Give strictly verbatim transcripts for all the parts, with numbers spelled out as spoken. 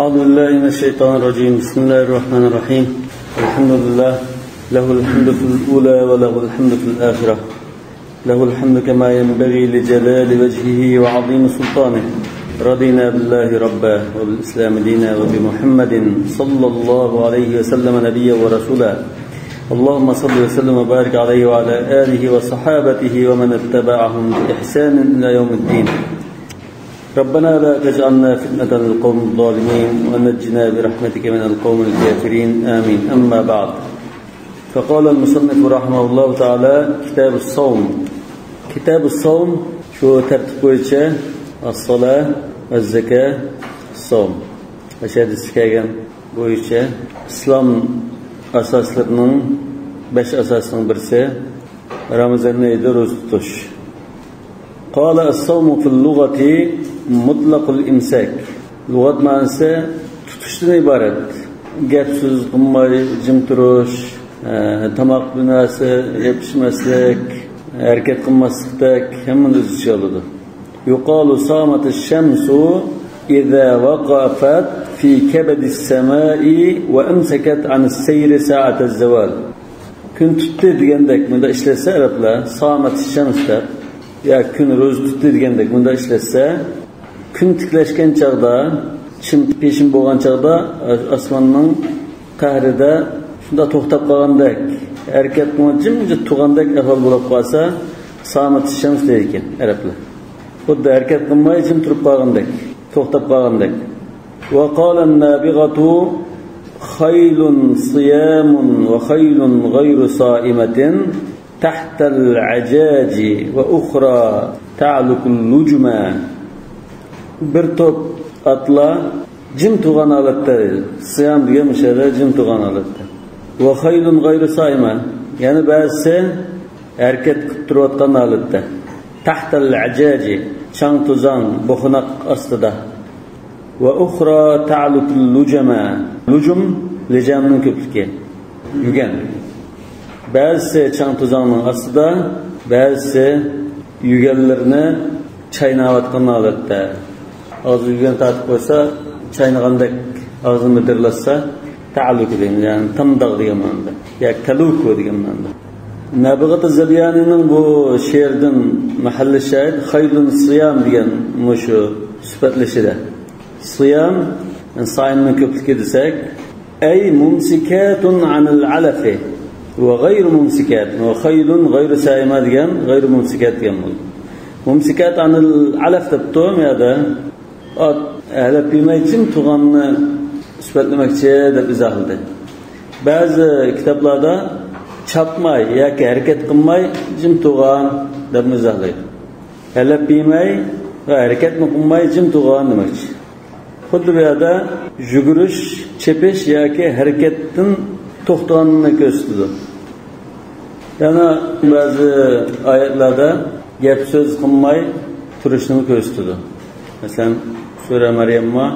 أعوذ بالله من الشيطان الرجيم. بسم الله الرحمن الرحيم. الحمد لله. له الحمد في الأولى وله الحمد في الآخرة. له الحمد كما ينبغي لجلال وجهه وعظيم سلطانه. رضينا بالله ربا وبالإسلام دينا وبمحمد صلى الله عليه وسلم نبيا ورسولا. اللهم صل وسلم وبارك عليه وعلى آله وصحابته ومن اتبعهم بإحسان إلى يوم الدين. ربنا لا تجعلنا فتنة للقوم الظالمين ونجنا برحمتك من القوم الكافرين. آمين. أما بعد. فقال المصنف رحمه الله تعالى: كتاب الصوم. كتاب الصوم، شۇ تەرتىپ بويىچە الصلاة، الزكاة، الصوم. ئاشۇ ھەدىستە كەلگەن بويىچە ئىسلام ئاساسلىرىنىڭ بەش ئاساسىنىڭ بىرسى رامىزان ئېيىدا روزا تۇتۇش. قال: الصوم في اللغة مطلق الإمساك. لۇغەت مەنىسى تۇتۇشتىن ئىبارەت. گەپ سۆز قىلماي، جىم تۇرۇش، ئە، تاماق بىر نەرسە يەپ ئىچمەسلىك، ھەرىكەت قىلماسلىقتەك ھەممىنى ئۆز ئىچىگە ئالىدۇ. يقال: صامت الشمس إذا وقفت في كبد السماء وأمسكت عن السير ساعة الزوال. كۈن تۇتتى دېگەندەك مۇنداق ئىشلەتسە ئەرەبلەر، سامەت شەمس دەپ، يا كۈن روزا تۇتتى دېگەندەك مۇنداق ئىشلەتسە، كۈن تىكلەشكەن چاغدا، چىم پېشىن بولغان چاغدا ئاسماننىڭ قەھرىدە شۇنداق توختاپ قالغاندەك، ھەرىكەت قىلماي جىمجىت تۇرغاندەك ئەھۋال بولۇپ قالسا، سامەت شەمس دەيدىكەن ئەرەبلەر. خۇددى ھەرىكەت قىلماي جىم تۇرۇپ قالغاندەك، توختاپ قالغاندەك. وقال النابغة: خيل صيام وخيل غير صائمة تحت العجاج وأخرى تعلق اللجما. بىر توپ ئاتلار جىم تۇرغان ھالەتتە دەيدۇ. سىيام دېگەن مۇشۇ يەردە جىم تۇرغان ھالەتتە. وخيل غير صائمة، يەنە بەزىسى ھەرىكەت قىلىپ تۇرۇۋاتقان ھالەتتە. تحت العجاج، چاڭ-توزان، بوخۇناق ئاستىدا. وأخرى تعلق اللجما. لجم، لىجامنىڭ كۆپلۈكى. يۈگەن. بەزىسى چاڭ-توزاننىڭ ئاستىدا، بەزىسى يۈگەنلىرىنى چايناۋاتقان ھالەتتە. ئاغزىغا يۈگەن تارتىپ قويسا، چاينىغاندەك ئاغزىنى مىدىرلاتسا، تەئەللۇكۇ دەيمىز، يەنى تامداغ دېگەن مەنىدە. يا كەلۇكۇ دېگەن مەنىدە. نابىغەت زەبيانىنىڭ بۇ شېئىرىدىن مەھەللى شاھىد خەيلۇن سىيام دېگەن مۇشۇ سۈپەتلىشىدە. سىيام، يەنى سايىمنىڭ كۆپلۈكى دېسەك، ئەي مۇمسىكاتۇن ئەنىل ئەلەفى ۋە غەيرۇ مۇمسىكات ۋە خەيلۇن غەيرۇ سايىمە دېگەن غەيرۇ مۇمسىكات دېگەن بولدى. مۇمسىكات ئەنىل ئەلەف دەپتۇ، بۇ يەردە ئات ھەلەپ يېمەي جىم تۇرغاننى سۈپەتلىمەكچى دەپ ئىزاھلىدى. بەزى كىتابلاردا چاپماي ياكى ھەرىكەت قىلماي جىم تۇرغان دەپمۇ ئىزاھلايدۇ. ھەلەپ يېمەي ۋە ھەرىكەتمۇ قىلماي جىم تۇرغان دېمەكچى. خۇددى بۇ يەردە يۈگۈرۈش، چېپىش ياكى ھەرىكەتتىن توختىغاننى كۆرسىتىدۇ. يەنە بەزى ئايەتلەردە گەپ سۆز قىلماي تۇرۇشنى كۆرسىتىدۇ. مەسىلەن، سۈرە مەريەممۇ،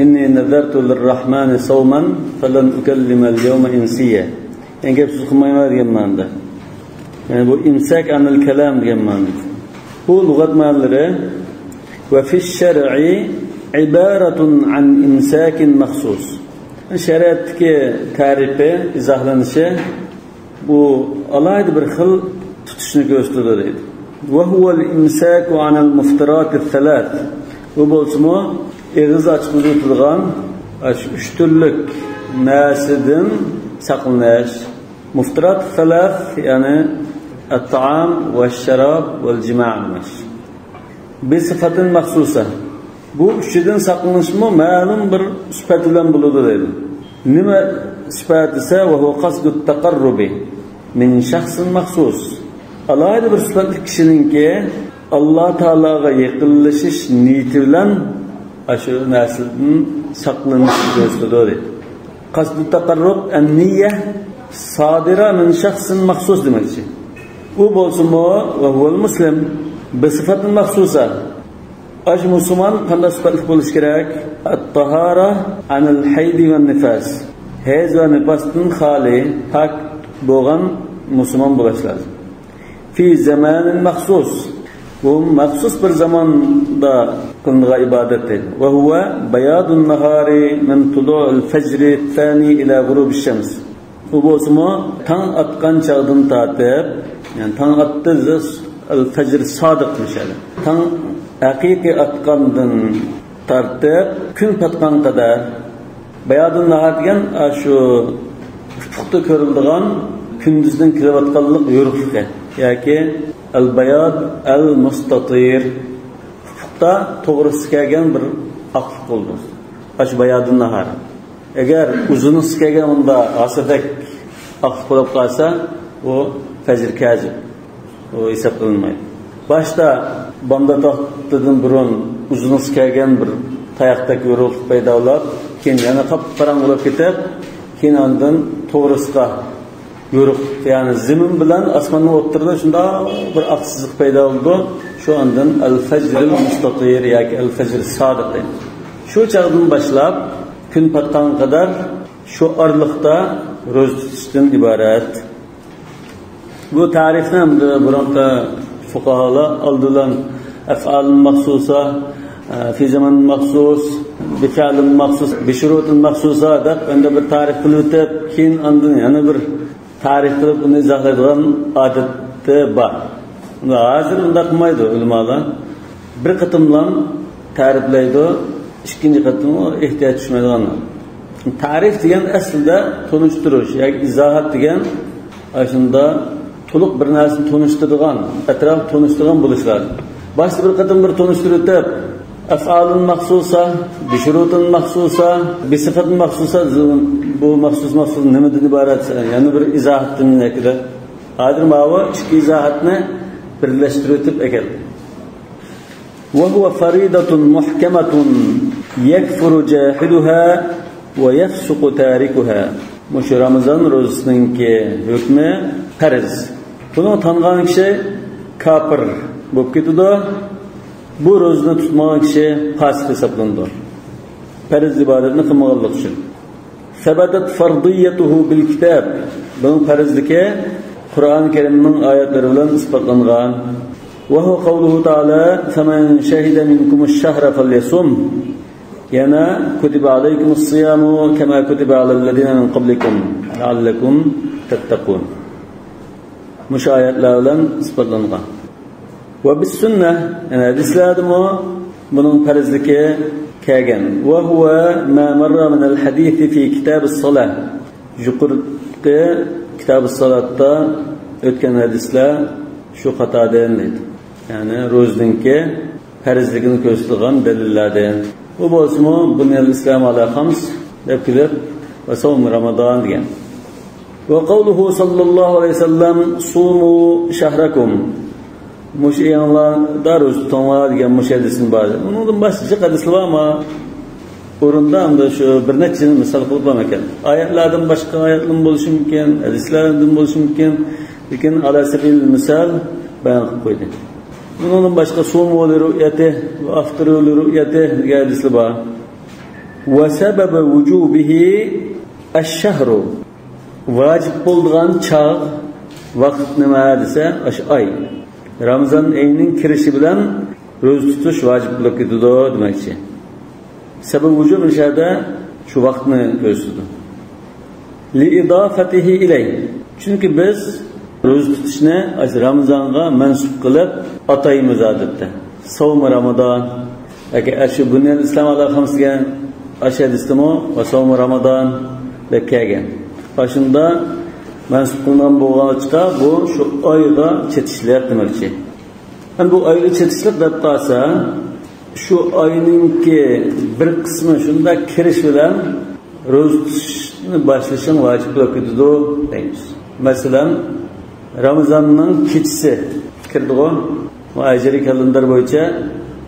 إني نذرت للرحمن صوما فلن أكلم اليوم إنسيا. يەنى گەپ سۆز قىلمايمەن دېگەن مەنىدە. يەنى بۇ ئىمساك ئەنىل كەلام دېگەن مەنىدە. بۇ لۇغەت مەنىلىرى. وفي الشرع عبارة عن إمساك مخصوص. شەرىئەتتىكى تەرىپى، ئىزاھلىنىشى، بۇ ئالاھىدە بىر خىل تۇتۇشنى كۆرسىتىدۇ دەيدۇ. وهو الإمساك عن المفطرات الثلاث. بۇ بولسىمۇ ئېغىز ئاچقۇزۇۋېتىدىغان ئاشۇ ئۈچ تۈرلۈك نەرسىدىن ساقلىنىش. مۇفتىرات سالاس، يەنى الطعام والشراب والجماع دېمەك. بصفة مخصوصة. بۇ ئۈچىدىن ساقلىنىشمۇ مەلۇم بىر سۈپەت بىلەن بولىدۇ دەيدۇ. نېمە سۈپەت دېسە، وهو قصد التقرب من شخص مخصوص. ئالاھىدە بىر سۈپەتلىك كىشىنىڭكى ئاللا تائالاغا يېقىنلىشىش نىيىتى بىلەن ئاشۇ نەرسىدىن ساقلىنىشنى كۆرسىتىدۇ دەيدۇ. قصد التقرب، النية صادرة من شخص مخصوص دېمەكچى. ئۇ بولسىمۇ، وهو المسلم، بصفة مخصوصة. ئاشۇ مۇسۇلمان قانداق سۈپەتلىك بولۇشى كېرەك؟ الطهارة عن الحيض والنفاس. ھەيز ۋە نىپاستىن خالىي، پاك بولغان مۇسۇلمان بولۇش لازىم. في زمان مخصوص. بۇ مەخسۇس بىر زاماندا قىلىنىدىغان ئىبادەت دەيدۇ. وهو بياض النهار من طلوع الفجر الثاني إلى غروب الشمس. ئۇ بولسىمۇ تاڭ ئاتقان چاغدىن تارتىپ، يەنى تاڭ ئاتتى، ئەل فەجر سادىق مۇشۇ يەردە. تاڭ ھەقىقىي ئاتقاندىن تارتىپ كۈن پاتقان قەدەر. بەيادۇن ناھار دېگەن، ئا، شۇ ئۇپۇقتا كۆرۈلىدىغان كۈندۈزدىن كېلىۋاتقانلىق يورۇقلۇقى ياكى ئەل بەياد ئەل مۇستەتىر، ئۇپۇقتا توغرىسى كەلگەن بىر ئاقلىق بولىدۇ. ئاشۇ بەيادۇن ناھار. ئەگەر ئۇزۇنلۇقى كەلگەن ئۇندا ھاسىدەك ئاقلىق بولۇپ قالسا، ئۇ فەجر كازىب. ئۇ ھېسابلانمايدۇ. باشتا بامدات ۋاقتىدىن بۇرۇن ئۇزۇنلۇقى كەلگەن بىر تاياقتەك يورۇقلۇق پەيدا بولۇپ، كېيىن يەنە قاپقاراڭغۇ بولۇپ كېتىپ، كېيىن ئاندىن توغرىسىغا يورۇق، يەنى زېمىن بىلەن ئاسماننىڭ ئوتتۇرىدا شۇنداق بىر ئاق سىزىق پەيدا بولىدۇ. شۇ ئاندىن ئەل فەجرىل مۇستەتىر ياكى ئەل فەجر سادىق دەيمىز. شۇ چاغدىن باشلاپ كۈن پاتقانغا قەدەر شۇ ئارىلىقتا روزا تۇتۇشتىن ئىبارەت. بۇ تەرىپنى ئەمدى بۇرۇنقى فۇقاھالار ئالدى بىلەن ئەفئالىن مەخسۇسا، ئە، في زمان مخصوص، بفعل مخصوص، بشروط مخصوصة دەپ ئەمدى بىر تەرىپ قىلىۋېتىپ، كېيىن ئاندىن يەنە بىر تەرىپ قىلىپ ئۇنى ئىزاھلايدىغان ئادىتى بار. ھازىر ئۇنداق قىلمايدۇ ئۆلىمالار. بىر قېتىملا تەرىپلەيدۇ، ئىككىنچى قېتىم ئۇ ئېھتىياج چۈشمەيدىغان. تەرىپ دېگەن ئەسلىدە تونۇشتۇرۇش ياكى ئىزاھات دېگەن ئاشۇندا تولۇق بىر نەرسىنى تونۇشتۇرىدىغان، ئەتراپلىق تونۇشتۇرىدىغان بولۇشلار. باشتا بىر قېتىم بىر تونۇشتۇرۇۋېتىپ، ئەفئالىن مەخسۇسا، بىشۇرۇتىن مەخسۇسا، بىسىفەتىن مەخسۇسا، بۇ مەخسۇس مەخسۇس نېمىدىن ئىبارەت؟ يەنە بىر ئىزاھاتتىن ياكى دە. ھازىر ماۋۇ ئىككى ئىزاھاتنى بىرلەشتۈرۈۋېتىپ ئەكەلدى. وهو فريضة محكمة يكفر جاحدها ويفسق تاركها. مۇشۇ رامىزان روزىسىنىڭكى ھۆكمى پەرز. بۇنى تانغان كىشى كاپىر بولۇپ كېتىدۇ. بۇ روزىنى تۇتمىغان كىشى پاسىق ھېسابلىنىدۇ. پەرز ئىبادەتنى قىلمىغانلىقى ئۈچۈن. ثبتت فرضيته بالكتاب. بۇنىڭ پەرزلىكى قۇرئان كەرىمنىڭ ئايەتلىرى بىلەن ئىسپاتلانغان. وهو قوله تعالى: فمن شهد منكم الشهر فليصمه. يەنە: كتب عليكم الصيام كما كتب على الذين من قبلكم لعلكم تتقون. مۇشۇ ئايەتلەر بىلەن ئىسپاتلانغان. وبالسنة، يەنى ھەدىسلەردىمۇ بۇنىڭ پەرزلىكى كەلگەن. وهو ما مر من الحديث في كتاب الصلاة. يۇقىرىقى كىتاب سالاتتا ئۆتكەن ھەدىسلەر شۇ قاتاردىن دەيدۇ. يەنى روزىنىڭكى پەرزلىكىنى كۆرسىتىدىغان دەلىللەردىن. ئۇ بولسىمۇ بۇنيەل ئىسلام ئالا خامس دەپ كېلىپ، ۋە سوم رامىدان دېگەن. وقوله صلى الله عليه وسلم: صوموا شهركم. مۇشۇ ئېيىڭلاردا روزا تۇتۇڭلار دېگەن مۇشۇ ھەدىسىم بار. ئۇنىڭدىن باشقا جىق ھەدىسلەر بار، ئەمما ئورۇندا ئەمدى شۇ بىر نەچچىنى مىسال قىلىپ بارمىكەن. ئايەتلەردىن باشقا ئايەتلىرىمۇ بولۇشى مۇمكىن، ھەدىسلەردىن بولۇشى مۇمكىن، لېكىن على سبيل المثال بايان قىلىپ قويدى. ئۇنىڭدىن باشقا صوموا لرؤيته وأفطروا لرؤيته دېگەن ھەدىسلەر بار. وسبب وجوبه الشهر. ۋاجىپ بولىدىغان چاغ، ۋاقىت نېمە دېسە، ئاشۇ ئاي. رامىزان ئېيىنىڭ كىرىشى بىلەن روزا تۇتۇش ۋاجىپ بولۇپ كېتىدۇ دېمەكچى. سەۋەبى ۋۇجۇب مۇشۇ يەردە شۇ ۋاقىتنى كۆرسىتىدۇ. لإضافته إليه. چۈنكى بىز روزا تۇتۇشنى ئاشۇ رامىزانغا مەنسۇپ قىلىپ ئاتايمىز ئادەتتە. سومى رامىزان. ياكى ئاشۇ بۇنيان ئىسلام ئالا خامس دېگەن ئاشۇ ھەدىستىمۇ ۋە سومى رامىزان دەپ كەلگەن. ئاشۇندا مەنسۇپ قىلىنغان بولغاچقا، بۇ شۇ ئايغا چېتىشلىق دېمەكچى. ئەمدى بۇ ئايغا چېتىشلىق دەپ قالسا، شۇ ئاينىڭكى بىر قىسمى شۇنداق كىرىش بىلەن روزا تۇتۇشنى باشلىشىڭ ۋاجىپ بولۇپ كېتىدۇ دەيمىز. مەسىلەن، رامىزاننىڭ كېچىسى كىردىغۇ؟ ئۇ ھىجرىي كالېندار بويىچە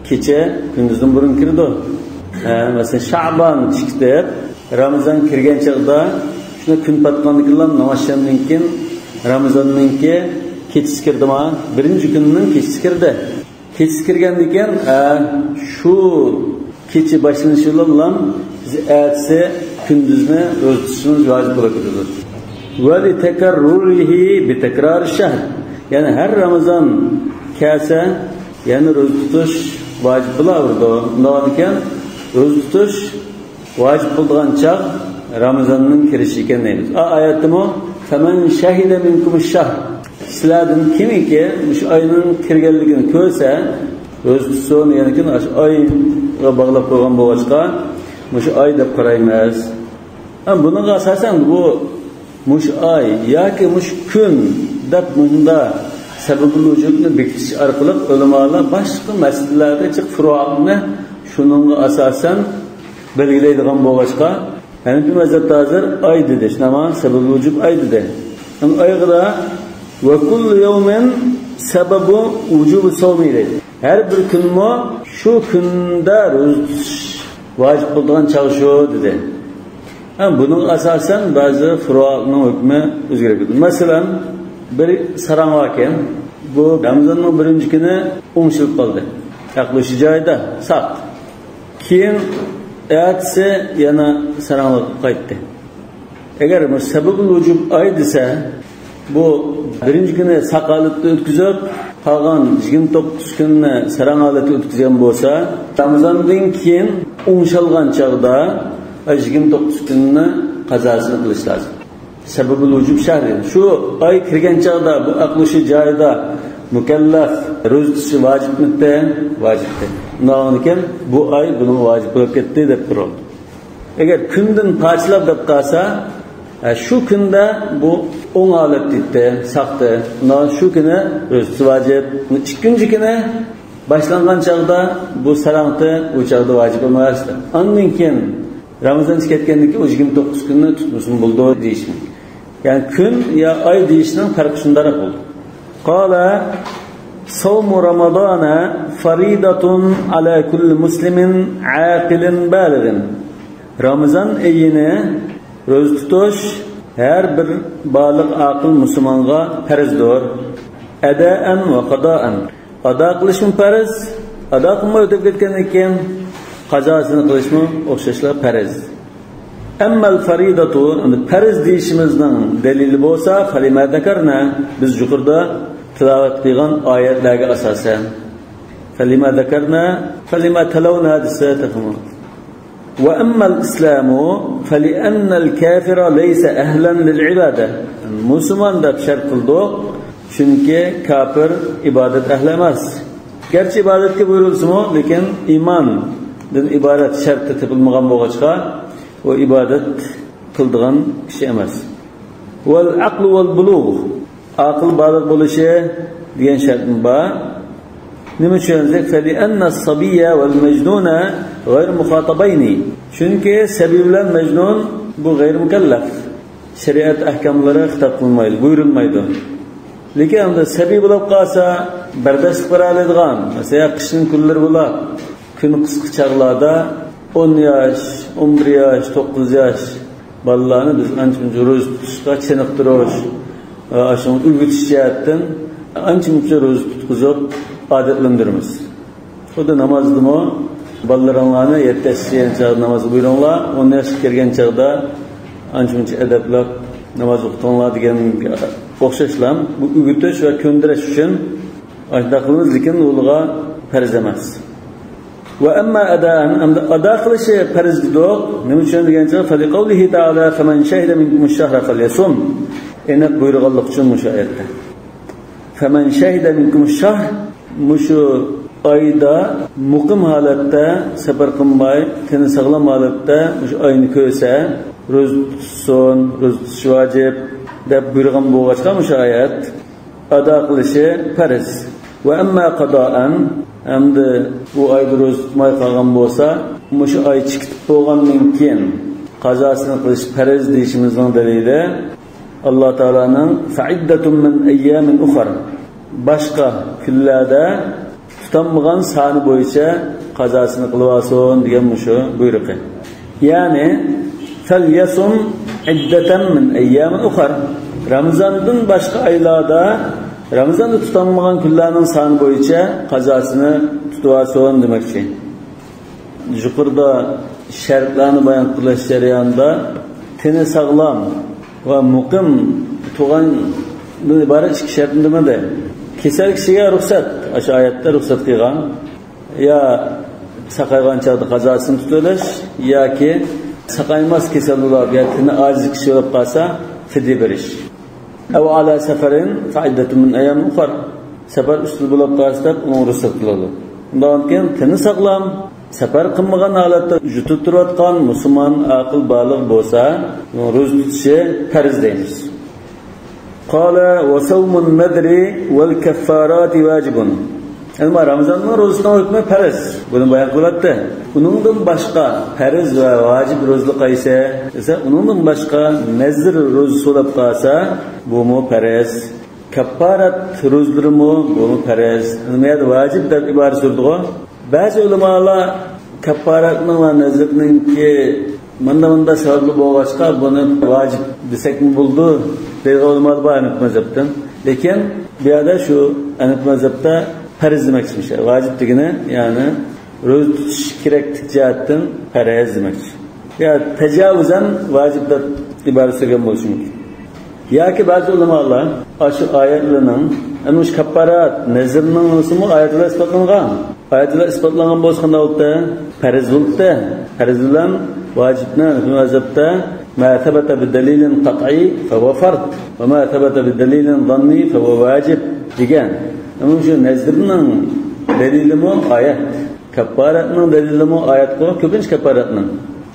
كېچە كۈندۈزدىن بۇرۇن كىرىدۇ. ھە، مەسىلەن، شەئبان چىقىپ، رامىزان كىرگەن چاغدا، شۇنى كۈن پاتقاندىن كېيىنلا، نامازشامدىن كېيىن رامىزاننىڭكى كېچىسى كىردىما؟ بىرىنچى كۈننىڭ كېچىسى كىردى. كېچىسى كىرگەندىن كېيىن، ھە، شۇ كېچە باشلىنىشى بىلەنلا بىز ئەتىسى كۈندۈزنى روزا تۇتۇشىمىز ۋاجىپ بولۇپ كېتىدۇ. ولتكرره بتكرار الشهر. يەنى ھەر رامىزان كەلسە، يەنى روزا تۇتۇش ۋاجىپ بولاۋېرىدۇ. ئۇنداقكەن روزا تۇتۇش ۋاجىپ بولىدىغان چاغ رامىزاننىڭ كىرىشى ئىكەن دەيمىز. ئا، ئايەتتىمۇ، فَمَنْ شَهِدَ مِنْكُمُ الشَّهْرَ. سىلەردىن كىمكى مۇشۇ ئاينىڭ كىرگەنلىكىنى كۆرسە، روزا تۇتسۇن، يەنى كىم ئاشۇ ئايغا باغلاپ قويغان بولغاچقا، مۇشۇ ئاي دەپ قارايمىز. ھەم بۇنىڭغا ئاساسەن بۇ مۇشۇ ئاي ياكى مۇشۇ كۈن دەپ مۇشۇنداق سەبەبۇل ۋۇجۇبنى بېكىتىش ئارقىلىق ئۆلىمالار باشقا مەسىلىلەردە جىق فۇرۇئنى شۇنىڭغا ئاساسەن بەلگىلەيدىغان بولغاچقا، ھەنەفىي مەزھەپتە ھازىر ئاي دېدى. شۇنداقمۇ؟ سەبەبۇل ۋۇجۇب ئاي دېدى. ئەمما ئايغىدا، وَكُلُّ يَوْمٍ سَبَبُ وُجُوبِ الصَّوْمِ دەيدۇ. ھەر بىر كۈنمۇ شۇ كۈندە روزا تۇتۇش ۋاجىپ بولىدىغان چاغ شۇ دېدى. ھە، بۇنىڭغا ئاساسەن بەزى فۇرۇئنىڭ ھۆكمى ئۆزگىرىپ كېتىدۇ. مەسىلەن، بىر ساراڭ باركەن، بۇ رامىزاننىڭ بىرىنچى كۈنى ئوڭشىلىپ قالدى. ئەقلى ھوشى جايىدا، ساق. كېيىن ئەتىسى يەنە ساراڭلىققا قايتتى. ئەگەر بۇ سەبەبۇل ۋۇجۇب ئاي دېسە، بۇ بىرىنچى كۈنى ساق ھالەتتە ئۆتكۈزۈپ، قالغان يىگىرمە توققۇز كۈننى ساراڭ ھالەتتە ئۆتكۈزگەن بولسا، رامىزاندىن كېيىن ئوڭشالغان چاغدا يىگىرمە توققۇز كۈننى قازاسىنى قىلىش لازىم. سەبەبۇل ۋۇجۇب شەھرى. شۇ ئاي كىرگەن چاغدا بۇ ئەقلى ھوشى جايىدا مۇكەللەپ روزا تۇتۇشى ۋاجىپمىتى؟ ۋاجىپتى. ئۇنداقكەن بۇ ئاي بۇنىڭ ۋاجىپ بولۇپ كەتتى دەپ تۇرۇلدى. ئەگەر كۈندىن پارچىلاپ دەپ قالسا، ھە، شۇ كۈندە بۇ ئوڭ ھالەتتە ئىدى، ساقتى. ئۇنداق شۇ كۈنى روزىسى ۋاجىپ. ئىككىنچى كۈنى باشلانغان چاغدا بۇ ساراڭتى، ئۇ چاغدا ۋاجىپ ئەمەس. ئاندىن كېيىن رامىزان چىقىپ كەتكەندىن كېيىن ئۇ يىگىرمە توققۇز كۈننى تۇتمىسىمۇ بولىدۇ دېيىشنىڭ. يەنى كۈن يا ئاي دېيىشنىڭ پەرقى شۇنداق بولدى. قال: صوم رمضان فريضة على كل مسلم عاقل بالغ. رامىزان ئېيىنى روزا تۇتۇش ھەر بىر بالىغ ئاقىل مۇسۇلمانغا پەرزدۇر. ئەدائەن ۋە قازائەن. ئادا قىلىشمۇ پەرز، ئادا قىلماي ئۆتۈپ كەتكەندىن كېيىن قازاسىنى قىلىشمۇ ئوخشاشلا پەرز. ئەممەل فەرىدەتۇ، ئەمدى پەرز دېيىشىمىزنىڭ دەلىلى بولسا، فەلىمە زەكەرنە، بىز يۇقىرىدا تىلاۋەت قىلغان ئايەتلەرگە ئاساسەن. فەلىمە زەكەرنە، فەلىمە تەلەۋنە دېسە تېخىمۇ. وأما الإسلام فلأن الكافر ليس أهلا للعبادة. مۇسۇلمان دەپ شەرت قىلدۇق، چۈنكى كاپىر ئىبادەت ئەھلى ئەمەس. گەرچە ئىبادەتكە بۇيرۇلسىمۇ، لېكىن ئىماندىن ئىبارەت شەرتى تېپىلمىغان بولغاچقا، ئۇ ئىبادەت قىلىدىغان كىشى ئەمەس. والعقل والبلوغ. ئاقىل بالىغ بولۇشى دېگەن شەرتمۇ بار. نېمە ئۈچۈن دېسەك، فلأن الصبي والمجنون غير مخاطبين. چۈنكى سەبىي بىلەن مەجنۇن بۇ غەيرىي مۇكەللەپ. شەرىئەت ئەھكاملىرى خىتاب قىلىنمايدۇ، بۇيرۇلمايدۇ. لېكىن ئەمدى سەبىي بولۇپ قالسا، بەرداشلىق بېرەلەيدىغان، مەسىلەن، قىشنىڭ كۈنلىرى بولا، كۈن قىسقا چاغلاردا ئون ياش، ئون بىر ياش، توققۇز ياش بالىلارنى بىز ئانچە-مۇنچە روزا تۇتۇشقا چېنىقتۇرۇش، ئاشۇنى ئۆگىتىش جەھەتتىن ئانچە-مۇنچە روزا تۇتقۇزۇپ ئادەتلەندۈرىمىز. خۇددى نامازدىمۇ بالىلىرىڭلارنى يەتتە ياشقا كىرگەن چاغدا نامازغا بۇيرۇڭلار، ئون ياشقا كىرگەن چاغدا ئانچە-مۇنچە ئەدەپلەپ ناماز ئوقۇتۇڭلار دېگەنگە ئوخشاشلا، بۇ ئۆگىتىش ۋە كۆندۈرۈش ئۈچۈن ئاشۇنداق قىلىمىز، لېكىن ئۇلارغا پەرز ئەمەس. ۋە ئەمما ئەدائەن، ئەمدى ئادا قىلىشى پەرز دېدۇق. نېمە ئۈچۈن دېگەن چاغدا، فلقوله تعالى: فمن شهد منكم الشهر فليصمه. ئېنىق بۇيرۇغانلىق ئۈچۈن مۇشۇ ئايەتتە. فمن شهد منكم الشهر، مۇشۇ ئايدا مۇقىم ھالەتتە، سەپەر قىلماي، تېنى ساغلام ھالەتتە مۇشۇ ئاينى كۆرسە، روزا تۇتسۇن، روزا تۇتۇش ۋاجىپ دەپ بۇيرۇغان بولغاچقا مۇشۇ ئايەت، ئادا قىلىشى پەرز. ۋە ئەمما قازائەن، ئەمدى بۇ ئايدا روزا تۇتماي قالغان بولسا، مۇشۇ ئاي چىقىپ بولغاندىن كېيىن قازاسىنى قىلىش پەرز دېيىشىمىزنىڭ دەلىلى، ئاللا تائالانىڭ فەئىددەتۇم مىن ئەييامىن ئۇخەر، باشقا كۈنلەردە تۇتالمىغان سانى بويىچە قازاسىنى قىلىۋالسۇن دېگەن مۇشۇ بۇيرۇقى. يەنى، فەليەسۇم ئىددەتەن مىن ئەييامىن ئۇخەر. رامىزاندىن باشقا ئايلاردا، رامىزاندا تۇتالمىغان كۈنلەرنىڭ سانى بويىچە قازاسىنى تۇتۇۋالسۇن دېمەكچى. يۇقىرىدا شەرتلەرنى بايان قىلىش جەريانىدا تېنى ساغلام ۋە مۇقىم تۇغاندىن ئىبارەت ئىككى شەرتنى دېمىدى. كېسەل كىشىگە رۇخسەت، ئاشۇ ئايەتتە رۇخسەت قىلغان، يا ساقايغان چاغدا قازاسىنى تۇتۇۋېلىش، ياكى ساقايماس كېسەل بولۇپ، يا تېنى ئاجىز كىشى بولۇپ قالسا، فىدىيە بېرىش. ئەۋ ئالا سەفەرىن فەئىددەتۇن مىن ئەييامىن ئۇخەر. سەپەر ئۈستىدە بولۇپ قالسا دەپ، ئۇنىڭغا رۇخسەت قىلىدۇ. ئۇنداق كېيىن تېنى ساغلام، سەپەر قىلمىغان ھالەتتە يۇتۇپ تۇرۇۋاتقان مۇسۇلمان ئاقىل بالىغ بولسا، ئۇنىڭ روزا تۇتۇشى پەرز دەيمىز. قال وصوم النذر والكفارات واجب. ئەمما رامىزاننىڭ روزىسىنىڭ ھۆكمى پەرز. بۇنى بايان قىلىۋەتتى. ئۇنىڭدىن باشقا پەرز ۋە ۋاجىپ روزىلار قايسى دېسە، ئۇنىڭدىن باشقا نەزر روزىسى بولۇپ قالسا، بۇمۇ پەرز. كەپپارەت روزىلىرىمۇ، بۇمۇ پەرز. نېمە يەردە ۋاجىپ دەپ ئىبارە سۈرىدىغۇ؟ بەزى ئۆلىمالار كەپپارەتنىڭ ۋە نەزرنىڭكى ماندا-ماندا سەۋەبلىك بولغاچقا، بۇنى ۋاجىپ دېسەكمۇ بولىدۇ دەيدىغان ئۆلىمالار بار ھەنەپىي مەزھەپتىن. لېكىن بۇ يەردە شۇ ھەنەپىي مەزھەپتە پەرز دېمەكچىمىش. ۋاجىپ دېگىنى، يەنى روزا تۇتۇش كېرەكلىك جەھەتتىن پەرز دېمەكچى. يا تەجاۋۇزەن ۋاجىپ دەپ ئىبارە سۈرگەن بولۇشى مۇمكىن. ياكى بەزى ئۆلىمالار ئاشۇ ئايەتلەرنىڭ، ئەنە مۇشۇ كەپپارەت، نەزرنىڭ نېمىسىمۇ ئايەتلەر ئىسپاتلانغان. ئايەتلەر ئىسپاتلانغان بولسا قانداق بولدى؟ پەرز بولدى. پەرز بىلەن ۋاجىپنى مەزھەپتە ما ثبت بدليل قطعي فهو فرض وما ثبت بدليل ظني فهو واجب دېگەن. ئەمما شۇ نەزرنىڭ دەلىلىمۇ ئايەت. كەپپارەتنىڭ دەلىلىمۇ ئايەتقۇ، كۆپىنچە كەپپارەتنىڭ.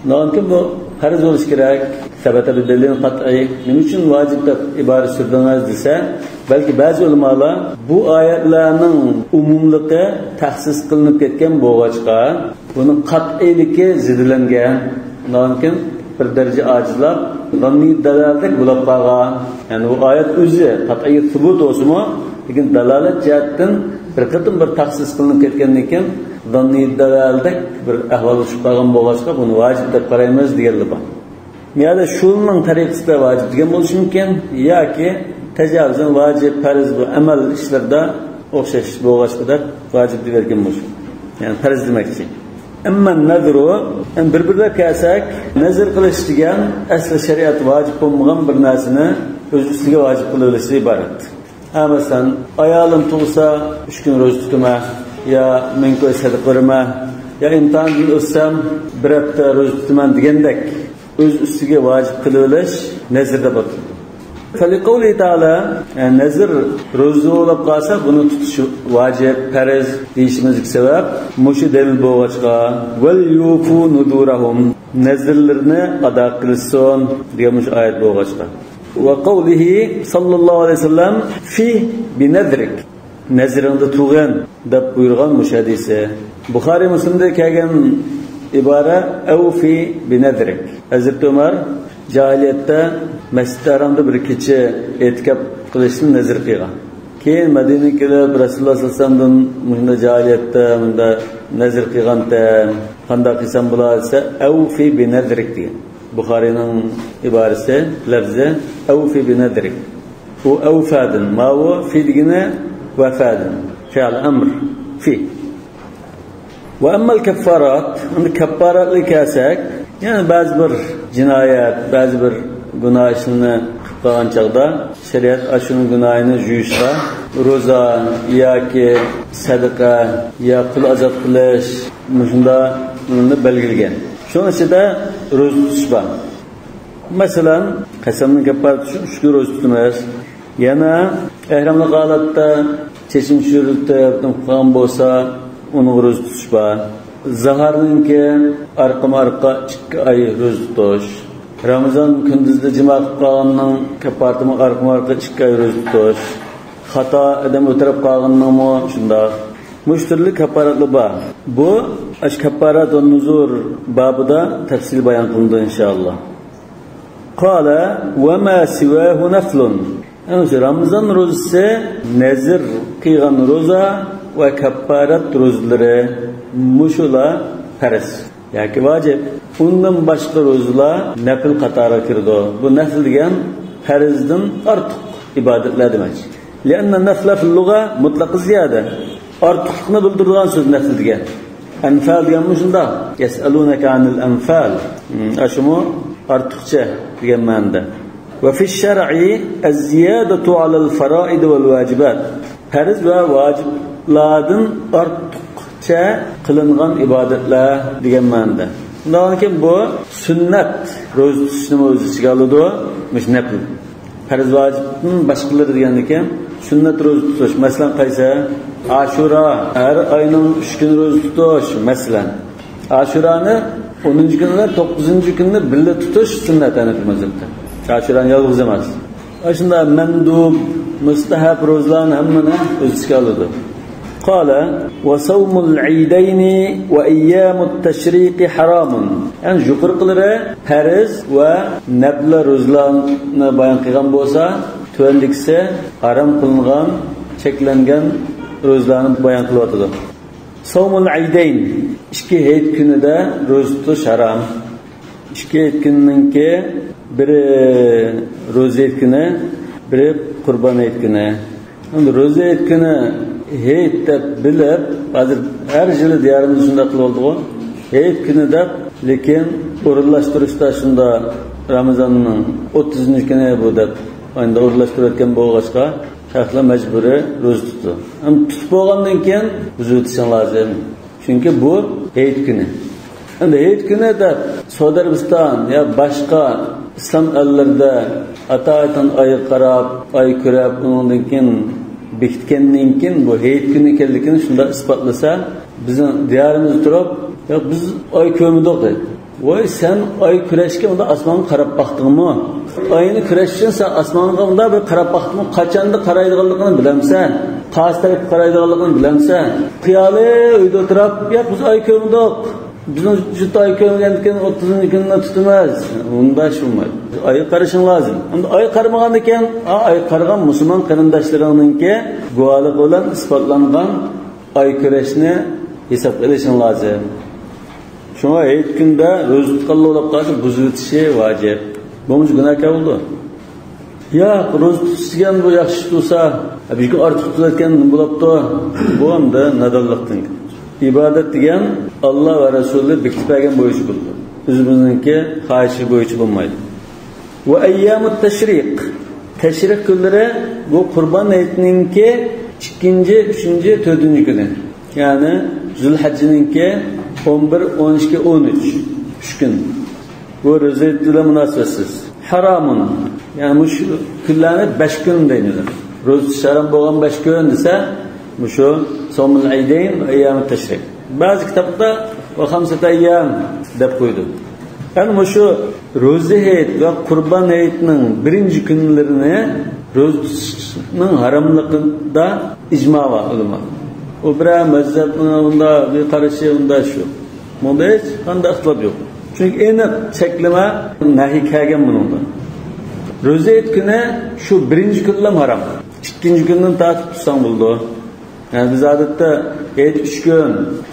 نېمىكىن بۇ پەرز بولۇشى كېرەك. ثبت بدليل قطعي. نېمە ئۈچۈن ۋاجىپ دەپ ئىبارە سۈردىڭىز دېسە، بەلكى بەزى ئۆلىمالار بۇ ئايەتلەرنىڭ ئومۇملۇقى تەخسىس قىلىنىپ كەتكەن بولغاچقا، بۇنىڭ قەتئىيلىكى زېدىلەنگەن. ئۇنىڭدىن كېيىن بىر دەرىجە ئاجىزلاپ، زاننىي دالالەتلىك بولۇپ قالغان. يەنى بۇ ئايەت ئۆزى قەتئىي سۇبۇت بولسىمۇ، لېكىن دالالەت جەھەتتىن بىر قېتىم بىر تەخسىس قىلىنىپ كەتكەندىن كېيىن، زاننىي دالالەتلىك بىر ئەھۋالغا چۈشۈپ قالغان بولغاچقا، بۇنى ۋاجىپ دەپ قارايمىز دېگەنلەر بار. يەنى شۇنىڭ تەرىقىسىدە ۋاجىپ دېگەن بولۇشى مۇمكىن، ياكى تەجاۋۇزدىن ۋاجىپ، پەرز بۇ ئەمەل ئىشلىرىدا ئوخشاش بولغاچقا دەپ ۋاجىپ دېيىۋەتكەن بولۇشى مۇمكىن. يەنى پەرز دېمەكچى. ئەمما نەزرۇ، يەنى بىر-بىرلەپ كەلسەك، نەزر قىلىش دېگەن ئەسلى شەرىئەت ۋاجىپ بولمىغان بىر نەرسىنى ئۆز ئۈستىگە ۋاجىپ قىلىۋېلىشتىن ئىبارەت. ھە، مەسىلەن، ئايالىم تۇغسا ئۈچ كۈن روزا تۇتىمەن، يا مىڭ كوي سەدىقە بېرىمەن، يا ئىمتىھاندىن ئۆتسەم بىر ھەپتە روزا تۇتىمەن دېگەندەك ئۆز ئۈستىگە ۋاجىپ قىلىۋېلىش نەزىردە بولىدۇ. فلقوله تعالى، يەنى نەزر روزا بولۇپ قالسا، بۇنى تۇتۇش ۋاجىپ، پەرز دېيىشىمىزدىكى سەۋەب مۇشۇ دەلىل بولغاچقا، وليوفوا نذورهم، نەزرلىرىنى ئادا قىلسۇن دېگەن مۇشۇ ئايەت بولغاچقا. وقوله صلى الله عليه وسلم في بنذرك، نەزرىڭدە تۇرغىن دەپ بۇيرۇغان مۇشۇ ھەدىسى. بۇخارىي مۇسلىمدا كەلگەن ئىبارە، أوف بنذرك. ھەزرىتى ئۆمەر جاھىلىيەتتە مەسجىدى ھارامدا بىر كېچە ئېتىكاپ قىلىشنى نەزر قىلغان. كېيىن مەدىنىگە كېلىپ، رەسۇلۇللا سەللەللاھۇ ئەلەيھى ۋەسەللەمدىن مۇشۇنداق جاھىلىيەتتە مۇنداق نەزر قىلغانتىم، قانداق قىلسام بولار دېسە، أوف بنذرك دېگەن. بۇخارىينىڭ ئىبارىسى، لەفزى، أوف بنذرك. ئۇ ئەۋفادىن، ماۋۇ في دېگىنى ۋەفادىن. فېئىل ئەمر، في. وأما الكفارات، ئەمدى كەپپارەتلەرگە كەلسەك، يەنى بەزى بىر جىنايەت، بەزى بىر گۇناھ ئىشلىرىنى قىلىپ قالغان چاغدا، شەرىئەت ئاشۇنىڭ گۇناھىنى جۇيۇشقا روزا ياكى سەدىقە يا قۇل ئازاد قىلىش، مۇشۇنداقنى بەلگىلىگەن. شۇنىڭ ئىچىدە روزا تۇتۇش بار. مەسىلەن، قەسەمنىڭ كەپپارىتى شۇ، ئۈچ كۈن روزا تۇتىمىز. يەنە ئەھراملىق ھالەتتە چېچىنى چۈشۈرۈپ قىلغان بولسا، ئۇنىڭ روزا تۇتۇش بار. زاھارنىڭكى ئارقىمۇ ئارقا ئىككى ئاي روزا تۇتۇش. رامىزان كۈندۈزدە جىما قىلىپ قالغاننىڭ كەپپارىتىمۇ ئارقىمۇ ئارقا ئىككى ئاي روزا تۇتۇش. خاتا ئادەم ئۆتۈرۈپ قالغىنىڭمۇ شۇنداق. مۇشۇ تۈرلۈك كەپپارەتلەر بار. بۇ ئاشۇ كەپپارەتۇن نۇزۇر بابىدا تەپسىلىي بايان قىلىنىدۇ، ئىنشائاللا. قال وما سواه نفل. يەنى شۇ رامىزان روزىسى، نەزر قىلغان روزا ۋە كەپپارەت روزىلىرى، مۇشۇلار پەرز ياكى ۋاجىپ. ئۇندىن باشقا روزىلار نەپىل قاتارىغا كىرىدۇ. بۇ نەپىل دېگەن پەرزدىن ئارتۇق ئىبادەتلەر دېمەكچى. لأن النفل في اللغة مطلق الزيادة. ئارتۇقلۇقنى بىلدۈرىدىغان سۆز نەفل دېگەن. ئەنفال دېگەنمۇ شۇنداق. يسألونك عن الأنفال. ھىم، ئاشۇمۇ ئارتۇقچە دېگەن مەنىدە. وفي الشرع الزيادة على الفرائض والواجبات. پەرز ۋە ۋاجىپلاردىن ئارتۇقچە قىلىنغان ئىبادەتلەر دېگەن مەنىدە. شۇنداقكەن بۇ سۈننەت روزا تۇتۇشنىمۇ ئۆز ئىچىگە ئالىدۇ، مۇشۇ نەپل. پەرز ۋاجىپتىن باشقىلىرى دېگەندىكىن سۈننەت روزا تۇتۇش، مەسىلەن، قايسى؟ ئاشۇرا، ھەر ئاينىڭ ئۈچ كۈنى روزا تۇتۇش، مەسىلەن. ئاشۇرانى ئونىنچى كۈنى بىلەن توققۇزىنچى كۈننى بىللە تۇتۇش سۈننەت ھەنەفىي مەزھەپتە. ئاشۇرانى يالغۇز ئەمەس. ئاشۇنداق مەندۇب، مۇستەھەب روزىلارنى ھەممىنى ئۆز ئىچىگە ئالىدۇ. قال: وصوم العيدين وأيام التشريق حرام. يەنى يۇقىرىقىلىرى پەرز ۋە نەپلە روزىلارنى بايان قىلغان بولسا، تۆۋەندىكىسى ھارام قىلىنغان، چەكلەنگەن روزىلارنى بايان قىلىۋاتىدۇ. صوم العيدين، ئىككى ھېيت كۈنىدە روزا تۇتۇش ھارام. ئىككى ھېيت كۈنىنىڭكى بىرى روزا ھېيت كۈنى، بىرى قۇربان ھېيت كۈنى. ئەمدى روزا ھېيت كۈنى ھېيت دەپ بىلىپ، ھازىر ھەر يىلى دىيارىمىزدا شۇنداق قىلىۋالدىغۇ. ھېيت كۈنى دەپ، لېكىن ئورۇنلاشتۇرۇشتا شۇنداق رامىزاننىڭ ئوتتۇزىنچى كۈنى بۇ دەپ، ئاينىدا ئورۇنلاشتۇرۇۋەتكەن بولغاچقا، خەقلەر مەجبۇرىي روزا تۇتىدۇ. ئەمدى تۇتۇپ بولغاندىن كېيىن بۇزۇۋېتىشىڭ لازىم. چۈنكى بۇ ھېيت كۈنى. ئەمدى ھېيت كۈنى دەپ سەئۇدى ئەرەبىستان يا باشقا ئىسلام ئەللىرىدە ئاتايىن ئايغا قاراپ، ئاي كۆرۈپ، ئۇنىڭدىن كېيىن بېكىتكەندىن كېيىن بۇ ھېيت كۈنى ئىكەنلىكىنى شۇنداق ئىسپاتلىسا، بىزنىڭ دىيارىمىزدا تۇرۇپ، ياق، بىز ئاي كۆرمىدۇق دەيدۇ. ۋاي، سەن ئاي كۈرەشكە ئۇندا ئاسمانغا قاراپ باقتىڭمۇ؟ ئاينى كۈرەش ئۈچۈن سەن ئاسمانغا ئۇنداق بىر قاراپ باقتىڭمۇ؟ قاچاندا قارايدىغانلىقىنى بىلەمسەن؟ قايسى تەرەپكە قارايدىغانلىقىنى بىلەمسەن؟ خىيالى ئۆيدە ئولتۇرۇپ، ياق، بىز ئاي كۆرمىدۇق. بىزنىڭ جۇت ئاي كۆرمىگەندىكىن ئوتتۇزىنچى كۈنىنى تۇتىمىز. ئۇنداق ئىش بولمايدۇ. ئايغا قارىشىڭ لازىم. ئەمدى ئاي قارىمىغاندىكىن، ئا، ئاي قارىغان مۇسۇلمان قېرىنداشلىرىڭنىڭكى گۇۋاھلىقى بىلەن ئىسپاتلانغان ئاي كۈرەشنى ھېسابقا ئېلىشىڭ لازىم. شۇڭا ھېيت كۈندە روزا تۇتقانلار بولۇپ قالسا، بۇزۇۋېتىشى ۋاجىپ. بولمىسا گۇناھكار بولىدۇ. ياق، روزا تۇتۇش دېگەن بۇ ياخشى تۇرسا، بىر كۈن ئارتۇق تۇتۇۋەتكەن بولۇپتۇ. بۇ ئەمدى نادانلىقتىن. ئىبادەت دېگەن ئاللا ۋە رەسۇلى بېكىتىپ بەرگەن بويىچە بولىدۇ. ئۆزىمىزنىڭكى خاھىشى بويىچە بولمايدۇ. ۋە ئەييامۇت تەشرىق. تەشرىق كۈنلىرى بۇ قۇربان ھېيتنىڭكى ئىككىنچى، ئۈچىنچى، تۆتىنچى كۈنى. يەنى زۇلھەججىنىڭكى ئون بىر، ئون ئىككى، ئون ئۈچ. ئۈچ كۈن. بۇ روزا ھېيت بىلەن مۇناسىۋەتسىز. ھارامۇن. يەنى مۇشۇ كۈنلەرنى بەش كۈن دەيمىز. روزا تۇتۇش ھارام بولغان بەش كۈن دېسە، مۇشۇ سومۇل ئەيدەين، ئەييامۇت تەشرىق. بەزى كىتابتا ۋە خەمسەتە ئەييام دەپ قويدى. يەنى مۇشۇ روزا ھېيت ۋە قۇربان ھېيتنىڭ بىرىنچى كۈنلىرىنى روزا تۇتۇشنىڭ ھاراملىقىدا ئىجما بار ئۆلىما. ئۇ بىرەر مەزھەپنىڭ ئۇنداق بىر قارىشى، ئۇنداق شۇ. بۇندا ھېچ قانداق ئىختىلاپ يوق. چۈنكى ئېنىق چەكلىمە نەھى كەلگەن بۇنىڭدا. روزا ھېيت كۈنى شۇ بىرىنچى كۈنلەم ھارام. ئىككىنچى كۈندىن تارتىپ تۇتساڭ بولىدۇ. يەنى بىز ئادەتتە ھېيت ئۈچ كۈن،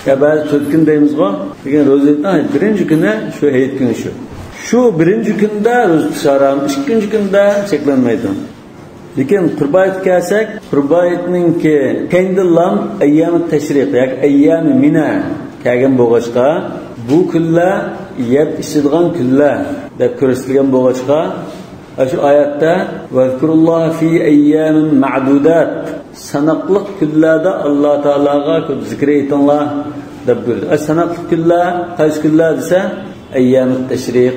يا بەزى تۆت كۈن دەيمىزغۇ. لېكىن روزا ھېيتنىڭ بىرىنچى كۈنى شۇ ھېيت كۈنى شۇ. شۇ بىرىنچى كۈندە روزا تۇتۇش ھارام، ئىككىنچى كۈندە چەكلەنمەيدۇ. لېكىن قۇربان ھېيتقا كەلسەك، قۇربان ھېيتنىڭكى كەينىدىنلا ئەييامى تەشرىق ياكى ئەييامى مىنا كەلگەن بولغاچقا، بۇ كۈنلەر يەپ ئىچىدىغان كۈنلەر دەپ كۆرسىتىلگەن بولغاچقا، شۇ ئايەتتە «ۋەزكۇرۇللاھە فى ئەييامىن مەئدۇدات»، ساناقلىق كۈنلەردە ئاللا تائالاغا كۆپ زىكىر ئېيتىڭلار دەپ بۇيرۇدى. ئە، ساناقلىق كۈنلەر قايسى كۈنلەر دېسە، ئەييامىت تەشرىق.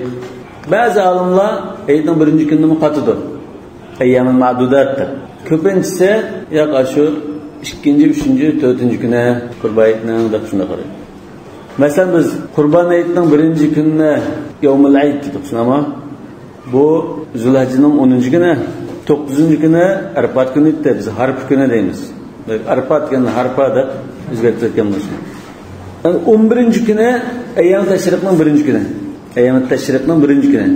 بەزى ئالىملار ھېيتنىڭ بىرىنچى كۈنىنىمۇ قاتىدۇ، ئەييامىن مەئدۇدات دەپ. كۆپىنچىسى ياق، ئاشۇ ئىككىنچى، ئۈچىنچى، تۆتىنچى كۈنى قۇربان ھېيتنىڭ دەپ شۇنداق قارايدۇ. مەسىلەن، بىز قۇربان ھېيتنىڭ بىرىنچى كۈنىنى يەۋمۇل ئەيد دېدۇق، شۇنداقمۇ؟ بۇ زۇلھەججىنىڭ ئونىنچى كۈنى، توققۇزىنچى كۈنى ئەرپات كۈنى ئىدى، بىز ھارپا كۈنى دەيمىز. ئەرپات دېگەننى ھارپا دەپ ئۆزگەرتىۋەتكەن بولسۇن. ئون بىرىنچى كۈنى ئەييام تەشرىقنىڭ بىرىنچى كۈنى. ئەييام تەشرىقنىڭ بىرىنچى كۈنى.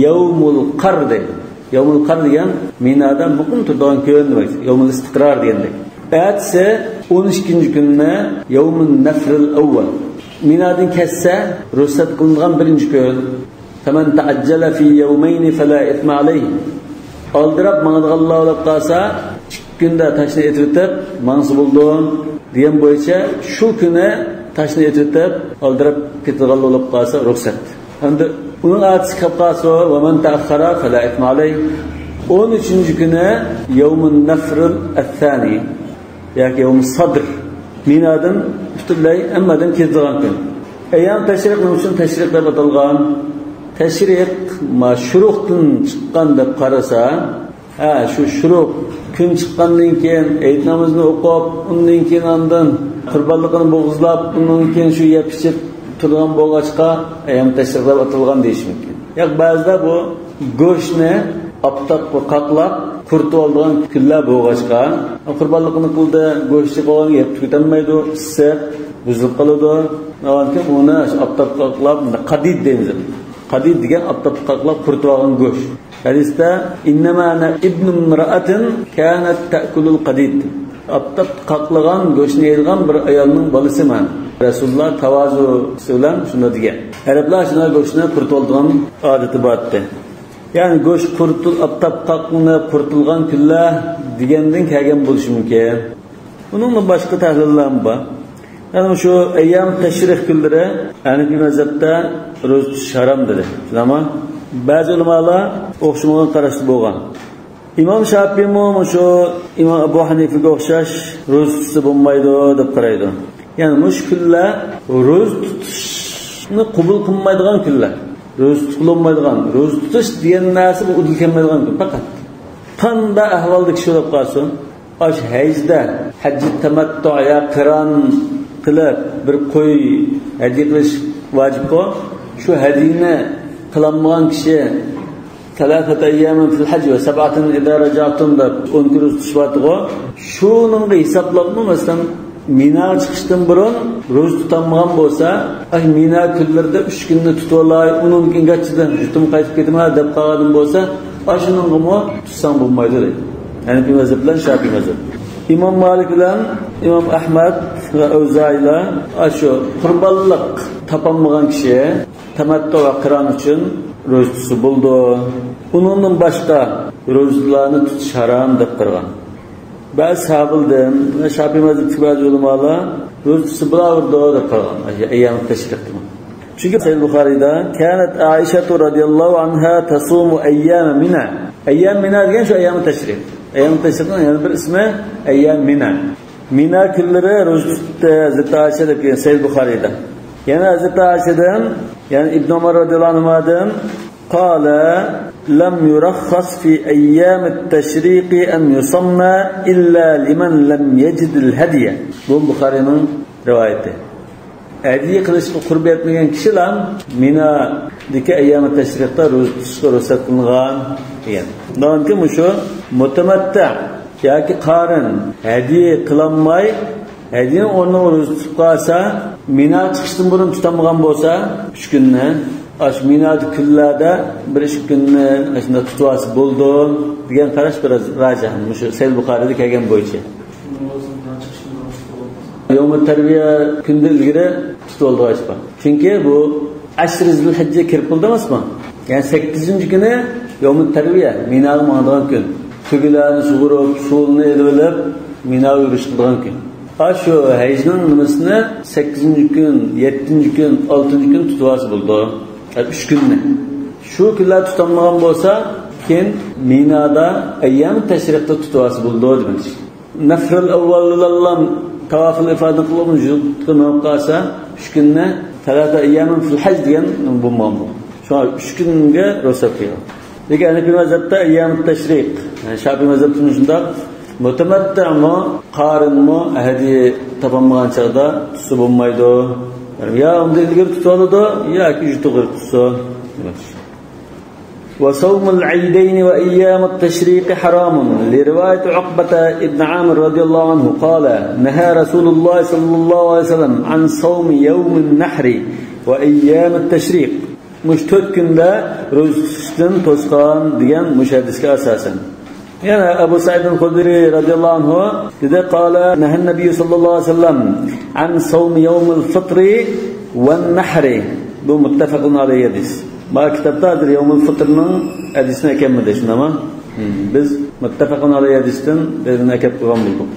يەۋمۇل قار دەيدۇ. يەۋمۇل قار دېگەن مىنادا مۇقىم تۇرىدىغان كۈن دېمەك. يەۋمۇل ئىستىقرار دېگەندەك. ئەتىسى ئون ئىككىنچى كۈنى يەۋمۇن نەفرىل ئەۋۋەل. مىنادىن كەتسە رۇخسەت قىلىنغان بىرىنچى كۈن. فمن تعجل في يومين فلا إثم عليه. ئالدىراپ ماڭىدىغانلار بولۇپ قالسا، ئىككى كۈندە تاشنى ئېتىۋېتىپ ماڭسا بولىدۇ دېگەن بويىچە شۇ كۈنى تاشنى ئېتىۋېتىپ ئالدىراپ كېتىدىغانلار بولۇپ قالسا رۇخسەت. ئەمدى ئۇنىڭ ئەتىسى كەپ قالسا، ومن تأخر فلا إثم عليه. ئون ئۈچىنچى كۈنى يوم النفر الثاني. ياكى يوم الصدر. مىنادىن پۈتۈنلەي ھەممىدىن كېتىدىغان كۈن. ئەييام تەشرىق نېمە ئۈچۈن تەشرىق دەپ ئاتالغان؟ تەشرىق، ما، شۇرۇقتىن چىققان دەپ قارىسا، ھە، شۇ شۇرۇق كۈن چىققاندىن كېيىن ھېيت نامىزىنى ئوقۇپ، ئۇندىن كېيىن ئاندىن قۇربانلىقىنى بوغۇزلاپ، ئۇنىڭدىن كېيىن شۇ يەپ ئىچىپ تۇرغان بولغاچقا، ئەييام تەشرىق دەپ ئاتالغان دېيىش مۇمكىن. ياق، بەزىدە بۇ گۆشنى ئاپتاپقا قاقلاپ قۇرۇتۇۋالىدىغان كۈنلەر بولغاچقا، قۇربانلىقىنى قىلدى، گۆشى قالغان يەپ تۈگىتەلمەيدۇ، ئىسسىق، بۇزۇلۇپ قالىدۇ. ئۇنىڭدىن كېيىن ئۇنى ئاپتاپقا قاقلاپ، قادىد دەيمىز. قادىد دېگەن ئاپتاپقا قاقلاپ قۇرۇتۇۋالغان گۆش. ھەدىستە، «إنما أنا ابن امرأة كانت تأكل القديد». ئاپتاپتا قاقلىغان گۆشنى يەيدىغان بىر ئايالنىڭ بالىسىمەن. رەسۇلۇللا تاۋازۇسى بىلەن شۇنداق دېگەن. ئەرەبلەر شۇنداق گۆشنى قۇرۇتۇۋالىدىغان ئادىتى بار ئىدى. يەنى گۆش قۇرۇتۇل-، ئاپتاپقا قاقلىنىپ قۇرۇتۇلغان كۈنلەر دېگەندىن كەلگەن بولۇشى مۇمكىن. ئۇنىڭدىن باشقا تەھلىللەرمۇ بار. يەنى شۇ ئەييام تەشرىق كۈنلىرى ھەنىفىي مەزھەپتە روزا تۇتۇش ھارام دېدى. شۇنداقمۇ؟ بەزى ئۆلىمالار ئوخشىمىغان قاراشتا بولغان. ئىمام شاپىيمۇ مۇشۇ ئىمام ئەبۇ ھەنىفىگە ئوخشاش روزا تۇتسا بولمايدۇ دەپ قارايدۇ. يەنى مۇشۇ كۈنلەر روزا تۇتۇشنى قوبۇل قىلمايدىغان كۈنلەر. روزا تۇتقىلى بولمايدىغان، روزا تۇتۇش دېگەن نەرسە بۇ ئۇدۇل كەلمەيدىغان كۈن پەقەت. قانداق ئەھۋالدا كىشى بولۇپ قالسۇن، ئاشۇ ھەجدە، ھەججى تەمەتتۇ يا قىران قىلىپ، بىر قوي ھەدىيە قىلىش ۋاجىپقۇ. شۇ ھەدىيىنى قىلالمىغان كىشى، «ثلاثة أيام في الحج وسبعة إذا رجعتم» دەپ ئون كۈن روزا تۇتۇش بارتىغۇ. شۇنىڭغا ھېسابلاپمۇ، مەسىلەن، مىناغا چىقىشتىن بۇرۇن روزا تۇتالمىغان بولسا، ئاشۇ مىنا كۈنلىرىدە ئۈچ كۈننى تۇتۇۋالاي، ئۇنىڭدىن كېيىن گاچىدىن يۇرتۇمغا قايتىپ كېتىمەن دەپ قالغاندىن بولسا، ئاشۇنىڭغىمۇ تۇتساڭ بولمايدۇ دەيدۇ. ھەنىپىي مەزھەپ بىلەن شاپىئىي مەزھەپ. ئىمام مالىك بىلەن ئىمام ئەھمەد ۋە ئەۋزائىيلار ئاشۇ قۇربانلىق تاپالمىغان كىشى تەمەتتۇ ۋە قىران ئۈچۈن روزا تۇتسا بولىدۇ. ئۇنىڭدىن باشقا روزىلارنى تۇتۇش ھارام دەپ قارىغان. بەزى ساھابىلەردىن ۋە شاپىئىي مەزھەپتىكى بەزى ئۆلىمالار روزا تۇتسا بولاۋېرىدۇ دەپ قارىغان. ئەييام تەشرىقتىمۇ. چۈنكى سەھىھ بۇخارىيدا، «كانت عائشة رضي الله عنها تصوم أيام منى». ئەييام مىنا دېگەن شۇ ئەييام تەشرىق. ئەييام تەشرىقنىڭ يەنە بىر ئىسمى ئەييام مىنا. مىنا كۈنلىرى روزا تۇتتى ھەزرىتى ئائىشە دەپ كەلگەن سەھىھ بۇخارىيدا. يەنە ھەزرىتى ئائىشەدىن، يەنى ئىبن ئۆمەر رەزىياللاھۇ ئەنھۇمادىن، قال، لم يرخص في أيام التشريق أن يصمن إلا لمن لم يجد الهدي. بۇ بۇخارىينىڭ رىۋايىتى. ھەدىيە قىلىشقا قۇربى يەتمىگەن كىشىلەر مىنادىكى ئەييامى تەشرىقتا روزا تۇتۇشقا رۇخسەت قىلىنغان دېگەن. داۋامكى مۇشۇ مۇتەمەتتە ياكى قارىن ھەدىيە قىلالماي، ھەدىيىنىڭ ئورنىغا روزا تۇتۇپ قالسا، مىنا چىقىشتىن بۇرۇن تۇتالمىغان بولسا، ئۈچ كۈننى، ئاشۇ مىنادىكى كۈنلەردە بىر ئىككى كۈننى ئاشۇنداق تۇتۇۋالسا بولىدۇ دېگەن قاراش بىراز راجىھ، مۇشۇ سەھىھ بۇخارىيدا كەلگەن بويىچە. يومۇ تەرۋىيە كۈندىن ئىلگىرى تۇتۇۋالىدىغان ئىش بار. چۈنكى بۇ ئەشرى زىلھىججە كىرىپ قالدى ئەمەسمۇ؟ يەنى سەككىزىنچى كۈنى يومۇ تەرۋىيە، مىناغا ماڭىدىغان كۈن. تۆگىلەرنى سۇغۇرۇپ، سۇلىنى ئېلىۋېلىپ، مىناغا يۈرۈش قىلىدىغان كۈن. ئاشۇ ھەجنىڭ نېمىسىنى سەككىزىنچى كۈن، يەتتىنچى كۈن، ئالتىنچى كۈن تۇتۇۋالسا بولىدۇ. ئۈچ كۈننى. شۇ كۈنلەر تۇتالمىغان بولسا، كېيىن مىنادا ئەييام تەشرىقتا تۇتۇۋالسا بولىدۇ دېمەكچى. نەفرىل ئەۋۋەل بىلەنلا تاۋافىل ئىفادە قىلىپ، يۇرتقا مېڭىپ قالسا، ئۈچ كۈننى، تەلاتە ئەييامىن فىل ھەج دېگەن بولمىغان بۇ. شۇڭا ئۈچ كۈنگە رۇخسەت قىلغان. لېكىن ھەنەفىي مەزھەپتە ئەييامۇت تەشرىق، يەنى شافىئىي مەزھەپتىمۇ شۇنداق، مۇتەمەتتىئمۇ، قارىنمۇ ھەدىيە تاپالمىغان چاغدا تۇتسا بولمايدۇ. يا ئۇندىن ئىلگىرى تۇتۇۋالىدۇ، ياكى يۇرتىغا بېرىپ تۇتسۇن. وصوم العيدين وأيام التشريق حرام، لرواية عقبة بن عامر رضي الله عنه قال: نهى رسول الله صلى الله عليه وسلم عن صوم يوم النحر وأيام التشريق. مۇشۇ تۆت كۈندە روزا تۇتۇشتىن توسقان دېگەن مۇشۇ ھەدىسكە ئاساسەن. يەنە ئەبۇ سەئىد خۇدرى رەزىياللاھۇ ئەنھۇ دېدى، قال: نهى النبي صلى الله عليه وسلم عن صوم يوم الفطر والنحر. بۇ مۇتتەپەقۇن ئەلەيھى ھەدىس. مانا كىتابتا ھازىر يەۋمۇل فىترنىڭ ھەدىسىنى ئەكەلمىدى، شۇنداقمۇ؟ بىز مۇتتەپەقۇن ئەلەيھى ھەدىستىن بىرىنى ئەكەپ قويغان بولدۇق.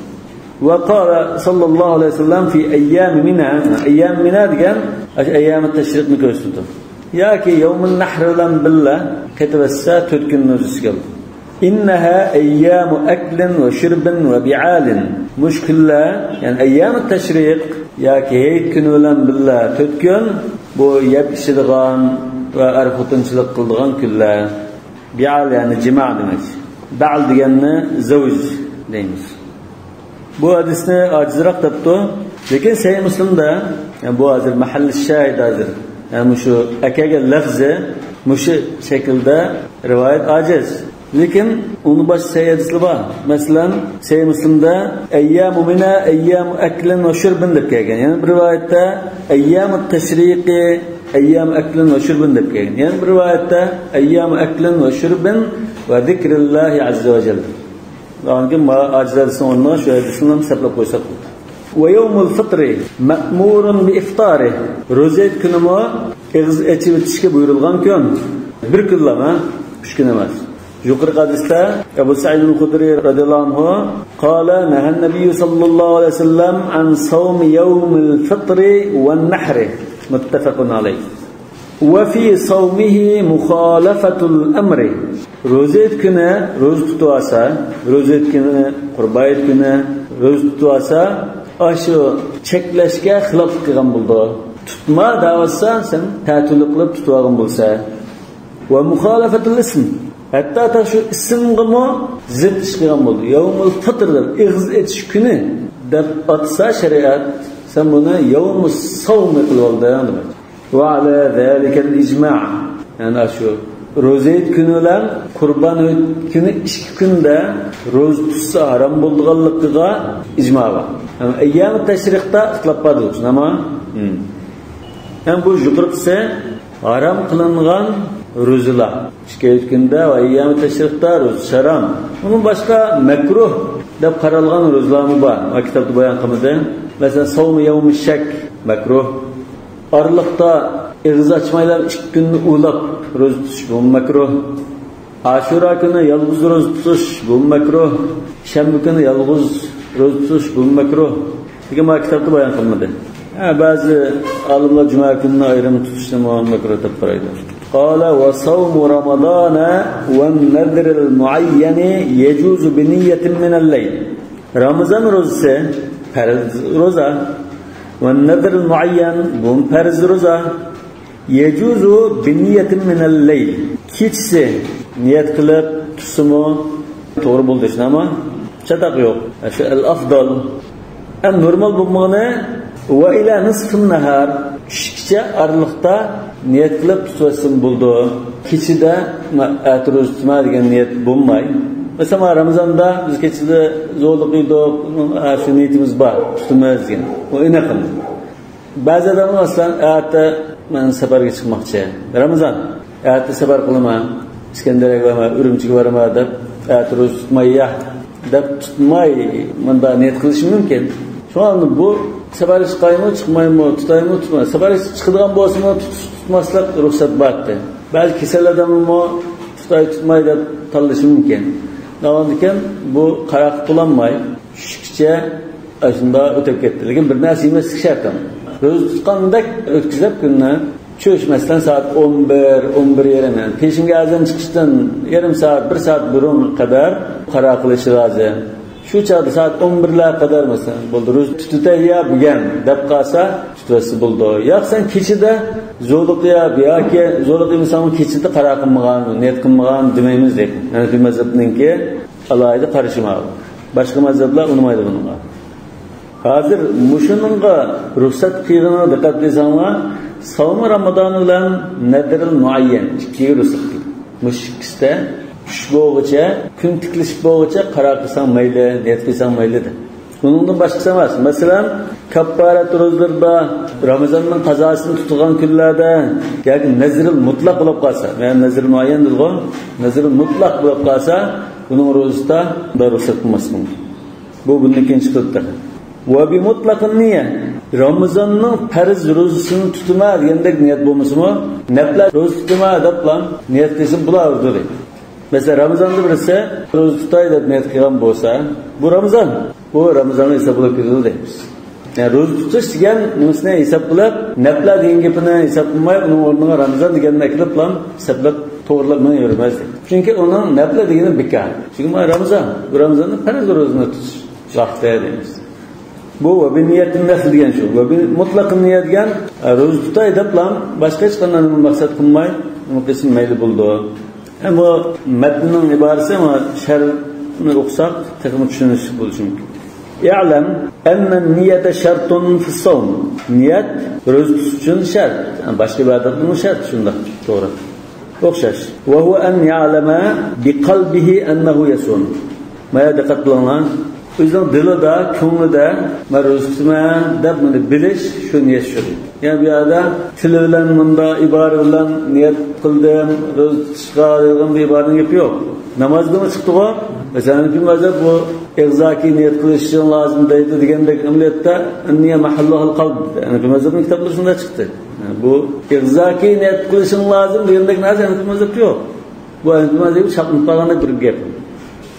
وقال صلى الله عليه وسلم في أيام منى. ئەييام مىنا دېگەن ئاشۇ ئەييامى تەشرىقنى كۆرسىتىدۇ. ياكى يەۋمۇن نەھر بىلەن بىللە قېتىۋەتسە، تۆت كۈننى ئۆز ئىچىگە ئالىدۇ. إنها أيام أكل وشرب وبعال. مۇشۇ كۈنلەر، يەنى ئەييامۇ تەشرىق ياكى ھېيت كۈنى بىلەن بىللە تۆت كۈن، بۇ يەپ ئىچىدىغان ۋە ئەر-خوتۇنچىلىق قىلىدىغان كۈنلەر. بىئال، يەنى جىما دېمەك. بەئل دېگەننى زەۋج دەيمىز. بۇ ھەدىسنى ئاجىزراق دەپتۇ. لېكىن سەھىھ مۇسلىمدا، يەنى بۇ ھازىر مەھەللى شاھىد ھازىر. يەنى مۇشۇ ئەكەلگەن لەفزى مۇشۇ شەكىلدە رىۋايەت ئاجىز. لېكىن ئۇنىڭ باشقا سەھىھ ھەدىسلىرى بار. مەسىلەن، سەھىھ مۇسلىمدا «أيام منى أيام أكل وشرب» دەپ كەلگەن. يەنە بىر رىۋايەتتە «أيام التشريق أيام أكل وشرب» دەپ كەلگەن. يەنە بىر رىۋايەتتە «أيام أكل وشرب وذكر الله عز وجل». ئاندىن كېيىن مانا ئاجىز ھەدىسنىڭ ئورنىغا شۇ ھەدىسنى ھەم سەپلەپ قويساق بولىدۇ. «ويوم الفطر مأمور بإفطاره». روزا ھېيت كۈنىمۇ ئېغىز ئېچىۋېتىشكە بۇيرۇلغان كۈن. بىر كۈنلا، ھە؟ ئۈچ كۈن ئەمەس. يۇقىرىقى ھەدىستە ئەبۇ سەئىد خۇدرىي رەزىياللاھۇ ئەنھۇ قال: نهى النبي صلى الله عليه وسلم عن صوم يوم الفطر والنحر. متفق عليه. وفي صومه مخالفة الأمر. روزا ھېيت كۈنى روزا تۇتۇۋالسا، روزا ھېيت كۈنى، قۇربان ھېيت كۈنى روزا تۇتۇۋالسا، ئاشۇ چەكلەشكە خىلاپلىق قىلغان بولىدۇ. تۇتما دەۋاتسا، سەن تەتۈرلۈك قىلىپ تۇتۇۋالغان بولسا. ومخالفة الاسم. ھەتتا تا شۇ ئىسىمغىمۇ زىت ئىش قىلغان بولىدۇ. يومۇل فىتر دەپ، ئېغىز ئېچىش كۈنى دەپ ئاتىسا شەرىئەت، سەن بۇنى يومۇس ساۋمى قىلىۋالدىڭ دېمەك. وعلى ذلك الإجماع. يەنى شۇ روزا ھېيت كۈنى بىلەن قۇربان ھېيت كۈنى ئىككى كۈندە روزا تۇتسا ھارام بولىدىغانلىقىغا ئىجما بار. يەنى ئەييامى تەشرىقتا ئىختىلاپ بار دېدۇق، شۇنداقمۇ؟ ھىم. يەنى بۇ يۇقىرىقىسى ھارام قىلىنغان روزىلار. ئىككى ھېيت كۈندە ۋە ئەييامى تەشرىقتا روزا ھارام. ئۇنىڭ باشقا مەكرۇھ دەپ قارالغان روزىلارمۇ بار. ۋە كىتابتا بايان قىلمىدى. مەسىلەن، سومى يەۋمى شەك مەكرۇھ. ئارىلىقتا ئېغىز ئاچمايلا ئىككى كۈننى ئۇلاپ روزا تۇتۇش، بۇ مەكرۇھ. ئاشۇرا كۈنى يالغۇز روزا تۇتۇش، بۇ مەكرۇھ. شەنبە كۈنى يالغۇز روزا تۇتۇش، بۇ مەكرۇھ. لېكىن مانا كىتابتا بايان قىلمىدى. ھە، بەزى ئالىملار جۈمە كۈنىنى ئايرىم تۇتۇشنىمۇ مەكرۇھ دەپ قارايدۇ. قال: وصوم رمضان والنذر المعين يجوز بنية من الليل. رامىزان روزىسى پەرز روزا. والنذر المعين، بۇ پەرز روزا. يجوز بنية من الليل. كېچىسى نىيەت قىلىپ تۇتسىمۇ توغرا بولىدۇ، شۇنداقمۇ؟ چاتاق يوق. شۇ ئەل ئافدال. ئەم نورمال بولمىغىنى، وإلى نصف النهار، چۈشكىچە ئارىلىقتا نىيەت قىلىپ تۇتۇۋەتسىمۇ بولىدۇ. كېچىدە مە-، ئەتە روزا تۇتىمەن دېگەن نىيەت بولماي. مەسىلەن، رامىزاندا بىز كېچىدە زورلۇق يېدۇق، ھە، شۇ نىيىتىمىز بار، تۇتىمىز دېگەن. ئۇ ئېنىق. بەزى ئادەملەر، مەسىلەن، ئەتە مەن سەپەرگە چىقماقچى. رامىزان، ئەتە سەپەر قىلىمەن، ئىسكەندەرەگە بارىمەن، ئۈرۈمچىگە بارىمەن دەپ، ئەتە روزا تۇتماي يا دەپ تۇتماي، مۇنداق نىيەت قىلىشى مۇمكىن. شۇڭا بۇ سەپەرگە چىقايمۇ، چىقمايمۇ، تۇتايمۇ، تۇتماي. سەپەرگە چىقىدىغان بولسىمۇ، تۇتۇش، تۇتماسلىق رۇخسەت بار ئىدى. بەزى كېسەل ئادەممۇ تۇتاي، تۇتماي دەپ تاللىشى مۇمكىن. ناۋادا ئىكەن، بۇ قاراق قىلالماي، چۈشكىچە ئاشۇنداق ئۆتۈپ كەتتى. لېكىن بىر نەرسە يېمەسلىك شەرت. روزا تۇتقاندەك ئۆتكۈزۈپ كۈننى، چۈش، مەسىلەن، سائەت ئون بىر، ئون بىر يېرىم، يەنى پېشىنگە ئەزان چىقىشتىن يېرىم سائەت، بىر سائەت بۇرۇن قەدەر قارار قىلىشى لازىم. شۇ چاغدا سائەت ئون بىرلەر قەدەر، مەسىلەن، بولدى، روزا تۇتاي يا بۈگۈن دەپ قالسا، تۇتۇۋەتسە بولىدۇ. ياق، سەن كېچىدە زورلۇق يەپ ياكى زورلۇق يېمىسەڭمۇ، كېچىدە قارار قىلمىغان، نىيەت قىلمىغان دېمەيمىز، دەيدۇ. ھەنەفىي مەزھەپنىڭكى ئالاھىدە قارىشى ماۋۇ. باشقا مەزھەپلەر ئۇنىمايدۇ بۇنىڭغا. ھازىر مۇشۇنىڭغا رۇخسەت قىلغىنىغا دىققەت قىلساڭلار، سومى رامىزان بىلەن نەدرىل مۇئەييەن ئىككىگە رۇخسەت قىلدى. مۇشۇ ئىككىسىدە چۈش بولغۇچە، كۈن تىكلىشىپ بولغۇچە قارار قىلساڭ مەيلى، نىيەت قىلساڭ مەيلى دە. ئۇنىڭدىن باشقىسى ئەمەس. مەسىلەن، كاپپارەت روزىلىرىدا، رامىزاننىڭ قازاسىنى تۇتىدىغان كۈنلەردە ياكى نەزرىل مۇتلەق بولۇپ قالسا، يەنى نەزرىل مۇئەييەن دېدىغۇ، نەزرىل مۇتلەق بولۇپ قالسا، بۇنىڭ روزىسىدا رۇخسەت قىلماسلىق مۇمكىن. بۇ بۇندىن كېيىن چىقىدۇ تېخى. ۋە بىمۇتلەقىن نىيە. رامىزاننىڭ پەرز روزىسىنى تۇتىمەن دېگەندەك نىيەت بولمىسىمۇ، نەپلە روزا تۇتىمەن دەپلا نىيەت قىلسا بولىدۇ دەيدۇ. مەسىلەن، رامىزاندا بىرسى روزا تۇتاي دەپ نىيەت قىلغان بولسا، بۇ رامىزان، بۇ رامىزانغا ھېساب بولۇپ كېتىدۇ دەيمىز. يەنى روزا تۇتۇش دېگەن نېمىسىنى ھېساب قىلىپ، نەپلە دېگەن گېپىنى ھېساب قىلماي، ئۇنىڭ ئورنىغا رامىزان دېگەننى ئەكىلىپلا ھېسابلاپ توغرىلاپ مېڭىۋەرمەس دەيدۇ. چۈنكى ئۇنىڭ نەپلى دېگىنى بىكار. چۈنكى مانا رامىزان، بۇ رامىزاندا پەرز روزىنى تۇتۇش ۋاقتى دەيمىز. بۇ ۋە بىننىيەتىن نەفل دېگەن شۇ. ۋە بى-، مۇتلەق نىيەت دېگەن، ئە، روزا تۇتاي دەپلا باشقا ھېچقانداق مەقسەت قىلماي، نېمە قىلسا مەيلى بولىدۇ. ئەمما مەتننىڭ ئىبارىسى، ئەمما شەرھنى ئوقۇساق تېخىمۇ چۈشىنىشلىك بولۇشى مۇمكىن. اعلم أن النية شرط في الصوم. نىيەت روزا تۇتۇش ئۈچۈن شەرت. باشقا ئىبادەتلەرمۇ شەرت، شۇنداق، توغرا. ئوخشاش. وهو أن يعلم بقلبه أنه يصوم. مانا دىققەت قىلىڭلار. ئۆزىنىڭ دىلىدا، كۆڭلىدە، مەن روزا تۇتىمەن دەپ بۇنى بىلىش، شۇ نىيەت شۇ. يەنى بۇ يەردە تىل بىلەن، مۇنداق ئىبارە بىلەن نىيەت قىلدىم روزا تۇتۇشقا دېگەن بىر ئىبارىنىڭ گېپى يوق. نامازدىنمۇ چىقتىغۇ. مەسىلەن، ھەنەفىي مەزھەپ بۇ ئېغىزدىكى نىيەت قىلىشىڭ لازىم دەيدۇ دېگەندەك، ئەمەلىيەتتە النية محلها القلب. ھەنەفىي مەزھەپنىڭ كىتابلىرى شۇنداق چىقتى. بۇ ئېغىزدىكى نىيەت قىلىشىڭ لازىم دېگەندەك نەرسە ھەنەفىي مەزھەپتە يوق. بۇ ھەنەفىي مەزھەپكە چاقنىپ قالغاندەك بىر گەپ.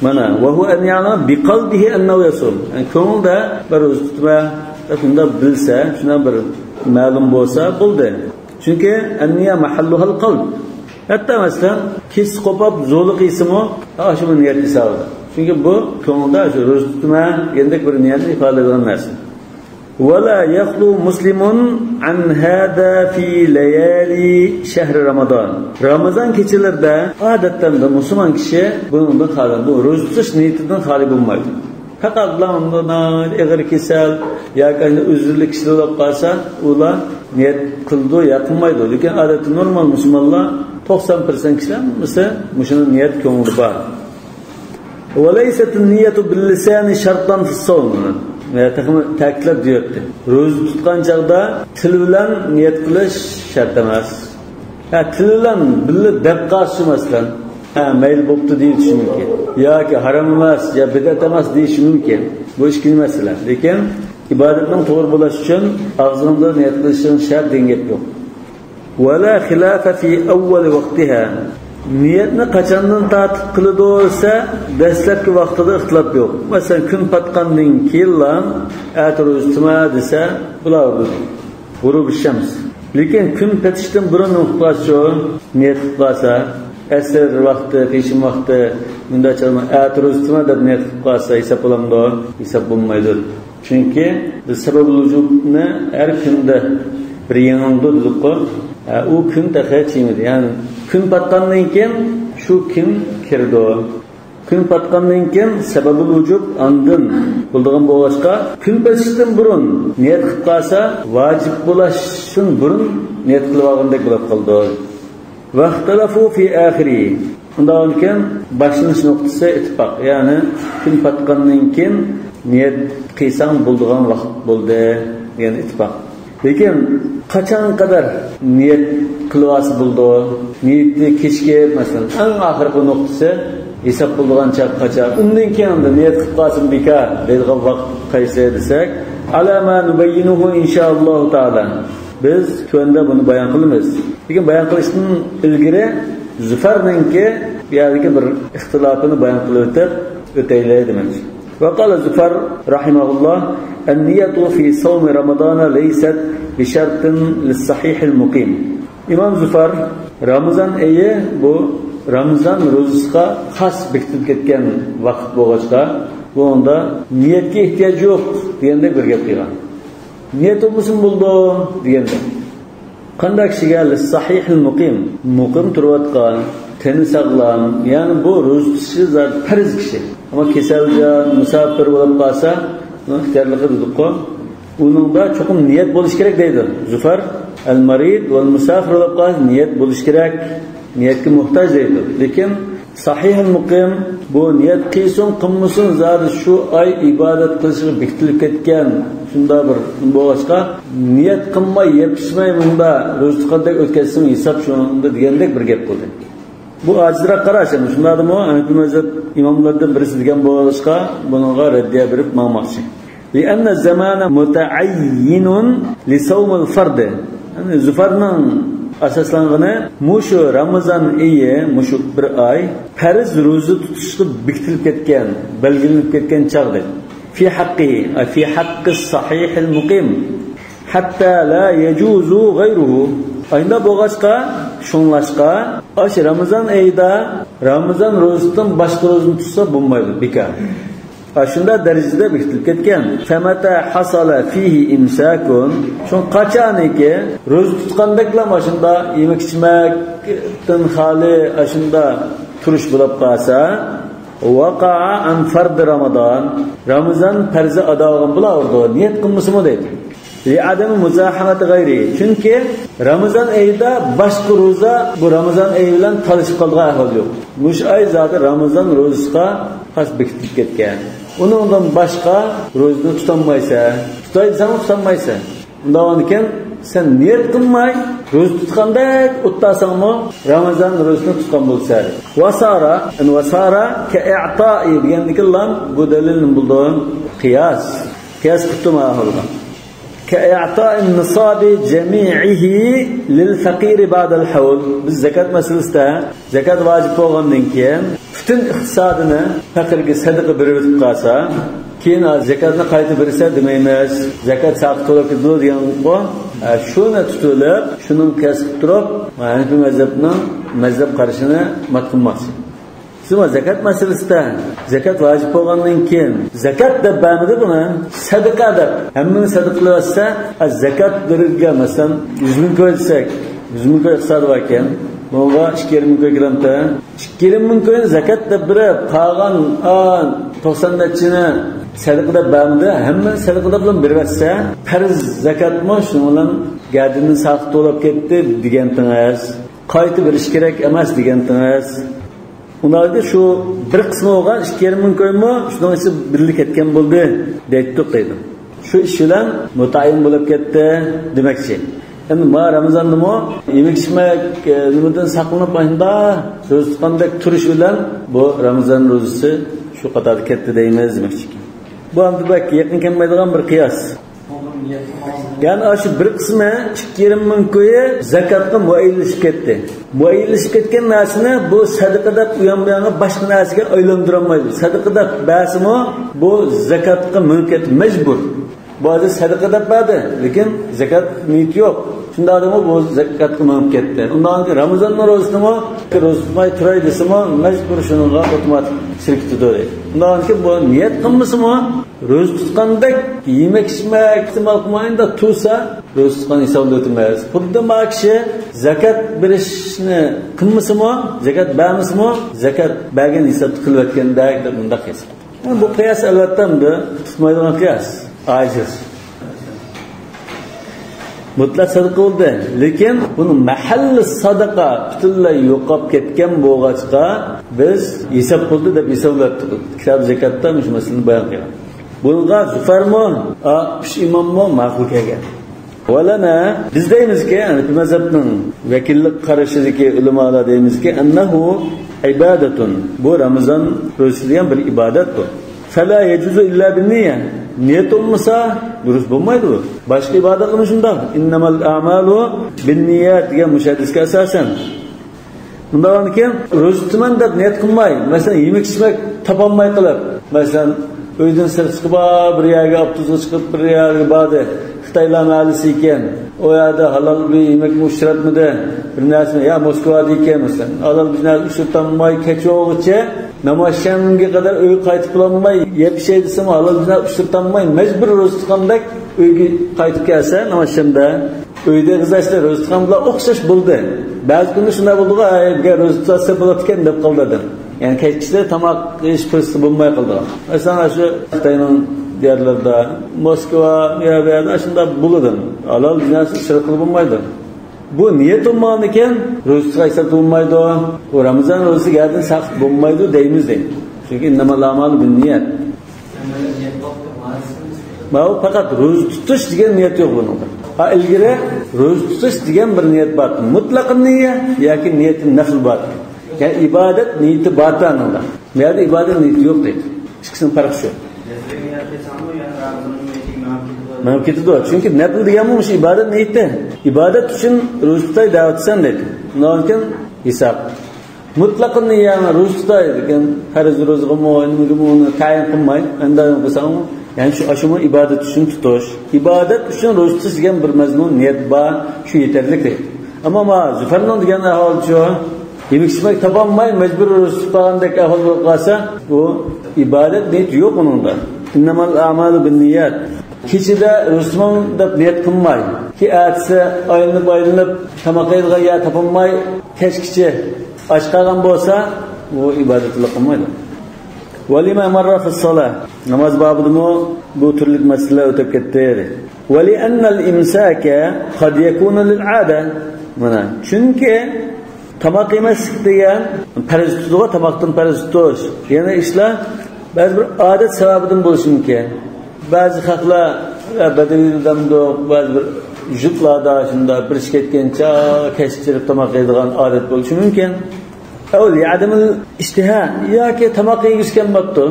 مانا، وهو أن يعلم بقلبه أنه يصوم. يەنى كۆڭلىدە بىر روزا تۇتىمەن دەپ شۇنداق بىلسە، شۇنداق بىر مەلۇم بولسا بولدى. چۈنكى النية محلها القلب. ھەتتا مەسىلەن، كېسە قوپاپ زولىغا يېسىمۇ، ھا، شۇ نىيەت ھېسابىدا. چۈنكى بۇ كۆڭلىدە شۇ روزا تۇتىمەن دېگەندەك بىر نىيەتنى ئىپادىلەيدىغان نەرسە. ولا يخلو مسلم عن هذا في ليالي شهر رمضان. رامىزان كېچىلىرىدە ئادەتتە مۇسۇلمان كىشى بۇنىڭدىن خالىي، بۇ روزا تۇتۇش نىيىتىدىن خالىي بولمايدۇ. پەقەت ئېغىر كېسەل ياكى ئەنە ئۆزرىلىك كىشىلەر بولۇپ قالسا، ئۇلار نىيەت قىلىدۇ يا قىلمايدۇ. لېكىن ئادەتتە نورمال مۇسۇلمانلار توقسان پىرسەنت كىشىلەر ھەممىسى مۇشۇنىڭ نىيەت كۆڭلىدە بار. وليست النية باللسان شرطا في الصوم. يەنە تېخىمۇ تەكىتلەپ دېيەتتى. روزا تۇتقان چاغدا تىل بىلەن نىيەت قىلىش شەرت ئەمەس. ھە، تىل بىلەن بىللە دەپ قالسا، مەسىلەن، ھە، مەيلى بوپتۇ دېيىشى مۇمكىن. ياكى ھارام ئەمەس، يا بىدئەت ئەمەس دېيىشى مۇمكىن. بۇ ئىككىنچى مەسىلە. لېكىن ئىبادەتنىڭ توغرا بولۇشى ئۈچۈن ئاغزىڭدا نىيەت قىلىشىڭ شەرت دېگەن گەپ يوق. ولا خلاف في أول وقتها. نىيەتنى قاچاندىن تارتىپ قىلىدۇ دېسە، دەسلەپكى ۋاقتىدا ئىختىلاپ يوق. مەسىلەن، كۈن پاتقاندىن كېيىنلا ئەتە روزا تۇتىمەن دېسە، بۇلار غۇروب شەمس. لېكىن كۈن پېتىشتىن بۇرۇن نېمە قىلىپ قالسا، نىيەت قىلىپ قالسا، ئەسىر ۋاقتى، پېشىن ۋاقتى، مۇنداق چاغدا ئەتە روزا تۇتىمەن دەپ نىيەت قىلىپ قالسا، ھېساب بولامدۇ؟ ھېساب بولمايدۇ. چۈنكى بىز سەبەبۇل ۋۇجۇبنى ھەر كۈندە بىر يېڭىلىدۇ دېدۇققۇ. ھە، ئۇ كۈن تېخى چىقمىدى. يەنى كۈن پاتقاندىن كېيىن شۇ كۈن كىرىدۇ. كۈن پاتقاندىن كېيىن سەبەبۇل ۋۇجۇب ئاندىن بولىدىغان بولغاچقا، كۈن پېتىشتىن بۇرۇن نىيەت قىلىپ قالسا، ۋاجىپ بولۇشتىن بۇرۇن نىيەت قىلىپ ئالغاندەك بولۇپ قالىدۇ. واختلفوا في آخره. ئۇنداق بولغاندىكىن باشلىنىش نۇقتىسى ئىتتىپاق. يەنى كۈن پاتقاندىن كېيىن نىيەت قىلساڭ بولىدىغان ۋاقىت بولدى دېگەن ئىتتىپاق. لېكىن قاچان قەدەر نىيەت قىلىۋالسا بولىدۇ؟ نىيىتى كېچىكىپ، مەسىلەن، ئەڭ ئاخىرقى نۇقتىسى ھېساب بولىدىغان چاغ قاچان؟ ئۇندىن كېيىن ئەمدى نىيەت قىلىپ قالسىمۇ بىكار دەيدىغان ۋاقىت قايسى دېسەك، على ما نبينه إن شاء الله تعالى. بىز تۆۋەندە بۇنى بايان قىلىمىز. لېكىن بايان قىلىشتىن ئىلگىرى زۇفارنىڭكى بۇ يەردىكى بىر ئىختىلاپىنى بايان قىلىپ ئۆتۈپ ئۆتەيلى دېمەكچى. وقال زفر رحمه الله: النية في صوم رمضان ليست بشرط للصحيح المقيم. ئىمام زۇفار، رامىزان ئېيى بۇ رامىزان روزىسىغا خاس بېكىتىلىپ كەتكەن ۋاقىت بولغاچقا، بۇنىڭدا نىيەتكە ئېھتىياج يوق دېگەندەك بىر گەپ قىلغان. نىيەت بولمىسىمۇ بولىدۇ دېگەندەك. قانداق كىشىگە؟ للصحيح المقيم، مۇقىم تۇرۇۋاتقان، تېنى ساغلام، يەنى بۇ روزا تۇتۇشى زادى پەرز كىشى. ئەمما كېسەلچان، مۇساپىر بولۇپ قالسا، ئۇنىڭ ئىختىيارلىقى دېدۇققۇ. ئۇنىڭدا چوقۇم نىيەت بولۇشى كېرەك دەيدۇ. زۇفار، المريض والمسافر بولۇپ قالسا نىيەت بولۇشى كېرەك، نىيەتكە موھتاج دەيدۇ. لېكىن سەھىھۇل مۇقىم بۇ نىيەت قىلسۇن قىلمىسۇن زادى شۇ ئاي ئىبادەت قىلىشىغا بېكىتىلىپ كەتكەن شۇنداق بىر بولغاچقا، نىيەت قىلماي يېپىشماي مۇندا روزا تۇتقاندەك ئۆتكەزسىمۇ ھېساب شۇنىڭدا دېگەندەك بىر گەپ قىلدى. بۇ ئاجىزراق قاراش، ئەمدى شۇنداقتىمۇ ھەنەفىي مەزھەپ ئىماملىرىدىن بىرسى دېگەن بولغاچقا، بۇنىڭغا رەددىيە بېرىپ ماڭماقچى. لأن الزمان متعين لصوم الفرض. يەنى زۇفارنىڭ ئاساسلانغىنى مۇشۇ رامىزان ئېيى، مۇشۇ بىر ئاي پەرز روزا تۇتۇشقا بېكىتىلىپ كەتكەن، بەلگىلىنىپ كەتكەن چاغ دەيدۇ. في حقه، أي في حق الصحيح المقيم. حتى لا يجوز غيره. ئاشۇنداق بولغاچقا، شۇڭلاشقا، ئاشۇ رامىزان ئېيىدا رامىزان روزىسىدىن باشقا روزىنى تۇتسا بولمايدۇ، بىكار. ئاشۇنداق دەرىجىدە بېكىتىلىپ كەتكەن. فمتى حصل فيه إمساك، شۇ قاچانكى روزا تۇتقاندەكلا ئاشۇنداق يېمەك ئىچمەكتىن خالىي ئاشۇنداق تۇرۇش بولۇپ قالسا، وقع عن فرض رمضان، رامىزان پەرزى ئادا بولغان بولاۋېرىدۇ، نىيەت قىلمىسىمۇ دەيدۇ. لعدم مزاحمة غيره، چۈنكى رامىزان ئېيىدا باشقا روزا بۇ رامىزان ئېيى بىلەن تالىشىپ قالىدىغان ئەھۋال يوق. مۇشۇ ئاي زادى رامىزان روزىسىغا خاس بېكىتىلىپ كەتكەن. ئۇنىڭدىن باشقا روزىنى تۇتالمايسەن. تۇتاي دېسەڭمۇ تۇتالمايسەن. ئۇنداق بولغاندىكىن سەن نىيەت قىلماي روزا تۇتقاندەك ئولتۇرساڭمۇ رامىزان روزىسىنى تۇتقان بولىسەن. وصار، يەنى وصار كإعطاء دېگەندىكىن بۇ دەلىل نېمە بولىدۇ؟ قىياس. قىياس قىپتۇ مانا. كإعطاء النصاب جميعه للفقير بعد الحول. بىز زاكات مەسىلىسىدە، زاكات ۋاجىپ بولغاندىن كېيىن پۈتۈن ئىقتىسادىنى پەقىرگە سەدىقە بېرىۋېتىپ قالسا، كېيىن زاكاتنى قايتا بېرىسەن دېمەيمىز. زاكات ساقىت بولۇپ كېتىدۇ دېگەنغۇ. شۇنى تۇتۇلۇپ، شۇنىڭ كەسىپ تۇرۇپ، ھەنىپىي مەزھەپنىڭ مەزھەپ قارىشىنى مات قىلماقچى. شۇڭا زاكات مەسىلىسىدە، زاكات ۋاجىپ بولغاندىن كېيىن، زاكات دەپ بەرمىدى بۇنى، سەدىقە دەپ، ھەممىنى سەدىقە قىلىۋەتسە، ئە، زاكات بىرگە، مەسىلەن، يۈز مىڭ كوي دېسەك، يۈز مىڭ كوي ئىقتىسادى باركەن، بۇنىڭغا ئىككى يېرىم مىڭ كوي كېلەمتى؟ ئىككى يېرىم مىڭ كوينى زاكات دەپ بېرىپ، قالغان، ئا، توقسان نەچچىنى سەدىقە دەپ بەرمىدى، ھەممىنى سەدىقە دەپ بېرىۋەتسە، پەرز زاكاتمۇ شۇنىڭ بىلەن گەدىنى ساقىت بولۇپ كەتتى دېگەنتىڭىز، قايتا بېرىش كېرەك ئەمەس دېگەنتىڭىز. ئۇنداق شۇ بىر قىسمى بولغان ئىككى يېرىم مىڭ كويمۇ شۇنىڭ ئىچىدە بىللە كەتكەن بولدى دەيتتۇق دەيدۇ. شۇ ئىش بىلەن مۇتەئەييەن بولۇپ كەتتى دېمەكچى. ئەمدى ما رامىزاندىمۇ يېمەك ئىچمەك، ئە، نېمىدىن ساقلىنىپ، ئاشۇنداق روزا تۇتقاندەك تۇرۇش بىلەن بۇ رامىزان روزىسى شۇ قاتاردا كەتتى دەيمىز دېمەكچىكەن. بۇ ئەمدى بەك يېقىن كەلمەيدىغان بىر قىياس. يەنى ئاشۇ بىر قىسمى ئىككى يېرىم مىڭ كويى زاكاتقا مۇئەييەنلىشىپ كەتتى. مۇئەييەنلىشىپ كەتكەن نەرسىنى بۇ سەدىقە دەپ ئۇيان بۇيانغا باشقا نەرسىگە ئايلاندۇرالمايدۇ. سەدىقە دەپ بەرسىمۇ بۇ زاكاتقا مېڭىپ كەتتى، مەجبۇر. بۇ ھازىر سەدىقە دەپ بەردى، لېكىن زاكات نىيىتى يوق. شۇنداق ئادەمگە بۇ زاكاتقا مېڭىپ كەتتى. ئۇنداق رامىزاننىڭ روزىسىنىمۇ روزا تۇتماي تۇراي دېسىمۇ مەجبۇر شۇنىڭغا ئوتوماتىك كىرىپ كېتىدۇ. ئۇنداق بۇ نىيەت قىلمىسىمۇ روزا تۇتقاندەك يېمەك ئىچمەك ئىستېمال قىلمايلا تۇرسا، روزا تۇتقان ھېسابىدا ئۆتىمىز. خۇددى ما كىشى زاكات بېرىشنى قىلمىسىمۇ، زاكات بەرمىسىمۇ، زاكات بەرگەن ھېسابتا قىلىۋەتكەندەك دەپ مۇنداق قىياس. بۇ قىياس ئەلۋەتتە بۇ تۇتمايدىغان قىياس. ئاجىز. مۇتلەق سەدىقە بولدى. لېكىن بۇنىڭ مەھەللى سەدىقە پۈتۈنلەي يوقاپ كەتكەن بولغاچقا، بىز ھېساب قىلدى دەپ ھېسابلاپتۇق. كىتاب زاكاتتا مۇشۇ مەسىلىنى بايان قىلغان. بۇنىڭغا زۇفارمۇ، ئا، ئۈچ ئىماممۇ ماقۇل كەلگەن. ۋەلەنا، بىز دەيمىزكى، ھەنەپىي مەزھەپنىڭ ۋەكىللىك قارىشىدىكى ئۆلىمالار دەيمىزكى، ئەننەھۇ ئىبادەتۇن، بۇ رامىزان روزىسى دېگەن بىر ئىبادەت بۇ. فەلا يەجۇزۇ ئىللا بىننىيە، نىيەت بولمىسا دۇرۇس بولمايدۇ. باشقا ئىبادەتلەرمۇ شۇنداق، ئىننەمەل ئەمالۇ بىننىيەت دېگەن مۇشۇ ھەدىسكە ئاساسەن. ئۇنداق بولغاندىكىن روزا تۇتىمەن دەپ نىيەت قىلماي، مەسىلەن، يېمەك ئىچمەك تاپالماي قېلىپ، مەسىلەن، ئۆيدىن سىرتقا بار بىر يەرگە، ئاپتوبۇسقا چىقىپ بىر يەرگە باردى. خىتايلار مەھەللىسى ئىكەن، ئۇ يەردە ھالال بىر يېمەكنى ئۇچراتمىدى. بىر نەرسىنى، يا موسكۋادا ئىكەن، مەسىلەن، ھالال بىر نەرسە ئۇچرىتالماي كەچۈرگۈچە نامازشەمگە قەدەر ئۆيگە قايتىپ بولالماي، يەپ ئىچەي دېسىمۇ ھالال بىر نەرسە ئۇچرىتالماي مەجبۇر روزا تۇتقاندەك ئۆيگە قايتىپ كەلسە نامازشەمدە، ئۆيدە ئېغىز ئاچسا روزا تۇتقان بىلەن ئوخشاش بولدى. بەزى كۈنى شۇنداق بولدىغۇ، ئەي، بىر روزا تۇتسا بولىدىكەن دەپ قالدى ئادەم. يەنى كەچكىسى تاماق يېيىش پۇرسىتى بولماي قالىدىغان. مەسىلەن، شۇ خىتاينىڭ دىيارلىرىدا، موسكۋا، بۇ يەر، بۇ يەردە شۇنداق بولىدۇ. ھالال بىر نەرسە ئىشرەت قىلىپ بولمايدۇ. بۇ نىيەت بولمىغاندىكىن روزا تۇتقان ھېسابتا بولمايدۇ. بۇ رامىزان روزىسى گەدىن ساقىت بولمايدۇ دەيمىز دەيدۇ. چۈنكى ئىننەمەل ئەمالۇ بىننىيەت. ماۋۇ پەقەت روزا تۇتۇش دېگەن نىيەت يوق بۇنىڭدا. ھا، ئىلگىرى روزا تۇتۇش دېگەن بىر نىيەت بار. مۇتلەق نىيە ياكى نىيەتى نەفل بار. يەنى ئىبادەت نىيىتى بار ئانىڭدا. بۇ يەردە ئىبادەت نىيىتى يوق دەيدۇ. ئىككىسىنىڭ پەرقى شۇ. مېڭىپ كېتىدۇ. چۈنكى نەپل دېگەنمۇ مۇشۇ ئىبادەت نىيىتى. ئىبادەت ئۈچۈن روزا تۇتاي دەۋاتىسەن دەيدۇ. ئۇنىڭدىن كېيىن ھېساب. مۇتلەق نىيە، روزا تۇتاي دېگەن، پەرز روزىغىمۇ، نېمىگىمۇ ئۇنى تەيىن قىلماي، ئەندايىن قىلساڭمۇ، يەنى شۇ، ئاشۇمۇ ئىبادەت ئۈچۈن تۇتۇش. ئىبادەت ئۈچۈن روزا تۇتۇش دېگەن بىر مەزمۇن نىيەت بار، شۇ يېتەرلىك دەيدۇ. ئەمما ما زۇفەرنىڭ دېگەن ئەھۋالىچۇ، يېمەك ئىچمەك تاپالماي مەجبۇرىي روزا تۇتۇپ قالغاندەك ئەھۋال بولۇپ قالسا، بۇ ئىبادەت نىيىتى يوق ئۇنىڭدا. ئىننەمەل ئەمالۇ بىننىيات. كېچىدە روزا تۇتىمەن دەپ نىيەت قىلماي، كېيىن ئەتىسى ئايلىنىپ ئايلىنىپ تاماق يەيدىغان يەر تاپالماي كەچكىچە ئاچ قالغان بولسا، بۇ ئىبادەتلا قىلمايدۇ. ولما مر في الصلاة، ناماز بابىدىمۇ بۇ تۈرلۈك مەسىلىلەر ئۆتۈپ كەتتى. ولأن الإمساك قد يكون للعادة. مانا، چۈنكى تاماق يېمەسلىك دېگەن پەرز تۇتىدىغۇ، تاماقتىن پەرز تۇتۇش. يەنە ئىشلار بەزى بىر ئادەت سەۋەبىدىن بولۇشى مۇمكىن. بەزى خەقلەر، يا بەدىۋىلەردۇ، بەزى بىر يۇرتلاردا شۇنداق بىر ئىش كەتكەنچە كەچتە تاماق يەيدىغان ئادەت بولۇشى مۇمكىن. ئەۋ لىئادەمىل ئىشتىھا، ياكى تاماق يېگۈسى كەلمەپتۇ.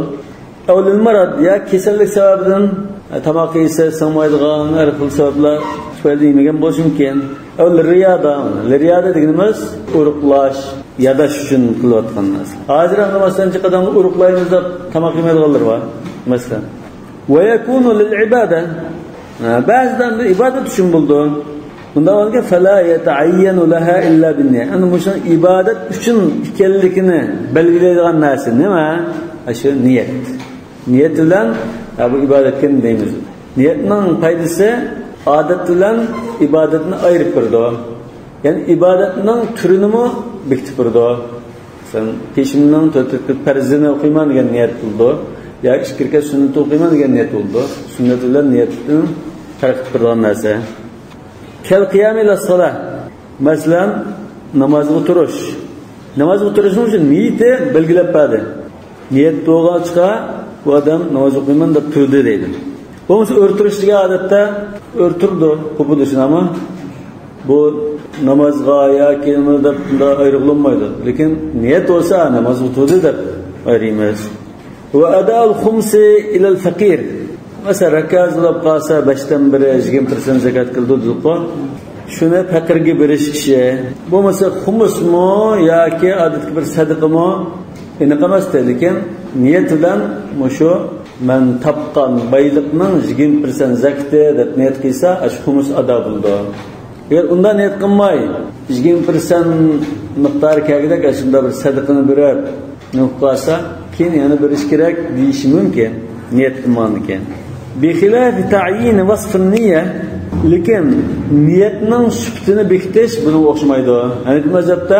ئەۋ لىلمەرەد، يا كېسەللىك سەۋەبىدىن، ئە، تاماق يېسە سىڭمايدىغان ھەر خىل سەۋەبلەر تۈپەيلىدىن يېمىگەن بولۇشى مۇمكىن. ئەۋ لىرىيادا، لىرىيادا دېگىنىمىز ئورۇقلاش، ياداش ئۈچۈن قىلىۋاتقان نەرسە. ھازىر ئەمدى مەسىلەن، چىقىدىغان ئورۇقلايمىز دەپ تاماق يېمەيدىغانلار بار، مەسىلەن. ويكون للعبادة. ھە، بەزىدە ئەمدى ئىبادەت ئۈچۈن بولىدۇ. بۇنداق بولغانكەن، فلا يتعين لها إلا بالنية. ئەمدى مۇشۇ ئىبادەت ئۈچۈن ئىكەنلىكىنى بەلگىلەيدىغان نەرسە نېمە؟ ئاشۇ نىيەت. نىيەت بىلەن، ھە، بۇ ئىبادەتكە دەيمىز. نىيەتنىڭ پايدىسى ئادەت بىلەن ئىبادەتنى ئايرىپ بېرىدۇ. يەنى ئىبادەتنىڭ تۈرىنىمۇ بېكىتىپ بېرىدۇ. مەسىلەن، پېشىننىڭ تۆت رەكەت پەرزىنى ئوقۇيمەن دېگەن نىيەت بولىدۇ. يا ئىككى رەكەت سۈننىتى ئوقۇيمەن دېگەن نىيەت بولىدۇ. سۈننەت بىلەن نىيەتنىڭ پەرق قىلىدىغان نەرسە. كالقيام إلى الصلاة. مەسىلەن، نامازغا تۇرۇش. نامازغا تۇرۇشنىڭ ئۈچۈن نىيىتى بەلگىلەپ بەردى. نىيەت بولغاچقا، بۇ ئادەم ناماز ئوقۇيمەن دەپ تۇردى دەيدۇ. بولمىسا ئۆرە تۇرۇش دېگەن ئادەتتە ئۆرە تۇرىدۇ، قوپىدۇ شۇنداقمۇ؟ بۇ نامازغا ياكى نېمە دەپ بۇنداق ئايرىغىلى بولمايدۇ. لېكىن نىيەت بولسا، نامازغا تۇردى دەپ ئايرىيمىز. وأداء الخمس إلى الفقير. مەسىلەن، رەكەز بولۇپ قالسا، بەشتىن بىرى، يىگىرمە پىرسەنت زاكات كېلىدۇ دېدۇققۇ. شۇنى پەقىرگە بېرىش ئىشى. بولمىسا خۇمۇسمۇ ياكى ئادەتتىكى بىر سەدىقىمۇ ئېنىق ئەمەستە، لېكىن نىيەت بىلەن مۇشۇ مەن تاپقان بايلىقنىڭ يىگىرمە پىرسەنت زاكىتى دەپ نىيەت قىلسا، ئاشۇ خۇمۇس ئادا بولىدۇ. ئەگەر ئۇنداق نىيەت قىلماي، يىگىرمە پىرسەنت مىقدارى كەلگۈدەك ئاشۇنداق بىر سەدىقىنى بېرىپ، نېمە قىلىپ قالسا، كېيىن يەنە بېرىش كېرەك دېيىشى مۇمكىن، نىيەت قىلمىغاندىكىن. بخلاف تعيين وصف النية، لېكىن نىيەتنىڭ سۈپىتىنى بېكىتىش بۇنىڭغا ئوخشىمايدۇ. ھەنەفىي مەزھەپتە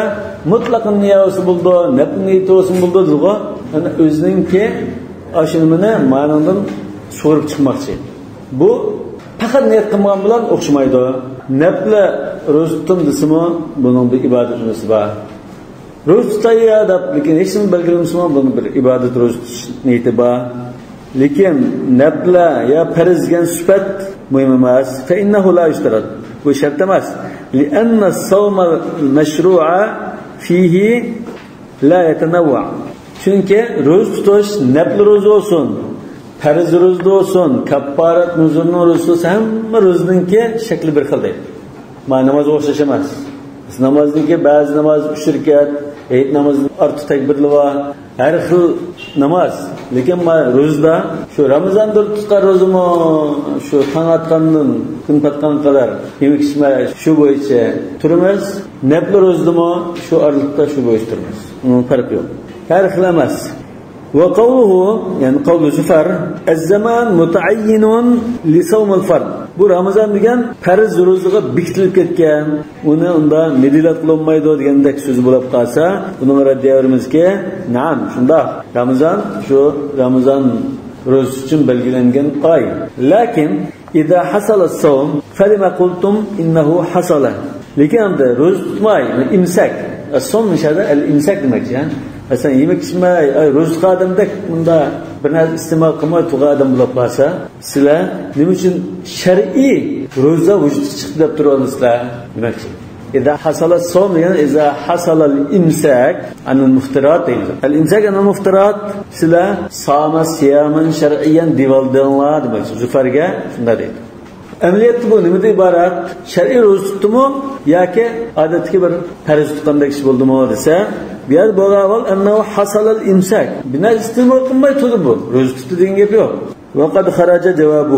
مۇتلەق نىيە بولسا بولىدۇ، نەپلى نىيىتى بولسا بولىدۇ دېدىغۇ. يەنى ئۆزىنىڭكى ئاشۇ نېمىنى مانىڭدىن سۇغۇرۇپ چىقماقچى. بۇ پەقەت نىيەت قىلمىغان بىلەن ئوخشىمايدۇ. نەپلى روزا تۇتتۇم دېسىمۇ، بۇنىڭ بىر ئىبادەت نېمىسى بار. روزا تۇتاي يا دەپ، لېكىن ھېچنېمە بەلگىلىمىسىمۇ، بۇنىڭ بىر ئىبادەت روزا تۇتۇش نىيىتى بار. لېكىن نەپلە يا پەرز دېگەن سۈپەت مۇھىم ئەمەس. فإنه لا يشترط. بۇ شەرت ئەمەس. لأن الصوم المشروع فيه لا يتنوع. چۈنكى روزا تۇتۇش، نەپلى روزا بولسۇن، پەرز روزا بولسۇن، كاپپارەت نۇزۇرنىڭ روزىسى بولسۇن، ھەممە روزىنىڭكى شەكلى بىر خىل دەيدۇ. مانا نامازغا ئوخشاش ئەمەس. بىز نامازنىڭكى بەزى ناماز ئۈچ رەكەت، ھېيت نامازى ئارتۇق تەكبىرلىرى بار، ھەر خىل ناماز. لېكىن مانا روزىدا شۇ رامىزاندا تۇتقان روزىمۇ، شۇ تاڭ ئاتقاندىن كۈن پاتقانغا قەدەر يېمەك ئىچمەي شۇ بويىچە تۇرىمىز. نەپلى روزىدىمۇ شۇ ئارىلىقتا شۇ بويىچە تۇرىمىز. ئۇنىڭ پەرقى يوق. ھەر خىل ئەمەس. وقوله، يەنى قولى زۇفەر، الزمان متعين لصوم الفرض. بۇ رامىزان دېگەن پەرز روزىغا بېكىتىلىپ كەتكەن. ئۇنى ئۇندا مىدىلات قىلىنمايدۇ دېگەندەك سۆزى بولۇپ قالسا، بۇنىڭغا رەددىيە بېرىمىزكى، نەئەم، شۇنداق. رامىزان شۇ رامىزان روزىسى ئۈچۈن بەلگىلەنگەن ئاي. لېكىن إذا حصل الصوم فلم قلتم إنه حصل. لېكىن ئەمدى روزا تۇتماي، ئىمساك. ئەسسوم مۇشۇ يەردە ئەل ئىمساك دېمەكچى. مەسىلەن، يېمەك ئىچمەي، ئاي، روزا تۇتقان ئادەمدەك مۇنداق بىر نەرسە ئىستېمال قىلماي تۇرغان ئادەم بولۇپ قالسا، سىلەر نېمە ئۈچۈن شەرئىي روزا ۋۇجۇدقا چىقتى دەپ تۇرۇۋاتىسىلەر دېمەكچى. إذا حصل الصوم دېگەن، إذا حصل الإمساك عن المفطرات دەيمىز. الإمساك عن المفطرات، سىلەر صام صياما شرعيا دېيىۋالدىڭلار دېمەكچى. زۇفەرگە شۇنداق دەيدۇ. ئەمەلىيەتتە بۇ نېمىدىن ئىبارەت؟ شەرئىي روزا تۇتتىمۇ ياكى ئادەتتىكى بىر پەرز تۇتقاندەك ئىش بولدىمۇ دېسە، بۇ يەردە بولغان ئەھۋال أنه حصل الإمساك. بىر نەرسە ئىستېمال قىلماي تۇردى بۇ. روزا تۇتتى دېگەن گەپ يوق. وقد خرج جوابه.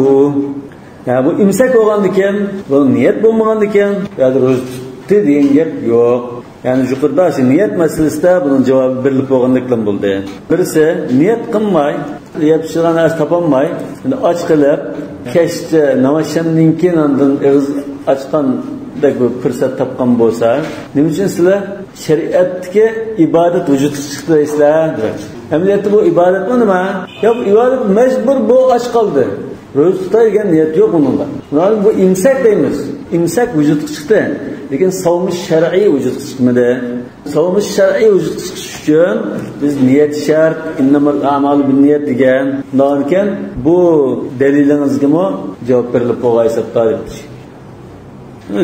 يا، بۇ ئىمساك بولغاندىكىن، بۇ نىيەت بولمىغاندىكىن، بۇ يەردە روزا تۇت-، دېگەن گەپ يوق. يەنى يۇقىرىدا شۇ نىيەت مەسىلىسىدە بۇنىڭ جاۋابى بېرىلىپ بولغاندەكلا بولدى. بىرسى نىيەت قىلماي، يەپ ئىچىدىغان نەرسە تاپالماي، ئەمدى ئاچ قېلىپ، كەچتە ناماز ئىشەمدىن كېيىن ئاندىن ئېغىز ئاچقاندەك بىر پۇرسەت تاپقان بولسا، نېمە ئۈچۈن سىلەر شەرىئەتتىكى ئىبادەت ۋۇجۇدقا چىقتى دەيسىلەر؟ ئەمەلىيەتتە بۇ ئىبادەتمۇ نېمە؟ يا بۇ ئىبادەت مەجبۇر، بۇ ئاچ قالدى. روزا تۇتاي دېگەن نىيەت يوق ئۇنىڭدا. بۇنى بۇ ئىمساك دەيمىز. ئىمساك ۋۇجۇدقا چىقتى. لېكىن ساۋمۇ شەرئىي ۋۇجۇدقا چىقمىدى. ساۋمۇ شەرئىي ۋۇجۇدقا چىقىش ئۈچۈن بىز نىيەت شەرت، ئىننەمەل ئەمالۇ بىننىيەت دېگەن. شۇنداقكەن بۇ دەلىلىڭىزگىمۇ جاۋاب بېرىلىپ بولغاي ھېسابتا دەپتۇ.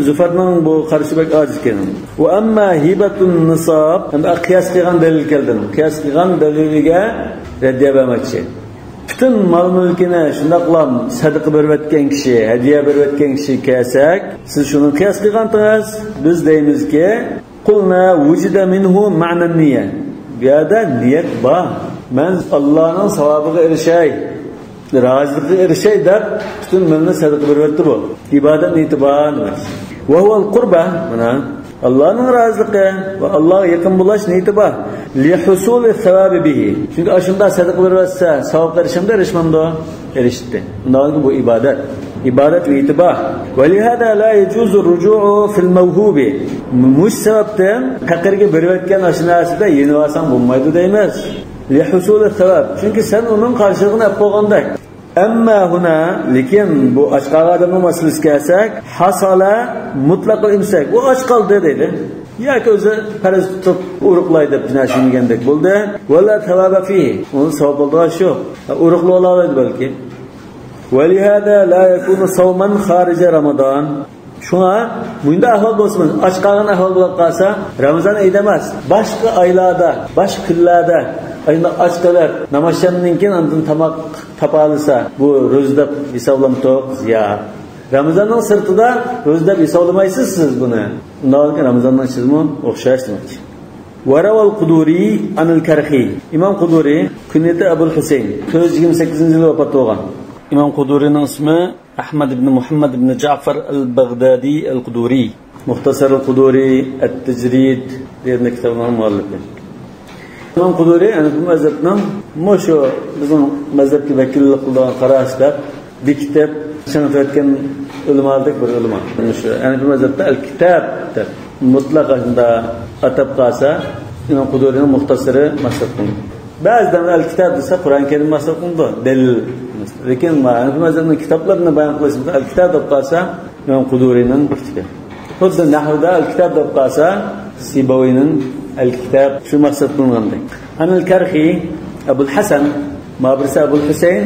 زۇفارنىڭ بۇ قارىشى بەك ئاجىز ئىكەن. ۋە ئەمما ھىبەتۇن نىساب، ئەمدى قىياس قىلغان دەلىل كەلدى. قىياس قىلغان دەلىلىگە رەددىيە بەرمەكچى. پۈتۈن مال-مۈلكىنى شۇنداقلا سەدىقە بېرىۋەتكەن كىشى، ھەدىيە بېرىۋەتكەن كىشىگە كەلسەك، سىز شۇنى قىياس قىلغانتىڭىز، بىز دەيمىزكى، قۇلنا ۋۇجىدە مىنھۇ مەنەن نىيە. بۇ يەردە نىيەت بار. مەن ئاللانىڭ ساۋابىغا ئېرىشەي، رازىلىقىغا ئېرىشەي دەپ پۈتۈن مالىنى سەدىقە بېرىۋەتتى بۇ. ئىبادەت نىيىتى بار دېمەك. ۋە ھۇۋەل قۇربە، مانا ئاللانىڭ رازىلىقى ۋە ئاللاغا يېقىن بولاش نىيىتى بار. لىھۇسۇلى سەۋابى بىھى. چۈنكى ئاشۇنداق سەدىقە بېرىۋەتسە ساۋابقا ئېرىشەمدۇ، ئېرىشمامدۇ؟ ئېرىشتى. ئۇنداق بۇ ئىبادەت. ئىبادەت نىيىتى بار. ۋە لىھازا لا يەجۇزۇ رۇجۇئۇ فىل مەۋھۇبى. مۇشۇ سەۋەبتىن پەقىرگە بېرىۋەتكەن ئاشۇ نەرسىدە يېنىۋالساڭ بولمايدۇ دەيمىز. لىھۇسۇلى سەۋەب. چۈنكى سەن ئۇنىڭ قارشىلىقىنى ئېلىپ بولغاندەك. ئەمما ھۇنا، لېكىن بۇ ئاچ قالغان ئادەمنىڭ مەسىلىسىگە كەلسەك، ھاسالا مۇتلەقىل ئىمساك، ئۇ ئاچ قالدى دەيدۇ. ياكى ئۆزى پەرەز تۇتۇپ ئۇرۇقلاي دەپ نەرسە يېمىگەندەك بولدى. ۋەلا سەۋابە فىھى، ئۇنىڭ سەۋەب بولىدىغان ئىشى يوق. ئۇرۇقلىۋالالايدۇ بەلكى. ۋەلىھازا لا يەكۇنۇ سەۋمەن خارىجە رامىزان. شۇڭا مۇنداق ئەھۋال بولسىمۇ، ئاچ قالغان ئەھۋال بولۇپ قالسا، رامىزان ئېيىدا ئەمەس، باشقا ئايلاردا، باشقا كۈنلەردە ئاچ قېلىپ، ناماز ئىشەمدىن كېيىن ئاندىن تاماق تاپالىسا، بۇ روزا دەپ ھېسابلامتۇق؟ ياق. رامىزاننىڭ سىرتىدا روزا دەپ ھېسابلىمايسىز سىز بۇنى. ئۇنداق رامىزاننىڭ ئىچىدىمۇ ئوخشاش دېمەكچى. ۋەرەۋەل قۇدۇرى ئەنىل كەرخى. ئىمام قۇدۇرى، كۇنيىتى ئەبۇل ھۈسەيىن، تۆت يۈز يىگىرمە سەككىزىنچى يىلى ۋاپات بولغان. ئىمام قۇدۇرىنىڭ ئىسمى ئەھمەد ئىبن مۇھەممەد ئىبن جەفەر ئەل بەغدادى ئەل قۇدۇرى. مۇختەسەر قۇدۇرى، ئەت-تەجرىد دېگەن كىتابلارنىڭ مۇئەللىپى. ئىمام قۇدۇرى ھەنەفىي مەزھەپنىڭ مۇشۇ بىزنىڭ مەزھەپكە ۋەكىللىك قىلىدىغان قاراشلار بېكىتىپ چىڭىتىۋەتكەن ئۆلىمالىرىدەك بىر ئۆلىما. مۇشۇ ھەنەفىي مەزھەپتە ئەل-كىتاب دەپ مۇتلەق ئاشۇنداق ئاتاپ قالسا، ئىمام قۇدۇرىنىڭ مۇختەسىرى مەقسەت قىلىنىدۇ. بەزىدە ئەل-كىتاب دېسە، قۇرئان كەرىم مەقسەت قىلىنىدۇ، دەلىل. لېكىن ھەنەفىي مەزھەپنىڭ كىتابلىرىنى بايان قىلىشىمىزدا ئەل-كىتاب دەپ قالسا، ئىمام قۇدۇرىنىڭ كىتابى. خۇددى نەھۋىدە ئەل-كىتاب دەپ قالسا، سىباۋىينىڭ ئەل-كىتاب شۇ مەقسەت قىلىنغاندەك. ئەنىل كەرخى، ئەبۇل ھەسەن، ما بىرسى ئەبۇل ھۈسەيىن،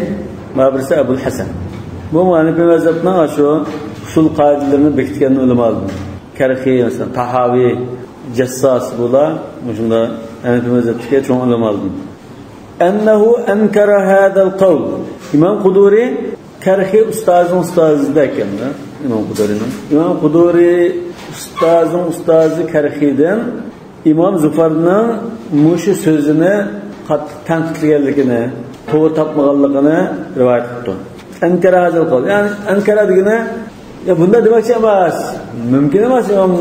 ما بىرسى ئەبۇل ھەسەن. بۇ ھەنەفىي مەزھەپنىڭ شۇ ئۇسۇل قائىدىلىرىنى بېكىتكەن ئۆلىمالىرىدىن. كەرخى، مەسىلەن، تاھاۋى، جەسساس، بۇلار مۇشۇنداق ھەنەفىي مەزھەپتىكى چوڭ ئۆلىمالىرىدىن. ئەننەھۇ ئەنكەرە ھازەل قەۋل. ئىمام قۇدۇرى كەرخى ئۇستازىنىڭ ئۇستازى ئىكەن، ئىمام قۇدۇرىنىڭ. ئىمام قۇدۇرى ئۇستازىنىڭ ئۇستازى كەرخىدىن ئىمام زۇفارنىڭ مۇشۇ سۆزىنى قاتتىق تەنقىدلىگەنلىكىنى، توغرا تاپمىغانلىقىنى رىۋايەت قىپتۇ. ئەنكەرە ھازەل قەۋل. يەنى ئەنكەرە دېگىنى، يا، بۇنداق دېمەكچى ئەمەس. مۇمكىن ئەمەس، ئىمام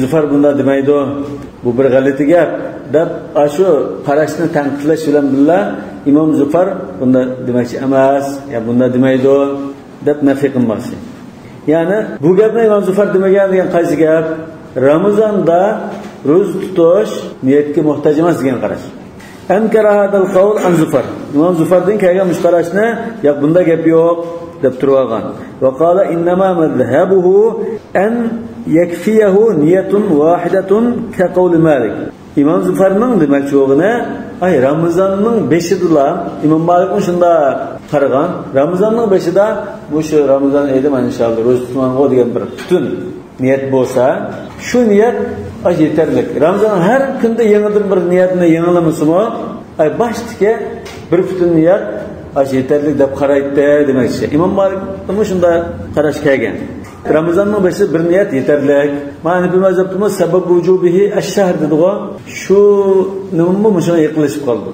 زۇفار بۇنداق دېمەيدۇ. بۇ بىر غەلىتە گەپ، دەپ، ئاشۇ قاراشنى تەنقىدلەش بىلەن بىللە، ئىمام زۇفار بۇنداق دېمەكچى ئەمەس، يا بۇنداق دېمەيدۇ، دەپ نەفى قىلماقچى. يەنى، بۇ گەپنى ئىمام زۇفار دېمىگەن دېگەن قايسى گەپ؟ رامىزاندا روزا تۇتۇش نىيەتكە موھتاج ئەمەس دېگەن قاراش. ئەنكەرە ھازەل قەۋل ئەن زۇفار. ئىمام زۇفاردىن كەلگەن مۇشۇ قاراشنى، ياق، بۇنداق گەپ يوق، دەپ تۇرۇۋالغان. ۋە قالە ئىننەما مەزھەبۇھۇ ئەن يەكفىيەھۇ نىيەتۇن ۋاھىدەتۇن كەقەۋلى مالىك. ئىمام زۇفارنىڭ دېمەكچى بولغىنى، ئاي، رامىزاننىڭ بېشىدىلا، ئىمام مالىكمۇ شۇنداق قارىغان، رامىزاننىڭ بېشىدا، مۇشۇ رامىزان ئېيىدا مەن ئىنشائاللا روزا تۇتىمەنغۇ دېگەن بىر پۈتۈن نىيەت بولسا، شۇ نىيەت ئاشۇ يېتەرلىك. رامىزان ھەر كۈندە يېڭىدىن بىر نىيەتنى يېڭىلىمىسىمۇ، ئاي، باشتىكى بىر پۈتۈن نىيەت ئاشۇ يېتەرلىك دەپ قارايتتى دېمەكچى. ئىمام مالىكتىمۇ شۇنداق قاراش كەلگەن. رامىزاننىڭ بېشىدا بىر نىيەت يېتەرلىك. مانا ھەنەفىي مەزھەپتىمۇ سەبەبۇ ۋۇجۇبىھى ئەششەھر دېدىغۇ. شۇ نېمىمۇ مۇشۇغا يېقىنلىشىپ قالىدۇ.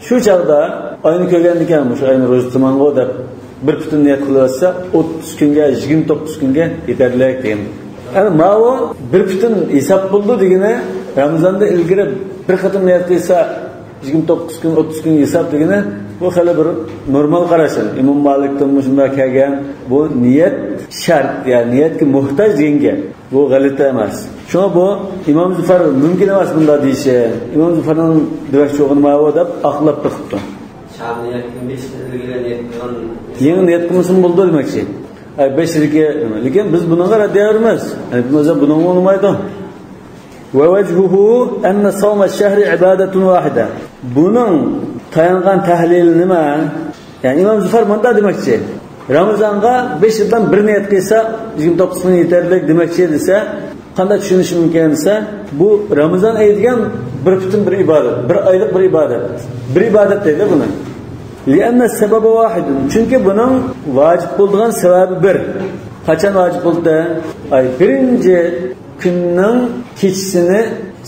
شۇ چاغدا ئاينى كۆرگەندىكىن، مۇشۇ ئاينى روزا تۇتىمەنغۇ دەپ بىر پۈتۈن نىيەت قىلىۋەتسە، ئوتتۇز كۈنگە، يىگىرمە توققۇز كۈنگە يېتەرلىك دېگەن. يەنى ماۋۇ بىر پۈتۈن ھېساب بولىدۇ دېگىنى، رامىزاندىن ئىلگىرى بىر قېتىم نىيەت قىلسا، يىگىرمە توققۇز كۈن، ئوتتۇز كۈن ھېساب دېگىنى، بۇ خېلى بىر نورمال قاراش. ئىمام مالىكتىنمۇ شۇنداق كەلگەن، بۇ نىيەت شەرت، يەنى نىيەتكە موھتاج دېگەن گەپ. بۇ غەلىتە ئەمەس. شۇڭا بۇ ئىمام زۇفار مۇمكىن ئەمەس بۇنداق دېيىشى. ئىمام زۇفارنىڭ دېمەكچى بولغىنى ماۋۇ دەپ ئاقلاپ بېقىپتۇ. شام نىيەتتىن بەش يىل ئىلگىرى نىيەت قىلغان. يېڭى نىيەت قىلمىسىمۇ بولىدۇ دېمەكچى. ئەي، بەش يىلكى، لېكىن بىز بۇنىڭغا رەددىيە بېرىمىز. يەنى بۇ مەزھەپ بۇنىڭغا ئۇنىمايدۇ. ووجهه أن صوم الشهر عبادة واحدة. بۇنىڭ تايانغان تەھلىلى نېمە؟ يەنى ئىمام زۇفار مۇنداق دېمەكچى، رامىزانغا بەش يىلدىن بىر نىيەت قىلسا، يىگىرمە توققۇز كۈن يېتەرلىك دېمەكچى دېسە، قانداق چۈشىنىش مۇمكىن دېسە، بۇ رامىزان ئېيى دېگەن بىر پۈتۈن بىر ئىبادەت، بىر ئايلىق بىر ئىبادەت. بىر ئىبادەت دەيدۇ بۇنى. لأن السبب واحد. چۈنكى بۇنىڭ ۋاجىپ بولىدىغان سەۋەبى بىر. قاچان ۋاجىپ بولدى؟ ئاي، بىرىنچى كۈننىڭ كېچىسىنى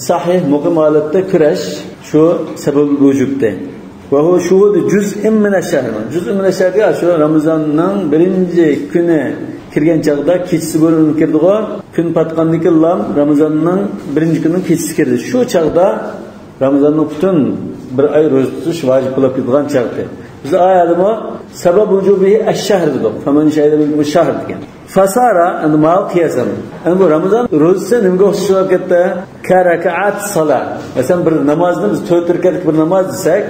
سەھىھ، مۇقىم ھالەتتە كۆرۈش شۇ سەۋەبى ۋۇجۇبتى. وهو شهود جزء من الشهر. جزء من الشهر دېگەن شۇ رامىزاننىڭ بىرىنچى كۈنى كىرگەن چاغدا كېچىسى بولۇنۇپ كىردىغۇ. كۈن پاتقاندىن كېيىنلا رامىزاننىڭ بىرىنچى كۈنىنىڭ كېچىسى كىردى. شۇ چاغدا رامىزاننىڭ پۈتۈن بىر ئاي روزا تۇتۇش ۋاجىپ بولۇپ كېتىدىغان چاغدى. بىز ئايەتتىمۇ سەۋەب ۋۇجۇبىھى ئەششەھر دېدۇق. فەمەن شەھىدە مىنكۇمۇششەھر دېگەن. فەسارا، ئەمدى ماۋۇ قىياسەن. ئەمدى بۇ رامىزان روزىسى نېمىگە ئوخشاش بولۇپ كەتتى؟ كەرەكەئات سالا. مەسىلەن، بىر نامازنى بىز تۆت رەكەتلىك بىر ناماز دېسەك،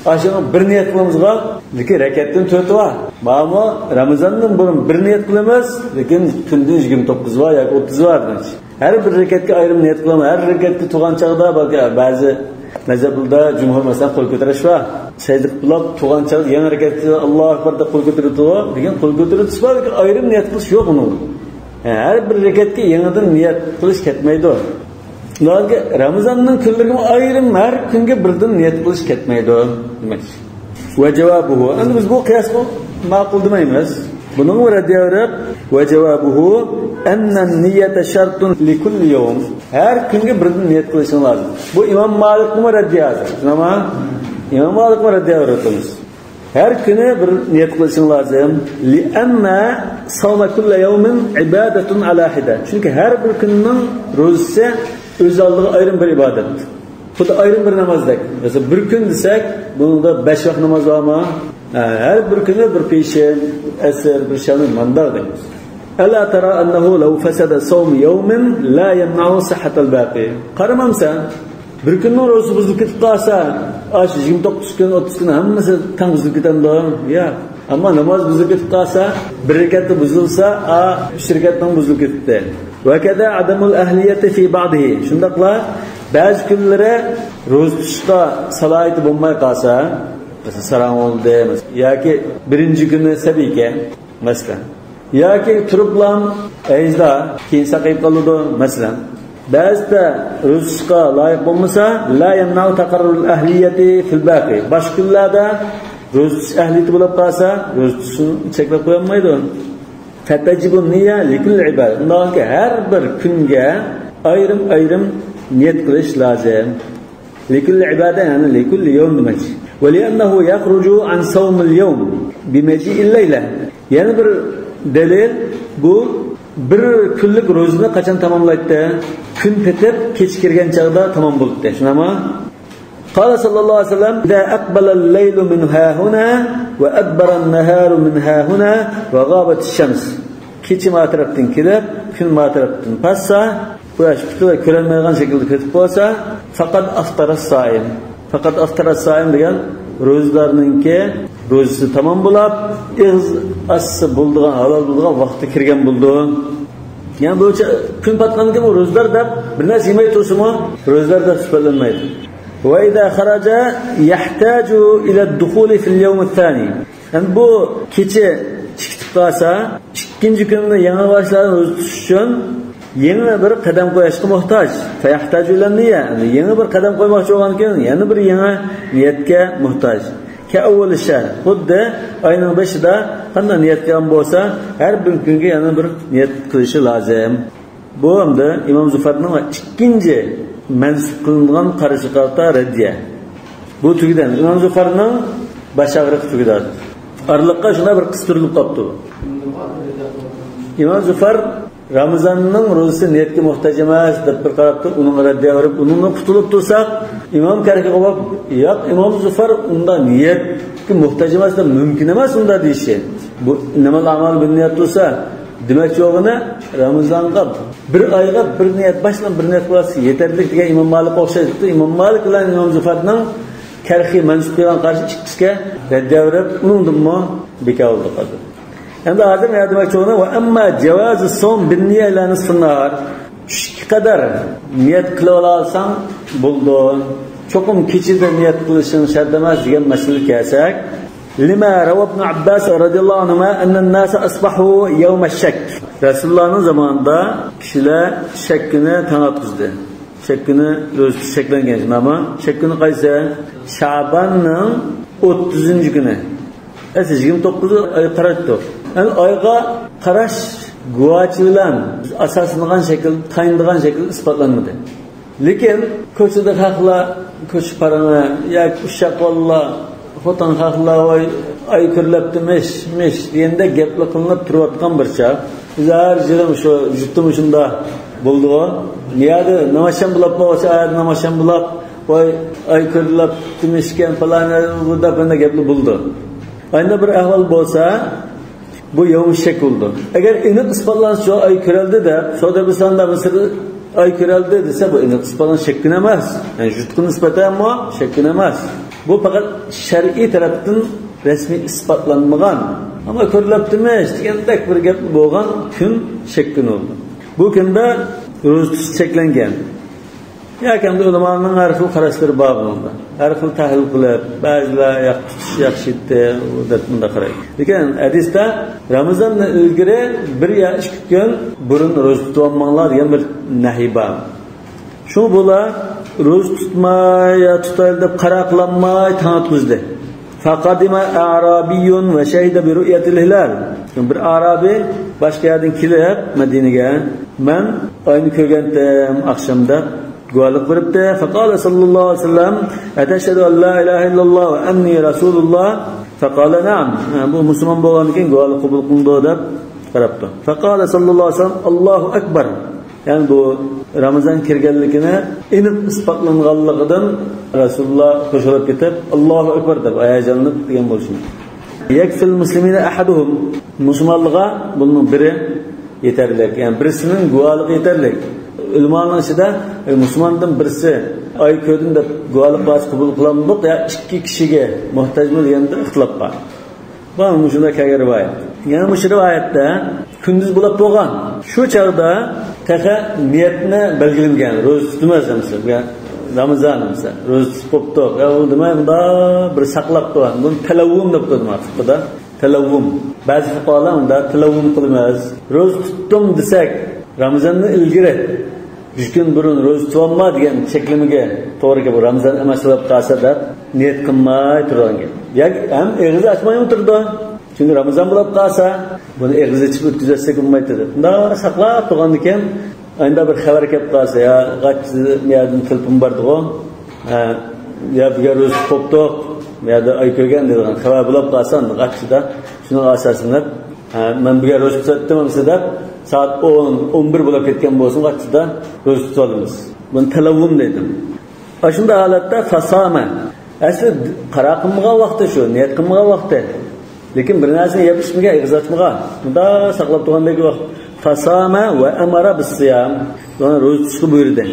ئاشۇنىڭ بىر نىيەت قىلىمىزغا، لېكىن رەكەتتىن تۆتى بار. ماۋۇمۇ رامىزاندىن بۇرۇن بىر نىيەت قىلىمىز، لېكىن كۈندىن يىگىرمە توققۇزى بار ياكى ئوتتۇزى بار دېمەكچى. ھەر بىر رەكەتكە ئايرىم نىيەت قىلىمىز. ھەر رەكەتكە تۇرغان چاغدا، بەلكى بەزى مەزھەپلەردە جۇمھۇر مەسىلەن قول كۆتۈرۈش بار. سەجدە قىلىپ تۇرغان چاغدا يېڭى رەكەتكە ئاللاھۇ ئەكبەر دەپ قول كۆتۈرۈپ تۇرۇپ، لېكىن قول كۆتۈرۈپ تۇرۇش بار، لېكىن ئايرىم نىيەت قىلىش يوق ئۇنىڭ. ھەر بىر رەكەتكە يېڭىدىن نىيەت قىلىش كەتمەيدۇ. لېكىن رامىزاننىڭ كۈنلىرىگىمۇ ئايرىم ھەر كۈنگە بىردىن نىيەت قىلىش كەتمەيدۇ دېمەكچى. ۋە جاۋابۇھۇ. ئەمدى بىز بۇ قىياسقا ماقۇل دېمەيمىز. بۇنىڭغا رەددىيە بېرىپ، ۋە جاۋابۇھۇ ئەننەن نىيەتە شەرتۇن لىكۇللى يەۋم. ھەر كۈنگە بىردىن نىيەت قىلىشىڭ لازىم. بۇ ئىمام مالىكنىڭمۇ رەددىيەسى. شۇنداقمۇ؟ ئىمام مالىكنىڭمۇ رەددىيە بېرىۋاتىمىز. ھەر كۈنى بىر نىيەت قىلىشىڭ لازىم. لىئەننە ساۋمە كۈللە يەۋمىن ئىبادەتۇن ئەلا ھىدە. چۈنكى ھەر بىر كۈننىڭ روزىسى ئۆز ئالدىغا ئايرىم بىر ئىبادەت. خۇددى ئايرىم بىر نامازدەك. مەسىلەن، بىر كۈن دېسەك، بۇنىڭدا بەش ۋاق ناماز بارمۇ؟ ھە، ھەر بىر كۈنى بىر پېشىن، ئەسىر، بىر شەمنى مانداق دەيمىز. ئەلا تەرا ئەننەھۇ لەۋ فەسەدە سەۋمۇ يەۋمىن لا يەمنەئۇ سىھھەتەل باقى. قارىمامسەن؟ بىر كۈننىڭ روزىسى بۇزۇلۇپ كېتىپ قالسا، ئاشۇ يىگىرمە توققۇز كۈن، ئوتتۇز كۈن ھەممىسى تەڭ بۇزۇلۇپ كېتەمدۇ؟ ياق. ئەمما ناماز بۇزۇلۇپ كېتىپ قالسا، بىر رەكەتتە بۇزۇلسا، ئا، ئۈچ رەكەتنىڭ بۇزۇلۇپ كېتىپتۇ. ۋەكەزا ئادەمۇل ئەھلىيەتى فى بەئزىھى. شۇنداقلا بەزى كۈنلىرى روزا تۇتۇشقا سالاھىيىتى بولماي قالسا، مەسىلەن، ساراڭ بولدى ياكى بىرىنچى كۈنى سەبىيكەن، مەسىلەن. ياكى تۇرۇپلا ھەيزدا كېيىن ساقىيىپ قالىدۇ، مەسىلەن. بەزىدە روزا تۇتۇشقا لايىق بولمىسا، لا يەمنەئۇ تەقەررۇرۇل ئەھلىيەتى فىل باقى. باشقا كۈنلەردە روزا تۇتۇش ئەھلىيىتى بولۇپ قالسا، روزا تۇتۇشنى چەكلەپ قويالمايدۇ. فەتەجىبۇن نىيە لىكۈللى ئىبادە. ئۇنداقكى ھەر بىر كۈنگە ئايرىم-ئايرىم نىيەت قىلىش لازىم. لىكۈللى ئىبادە، يەنى لىكۈللى يەۋم دېمەكچى. ۋەلىئەننەھۇ يەخرۇجۇ ئەن سەۋمىل يەۋم بىمەجىئىل لەيلە. يەنە بىر دەلىل، بۇ بىر كۈنلۈك روزىنى قاچان تاماملايتتى؟ كۈن پېتىپ، كېچە كىرگەن چاغدا تامام بولاتتى. شۇنداقمۇ؟ قال صلى الله عليه وسلم: إذا أقبل الليل من هاهنا وأدبر النهار من هاهنا وغابت الشمس. كېچە ما تەرەپتىن كېلىپ، كۈن ما تەرەپتىن پاتسا، قۇياش پۈتۈنلەي كۆرۈنمەيدىغان شەكىلدە پېتىپ قالسا، فەقەد ئەفتەرە سائىم. فەقەد ئەفتەرە سائىم دېگەن روزىدارنىڭكى روزىسى تامام بولاپ، ئېغىز ئاچسا بولىدىغان، ھالال بولىدىغان ۋاقتى كىرگەن بولىدۇ. يەنى بۇ چا-، كۈن پاتقاندىن كېيىن ئۇ روزىدار دەپ بىر نەرسە يېمەي تۇرسىمۇ، روزىدار دەپ سۈپەتلەنمەيدۇ. وإذا خرج يحتاج إلى الدخول في اليوم الثاني. يەنى بۇ كېچە چىقىپ قالسا، ئىككىنچى كۈننى يېڭى باشلاپ روزا تۇتۇش ئۈچۈن يېڭى بىر قەدەم قويۇشقا موھتاج. فيحتاج إلى النية. يەنى يېڭى بىر قەدەم قويماقچى بولغاندىن كېيىن يەنە بىر يېڭى نىيەتكە موھتاج. كأول الشهر. خۇددى ئاينىڭ بېشىدا قانداق نىيەت قىلغان بولسا، ھەر بىر كۈنگە يەنە بىر نىيەت قىلىشى لازىم. بۇ ئەمدى ئىمام زۇفارنىڭ ئىككىنچى مەنسۇپ قىلىنغان قارىشىغا قارىتا رەددىيە. بۇ تۈگىدى. ئىمام زۇفارنىڭ باش ئاغرىقى تۈگىدى. ئارىلىققا شۇنداق بىر قىستۇرۇلۇپ قاپتۇ. ئىمام زۇفار رامىزاننىڭ روزىسى نىيەتكە موھتاج ئەمەس دەپ بىر قاراپ تۇرۇپ، ئۇنىڭغا رەددىيە بېرىپ، ئۇنىڭدىن قۇتۇلۇپ تۇرساق، ئىمام كەرخىغا بولۇپ، ياق، ئىمام زۇفار ئۇنداق نىيەتكە موھتاج ئەمەس دەپ، مۇمكىن ئەمەس ئۇنداق دېيىشى. بۇ «ئىننەمەل ئەئمالۇ بىننىيات» بولسا، دېمەكچى بولغىنى، رامىزانغا بىر ئايغا بىر نىيەت، باشلىغان بىر نىيەت قىلسا يېتەرلىك دېگەن ئىمام مالىكقا ئوخشايدۇ. ئىمام مالىك بىلەن ئىمام زۇفارنىڭ كەرخى مەنسۇپ قىلغان قارىشى ئىككىسىگە رەددىيە بېرىپ، ئۇنىڭدىنمۇ بىكار بولدى قالدى. ئەمدى ھازىر نېمە دېمەكچى بولغىنى، «ۋە ئەمما جاۋازۇ سوم بىننىيە ئىلا نىسفىن ناھار»، چۈشكە قەدەر نىيەت قىلىۋالالساڭ بولىدۇ. چوقۇم كېچىدە نىيەت قىلىشىڭ شەرت ئەمەس دېگەن مەسىلىگە كەلسەك، لما روى ابن عباس رضي الله عنهما أن الناس أصبحوا يوم الشك. رەسۇلۇللانىڭ زامانىدا كىشىلەر شەك كۈنى تاڭ ئاتقۇزدى. شەك كۈنى روزا تۇتۇش چەكلەنگەن، شۇنداقمۇ؟ شەك كۈنى قايسى؟ شەباننىڭ ئوتتۇزىنچى كۈنى. ئەسلى يىگىرمە توققۇزى ئايغا قارايتتۇق. يەنى ئايغا قاراش گۇۋاچى بىلەن ئاساسلىنىدىغان شەكىل، تايىنىدىغان شەكىل ئىسپاتلانمىدى. لېكىن كوچىدا خەقلەر، كوچا پارىڭى ياكى ئۇششاق بالىلار، خوتۇن خەقلەر، «ۋاي، ئاي كۆرۈلەپتىمىش، مىش» دېگەندەك گەپلەر قىلىنىپ تۇرۇۋاتقان بىر چاغ، بىز ھەر يىلى شۇ يۇرتتا مۇشۇنداق بولدىغۇ. نېمە يەردە نامازشام بولاپ، ئاشۇ يەردە نامازشام بولاپ، «ۋاي، ئاي كۆرۈلەپتىمىشكەن، پالان يەردە» دەپ، مۇنداق گەپلەر بولىدۇ. ئاينى بىر ئەھۋال بولسا، بۇ يەۋمۇ شەك بولىدۇ. ئەگەر ئېنىق ئىسپاتلانسا، «ئاي كۆرۈلدى» دەپ، سودا بىساندا مىسىر «ئاي كۆرۈلدى» دېسە، بۇ ئېنىق ئىسپاتلانغان شەك كۈنى ئەمەس. يەنى يۇرتقا نىسبەتەنمۇ شەك كۈنى ئەمەس. بۇ پەقەت شەرئىي تەرەپتىن رەسمىي ئىسپاتلانمىغان، ئەمما «كۆرۈلۈپتىمىش» دېگەندەك بىر گەپ بولغان كۈن شەك كۈنى بولىدۇ. بۇ كۈندە روزا تۇتۇش چەكلەنگەن. ياكى ئەمدى ئۆلىمانىڭ ھەر خىل قاراشلىرى بار بۇنىڭدا. ھەر خىل تەھلىل قىلىپ، بەزىلەر «ياق، تۇتۇش ياخشى ئىدى» دەپ مۇنداق قارايدۇ. لېكىن ھەدىستە رامىزاندىن ئىلگىرى بىر يا ئىككى كۈن بۇرۇن روزا تۇتۇۋالماڭلار دېگەن بىر نەھىي بار. شۇ بۇلار روزا تۇتماي يا تۇتايلى دەپ قارار قىلالماي تاڭ ئاتقۇزدى. فقدم أعرابي وشهد برؤية الهلال. بىر ئارابىي باشقا يەردىن كېلىپ مەدىنىگە، «مەن ئاينى كۆرگەنتىم ئاخشام» دەپ گۇۋاھلىق بېرىپتۇ. فقال صلى الله عليه وسلم: أتشهد أن لا إله إلا الله وأني رسول الله؟ فقال: نعم. ھە، بۇ مۇسۇلمان بولغاندىن كېيىن گۇۋاھلىق قوبۇل قىلىنىدۇ دەپ قاراپتۇ. فقال صلى الله عليه وسلم: الله أكبر. يەنى بۇ رامىزان كىرگەنلىكىنى ئېنىق ئىسپاتلانغانلىقىدىن رەسۇلۇللا خۇشاللىنىپ كېتىپ، «ئاللاھۇ ئەكبەر» دەپ ھاياجانلىنىپ دېگەن بولۇشى مۇمكىن. يكفي المسلمين أحدهم. مۇسۇلمانلارغا بۇنىڭ بىرى يېتەرلىك. يەنى بىرسىنىڭ گۇۋاھلىقى يېتەرلىك. ئۆلىمانىڭ ئىچىدە، ئە، مۇسۇلماندىن بىرسى «ئاي كۆردۈم» دەپ گۇۋاھلىق بەرسە قوبۇل قىلامدۇق يا ئىككى كىشىگە موھتاجمۇ دېگەندە ئىختىلاپ بار. بار مۇشۇنداق كەلگەن رىۋايەت. يەنە مۇشۇ رىۋايەتتە كۈندۈز بولاپ بولغان، شۇ چاغدا تېخى نىيەتنى بەلگىلىمىگەن، روزا تۇتىمىز دېمىسە، رامىزان دېمىسە، روزا تۇتۇپ بوپتۇق، يا ئۇ دېمەي، مۇنداق بىر ساقلاپ تۇرغان، بۇنى تەلەۋۋۇم دەپ قويدۇم فىقىدا. تەلەۋۋۇم. بەزى فۇقاھالار مۇنداق تەلەۋۋۇم قىلىمىز. روزا تۇتتۇم دېسەك، رامىزاندىن ئىلگىرى ئۈچ كۈن بۇرۇن روزا تۇتۇۋالما دېگەن چەكلىمىگە توغرا كېلىدۇ، رامىزان ئەمەس بولۇپ قالسا دەپ نىيەت قىلماي تۇرغان گەپ. ياكى ھەم ئېغىز ئاچمايمۇ تۇرىدۇ. چۈنكى رامىزان بولۇپ قالسا، بۇنى ئېغىز ئېچىپ ئۆتكۈزەتسەك بولمايتتى دەپ. مۇنداق ساقلاپ تۇرغاندىكىن، ئاينىدا بىر خەۋەر كېلىپ قالسا، يا غاچچىدا مۇ يەردىن تېلېفون باردىغۇ، ھە، يا بۈگۈن روزا تۇتۇپ بوپتۇق، مۇ يەردە ئاي كۆرگەن دەيدىغان خەۋەر بولاپ قالسا، غاچچىدا شۇنىڭغا ئاساسلىنىپ، ھە، مەن بۈگۈن روزا تۇتۇۋەتتىم ئەمىسە دەپ، سائەت ئون، ئون بىر بولاپ كەتكەن بولسۇن، غاچچىدا روزا تۇتۇۋالىمىز. بۇنى تەلەۋۋۇم دەيدۇ. ئاشۇنداق ھالەتتە فاسامە. ئەسلى قارار قىلمىغان ۋاقتى شۇ، نىيەت قىلمىغان ۋاقتى. لېكىن بىر نەرسىنى يەپ ئىچمىگەن، ئېغىز ئاچمىغان. مۇنداق ساقلاپ تۇرغاندەك ۋاقىت. فاسامە ۋە ئەمەرە بىسسىيام. يەنى روزا تۇتۇشقا بۇيرۇدى.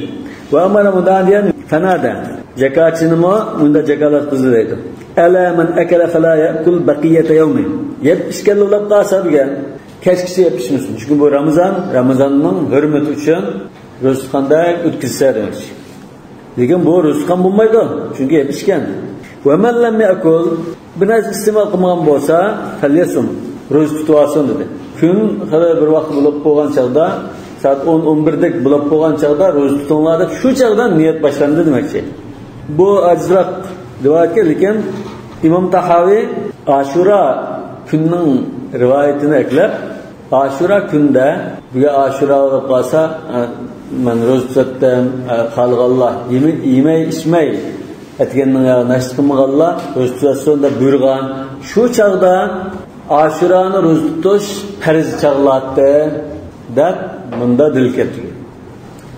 ۋە ئەمەرە مۇنداق دېگەن، فەنادە. جاكارچىنىمۇ مۇنداق جاكارلاتقۇزدى دەيدۇ. ئەلا مەن ئەكەلە فەلا يەئكۇل بەقىيەتە يەۋمى. يەپ ئىچكەنلا بولاپ قالسا بۈگۈن، كەچكىچە يەپ ئىچمىسۇن. چۈنكى بۇ رامىزان، رامىزاننىڭ ھۆرمىتى ئۈچۈن روزا تۇتقاندەك ئۆتكۈزسە دېمەكچى. لېكىن بۇ روزا تۇتقان بولمايدۇ، چۈنكى يەپ ئىچكەن. ۋە مەن لەم يەئكۇل، بىر نەرسە ئىستېمال قىلمىغان بولسا، فەليەسۇم، روزا تۇتۇۋالسۇن دېدى. كۈن خېلى بىر ۋاقىت بولۇپ بولغان چاغدا، سائەت ئون، ئون بىردەك بولۇپ بولغان چاغدا روزا تۇتۇڭلار دەپ، شۇ چاغدا نىيەت باشلاندى دېمەكچى. بۇ ئاجىزراق رىۋايەتكەن، لېكىن ئىمام تاھاۋى ئاشۇرا كۈننىڭ رىۋايىتىنى ئەكلەپ، ئاشۇرا كۈندە، بۈگۈن ئاشۇرا بولۇپ قالسا، ئە، مەن روزا تۇتتۇم، ئە، خالىغانلار يېمە-، يېمەي، ئىچمەي، ئەتىگەننىڭ يا ناشتا قىلمىغانلار روزا تۇتسۇن دەپ بۇيرۇغان. شۇ چاغدا ئاشۇرانى روزا تۇتۇش پەرز چاغلاتتى دەپ، مۇندا دەلىل كەلتۈرگەن.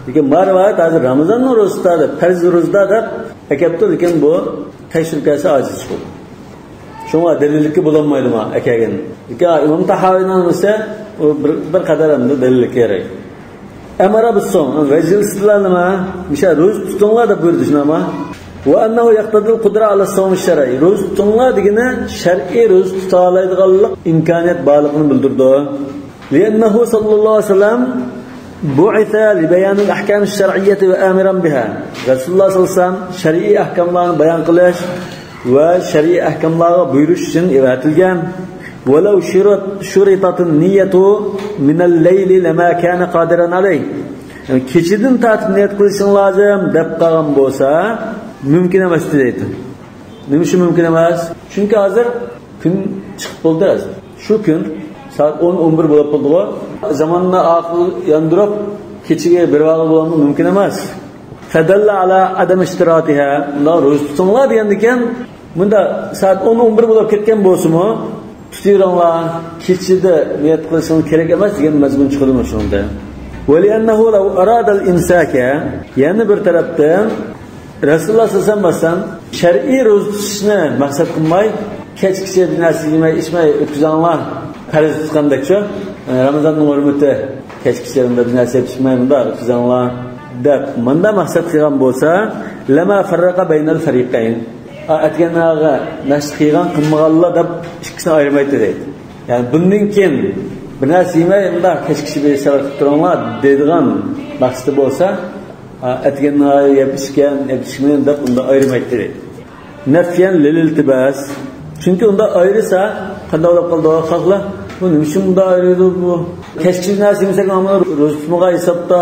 لېكىن ما رىۋايەت ھازىر رامىزاننىڭ روزىسىدا دەپ، پەرز روزىدا دەپ ئەكەپتۇ، لېكىن بۇ تەكشۈرۈپ كەلسە ئاجىز چىقىدۇ. شۇڭا دەلىللىككە بولالمايدۇ ما ئەكەلگەن. لېكىن ئىمام تاھاۋىنىڭ دېسە، ئۇ بىر، بىر قەدەر ئەمدى دەلىللىككە يارايدۇ. ئەمەرە بىسسوم، ۋەجىلسىلەرنىما، مىشە روزا تۇتۇڭلار دەپ بۇيرۇدى شۇنداقما؟ ۋە ئەننەھۇ يەقتەزىل قۇدرە ئەلە سومى شەرئى. روزا تۇتۇڭلار دېگىنى شەرئىي روزا تۇتالايدىغانلىق ئىمكانىيەت بارلىقىنى بىلدۈرىدۇ. لىئەننەھۇ ساللاللاھۇ ئەلەيھى ۋەسەللەم بۇئىسە لىبەيانىل ئەھكامىش شەرئىييەتى ۋە ئامىرەن بىھا. رەسۇلۇللاھ ساللاللاھۇ ئەلەيھى ۋەسەللەم شەرئىي ئەھكاملارنى بايان قىلىش ۋە شەرئىي ئەھكاملارغا بۇيرۇش ئۈچۈن ئەۋەتىلگەن. ۋەلەۋ شۇرىت-، شۇرىتەتىن نىيەتۇ مىنەل لەيلى لەما كانە قادىرەن ئەلەيھ. يەنى كېچىدىن تارتىپ نىيەت قىلىشىڭ لازىم دەپ قالغان بولسا، مۇمكىن ئەمەس دەيدۇ. نېمە ئۈچۈن مۇمكىن ئەمەس؟ چۈنكى ھازىر كۈن چىقىپ بولدى ھازىر. شۇ كۈن سائەت ئون، ئون بىر بولۇپ قالدىغۇ. زاماننى ئاخىر ياندۇرۇپ، كېچىگە بېرىۋالغىلى بولامدۇ؟ مۇمكىن ئەمەس. فەدەللە ئەلا ئادەم ئىشتىراتىھا. مۇنداق روزا تۇتۇڭلار دېگەندىكىن، مۇنداق سائەت ئون، ئون بىر بولۇپ كەتكەن بولسىمۇ، تۇتۇۋېرىڭلار، كېچىدە نىيەت قىلىشىڭىز كېرەك ئەمەس دېگەن مەزمۇن چىقىدۇ شۇنىڭدا. ۋەلىئەننەھۇ لەۋ ئارادەل ئىمساكە، يەنە بىر تەرەپتىن، رەسۇلۇللاھ سەللەللاھۇ ئەلەيھى ۋەسەللەم مەسىلەن، شەرئىي روزا تۇتۇشنى مەقسەت قىلماي، كەچكىچە بىر نەرسە يېمەي، ئىچمەي ئۆتكۈزۈڭلار، پەرز تۇتقاندەكچۇ؟ رامىزاننىڭ ھۆرمىتى، كەچكىچە بىر نەرسە يەپ ئىچمەي، مۇنداق ئۆتكۈزۈڭلار دەپ، مۇنداق مەقسەت قىلغان بولسا، لەما فەررەقە بەينەل فەرىقەين. ئا، ئەتىگەنلەرگە نەشە قىلغان، قىلمىغانلار دەپ ئىككىسىنى ئايرىمايتتى دەيدۇ. يەنى بۇندىن كېيىن بىر نەرسە يېمەي، مۇنداق كەچكىچە بىر سەۋەر قىلىپ تۇرۇڭلار دەيدىغان مەقسىتى بولسا، ئا، ئەتىگەنلەرگە يەپ ئىچكەن، يەپ ئىچمىگەن دەپ ئۇنداق ئايرىمايتتى دەيدۇ. نەفيەن لىل ئىلتىباس. چۈنكى ئۇنداق ئايرىسا، قانداق بولۇپ قالىدۇ خەقلەر؟ بۇ نېمە ئۈچۈن بۇنداق ئايرىيدۇ بۇ؟ كەچكىچە نەرسە يېمىسەك، ئانا روزا تۇتمىغان ھېسابتا،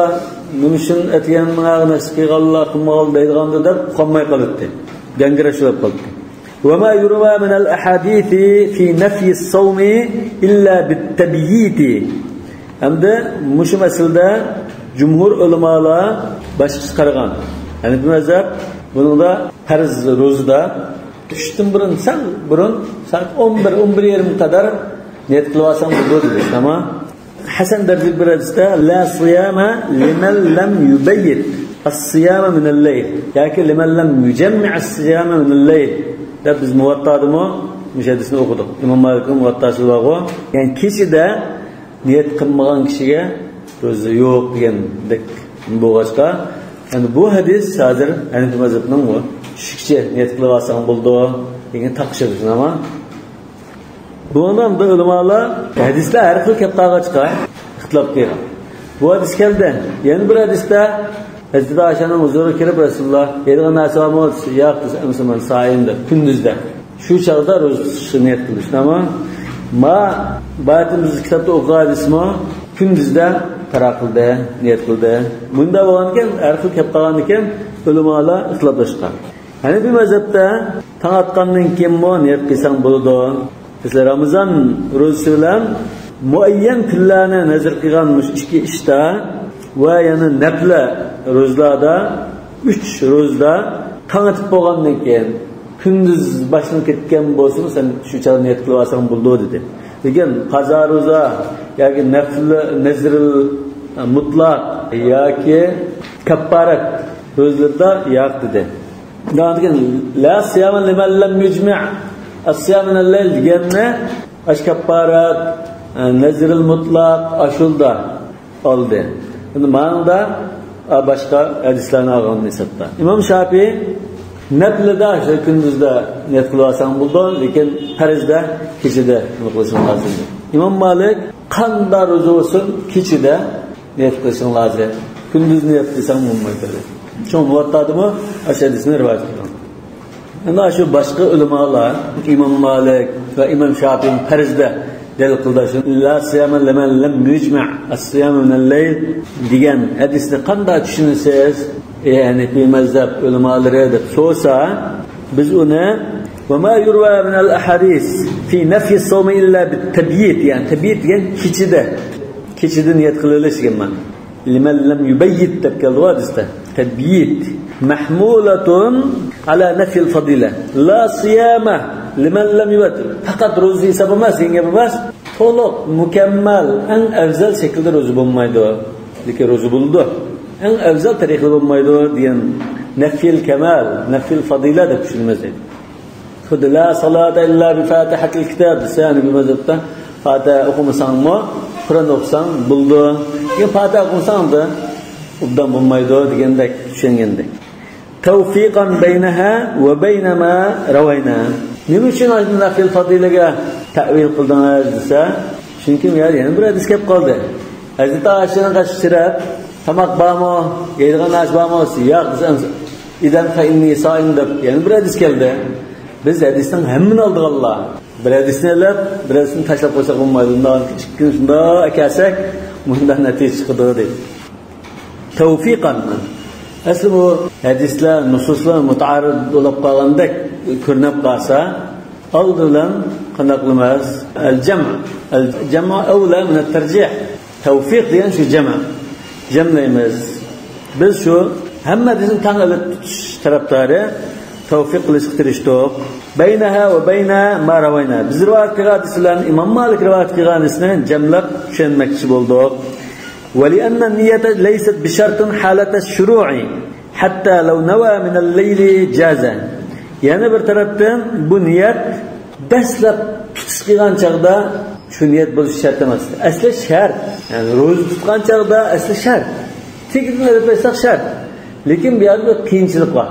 نېمە ئۈچۈن ئەتىگەنلەرگە نەشە قىلغانلار، قىلمىغانلار دەيدىغاندۇ دەپ ئۇقالماي قالاتتى. گاڭگىراش بولۇپ قالاتتى. وما يروى من الأحاديث في نفي الصوم إلا بالتبييت. ھەمدە مۇشۇ مەسىلىدە جۇمھۇر ئۆلىمالار باشقىچە قارىغان. ھەنىپىي مەزھەپ بۇنىڭدا پەرز روزىدا چۈشتىن بۇرۇن، سەل بۇرۇن، سائەت ئون بىر، ئون بىر يېرىم قەدەر نىيەت قىلىۋالساڭ بولىدۇ دېدى. ئەمما ھەسەن دەرىجىلىك بىر ھەدىستە، لا صيام لمن لم يبيت الصيام من الليل ياكى لمن لم يجمع الصيام من الليل دەپ بىز مۇۋەتتادىمۇ مۇشۇ ھەدىسنى ئوقۇدۇق. ئىمام مالىكنىڭ مۇۋەتتاسىدا بارغۇ. يەنى كېچىدە نىيەت قىلمىغان كىشىگە روزا يوق دېگەندەك بولغاچقا، يەنى بۇ ھەدىس ھازىر ھەنىپىي مەزھەپنىڭ بۇ چۈشكىچە نىيەت قىلىۋالساڭ بولىدۇ دېگەن تاقىشىدۇ، شۇنداقمۇ؟ بۇنىڭدا ئەمدى ئۆلىمالار ھەدىسلەر ھەر خىل كەپ قالغاچقا ئىختىلاپ قىلغان. بۇ ھەدىس كەلدى. يەنە بىر ھەدىستە ھەزرىتى ئائىشەنىڭ ھۇزۇرىغا كىرىپ، رەسۇلۇللا، يەيدىغان نەرسە بارمۇ دېسە، ياق دېسە، ئەمىسە مەن سائىم دەپ، كۈندۈزدە. شۇ چاغدا روزا تۇتۇشقا نىيەت قىلىش. ئەمما ما بايىتىمىز كىتابتا ئوقۇغان ھەدىسمۇ كۈندۈزدە قارار قىلدى، نىيەت قىلدى. بۇنداق بولغاندىكىن، ھەر خىل كەپ قالغاندىكىن، ئۆلىمالار ئىختىلاپلاشقان. ھەنىپىي مەزھەپتە تاڭ ئاتقاندىن كېيىنمۇ نىيەت قىلساڭ بولىدۇ. مەسىلەن، رامىزان روزىسى بىلەن مۇئەييەن كۈنلەرنى نەزەر قىلغان مۇشۇ ئىككى ئىشتا ۋە يەنە نەپلە روزىلاردا، ئۈچ روزىدا تاڭ ئېتىپ بولغاندىن كېيىن، كۈندۈز باشلىنىپ كەتكەن بولسىمۇ، سەن شۇ چاغدا نىيەت قىلىۋالساڭ بولىدۇ، دېدى. لېكىن قازا روزا ياكى نەفلى، نەزرىل مۇتلاق ياكى كەپپارەت روزىلىرىدا ياق، دېدى. دېگەن، لا صيام لمن لم يجمع الصيام من الليل دېگەننى ئاشۇ كەپپارەت، نەزرىل مۇتلاق، ئاشۇلدا ئالدى. ئەمدى مانىڭدا باشقا ھەدىسلەرنى ئالغان ھېسابتا. ئىمام شاپىي نەپلىدە شۇ كۈندۈزدە نىيەت قىلىۋالساڭ بولىدۇ، لېكىن پەرزدە كېچىدە نېمە قىلىشىڭ لازىم. ئىمام مالىك قانداق روزا بولسۇن كېچىدە نىيەت قىلىشىڭ لازىم. كۈندۈز نىيەت قىلساڭ بولمايدۇ. شۇڭا مۇۋەتتادىمۇ ئاشۇ ھەدىسنى رىۋايەت قىلغان. ئەمما شۇ باشقا ئۆلىمالار، ئىمام مالىك ۋە ئىمام شاپىئىنىڭ پەرزدە دەلىل قىلدى شۇ، لا صيام لمن لم يجمع الصيام من الليل دېگەن ھەدىسنى قانداق چۈشىنىسىز، ئەي ھەنىپىي مەزھەپ ئۆلىمالىرى، دەپ سورىسا، بىز ئۇنى، وما يروى من الأحاديث في نفي الصوم إلا بالتبييت، يەنى تەبيىت دېگەن كېچىدە، كېچىدە نىيەت قىلىۋېلىش دېگەن مەنە. لمن لم يبيت دەپ كەلدىغۇ ھەدىستە. تەبيىت. مەھمۇلەتۇن ئەلا نەفيىل فەزىلە. لا صىيامە لىمەن لەم يۇبەت. پەقەت روزا ھېساب ئەمەس، دېگەن گەپ ئەمەس. تولۇق، مۇكەممەل، ئەڭ ئەۋزەل شەكىلدە روزا بولمايدۇ. لېكىن روزا بولىدۇ. ئەڭ ئەۋزەل تەرىقىدە بولمايدۇ دېگەن نەفيىل كامال، نەفيىل فازىلە دەپ چۈشىنىمىز دەيدۇ. خۇددى لا سالاتا ئىللا بىفاتىھەتىل كىتاب دېسە، ھەنەفىي مەزھەبتە فاتىھە ئوقۇمىساڭمۇ، قۇرئان ئوقۇساڭ بولىدۇ. لېكىن فاتىھە ئوقۇمىساڭ دا ئوبدان بولمايدۇ دېگەندەك، چۈشەنگەندەك. تەۋفىقەن بەينەھا ۋە بەينە ما رەۋەينا. نېمە ئۈچۈن ئاشۇ نەفيىل فازىلەگە تەۋىل قىلدىڭىز دېسە، چۈنكى بۇ يەردە يەنە بىر ھەدىس كەپ قالدى. ھەزرىتى ئائىشىنىڭ قېشىغا كىرىپ، تاماق بارمۇ؟ يەيدىغان نەرسە بارمۇ؟ ياق دېسە، ئىزەن فەئىننى سائىم دەپ يەنە بىر ھەدىس كەلدى. بىز ھەدىسنىڭ ھەممىنى ئالىدىغانلار. بىر ھەدىسنى ئېلىپ، بىر ھەدىسنى تاشلاپ قويساق بولمايدۇ. ئۇنداق ئىككىنچىسىنى شۇنداق ئەكەلسەك، مۇنداق نەتىجە چىقىدۇ دەيدۇ. تەۋفىقەن. ئەسلى بۇ ھەدىسلەر، نۇسۇسلار مۇتەئارىز بولۇپ قالغاندەك كۆرۈنۈپ قالسا، ئالدى بىلەن قانداق قىلىمىز؟ ئەل جەم. ئەل جەم ئەۋلە مىنەت تەرجىھ. تەۋفىق دېگەن شۇ جەم. جەملەيمىز. بىز شۇ ھەممە ھەدىسنى تەڭ ئېلىپ تۇتۇش تەرەپدارى، تەۋفىق قىلىشقا تىرىشتۇق. بەينەھا ۋە بەينە ما رەۋەينا. بىز رىۋايەت قىلغان ھەدىس بىلەن ئىمام مالىك رىۋايەت قىلغان ھەدىسنى جەملەپ چۈشەنمەكچى بولدۇق. ولأن النية ليست بشرط حالة الشروع حتى لو نوى من الليل جاز. يەنە بىر تەرەپتىن بۇ نىيەت دەسلەپ تۇتۇش قىلغان چاغدا شۇ نىيەت بولۇشى شەرت ئەمەس. ئەسلى شەرت. يەنى روزا تۇتقان چاغدا ئەسلى شەرت. تېگىدىن ئېلىپ بەرسەك شەرت. لېكىن بۇ يەردە بىر قىيىنچىلىق بار.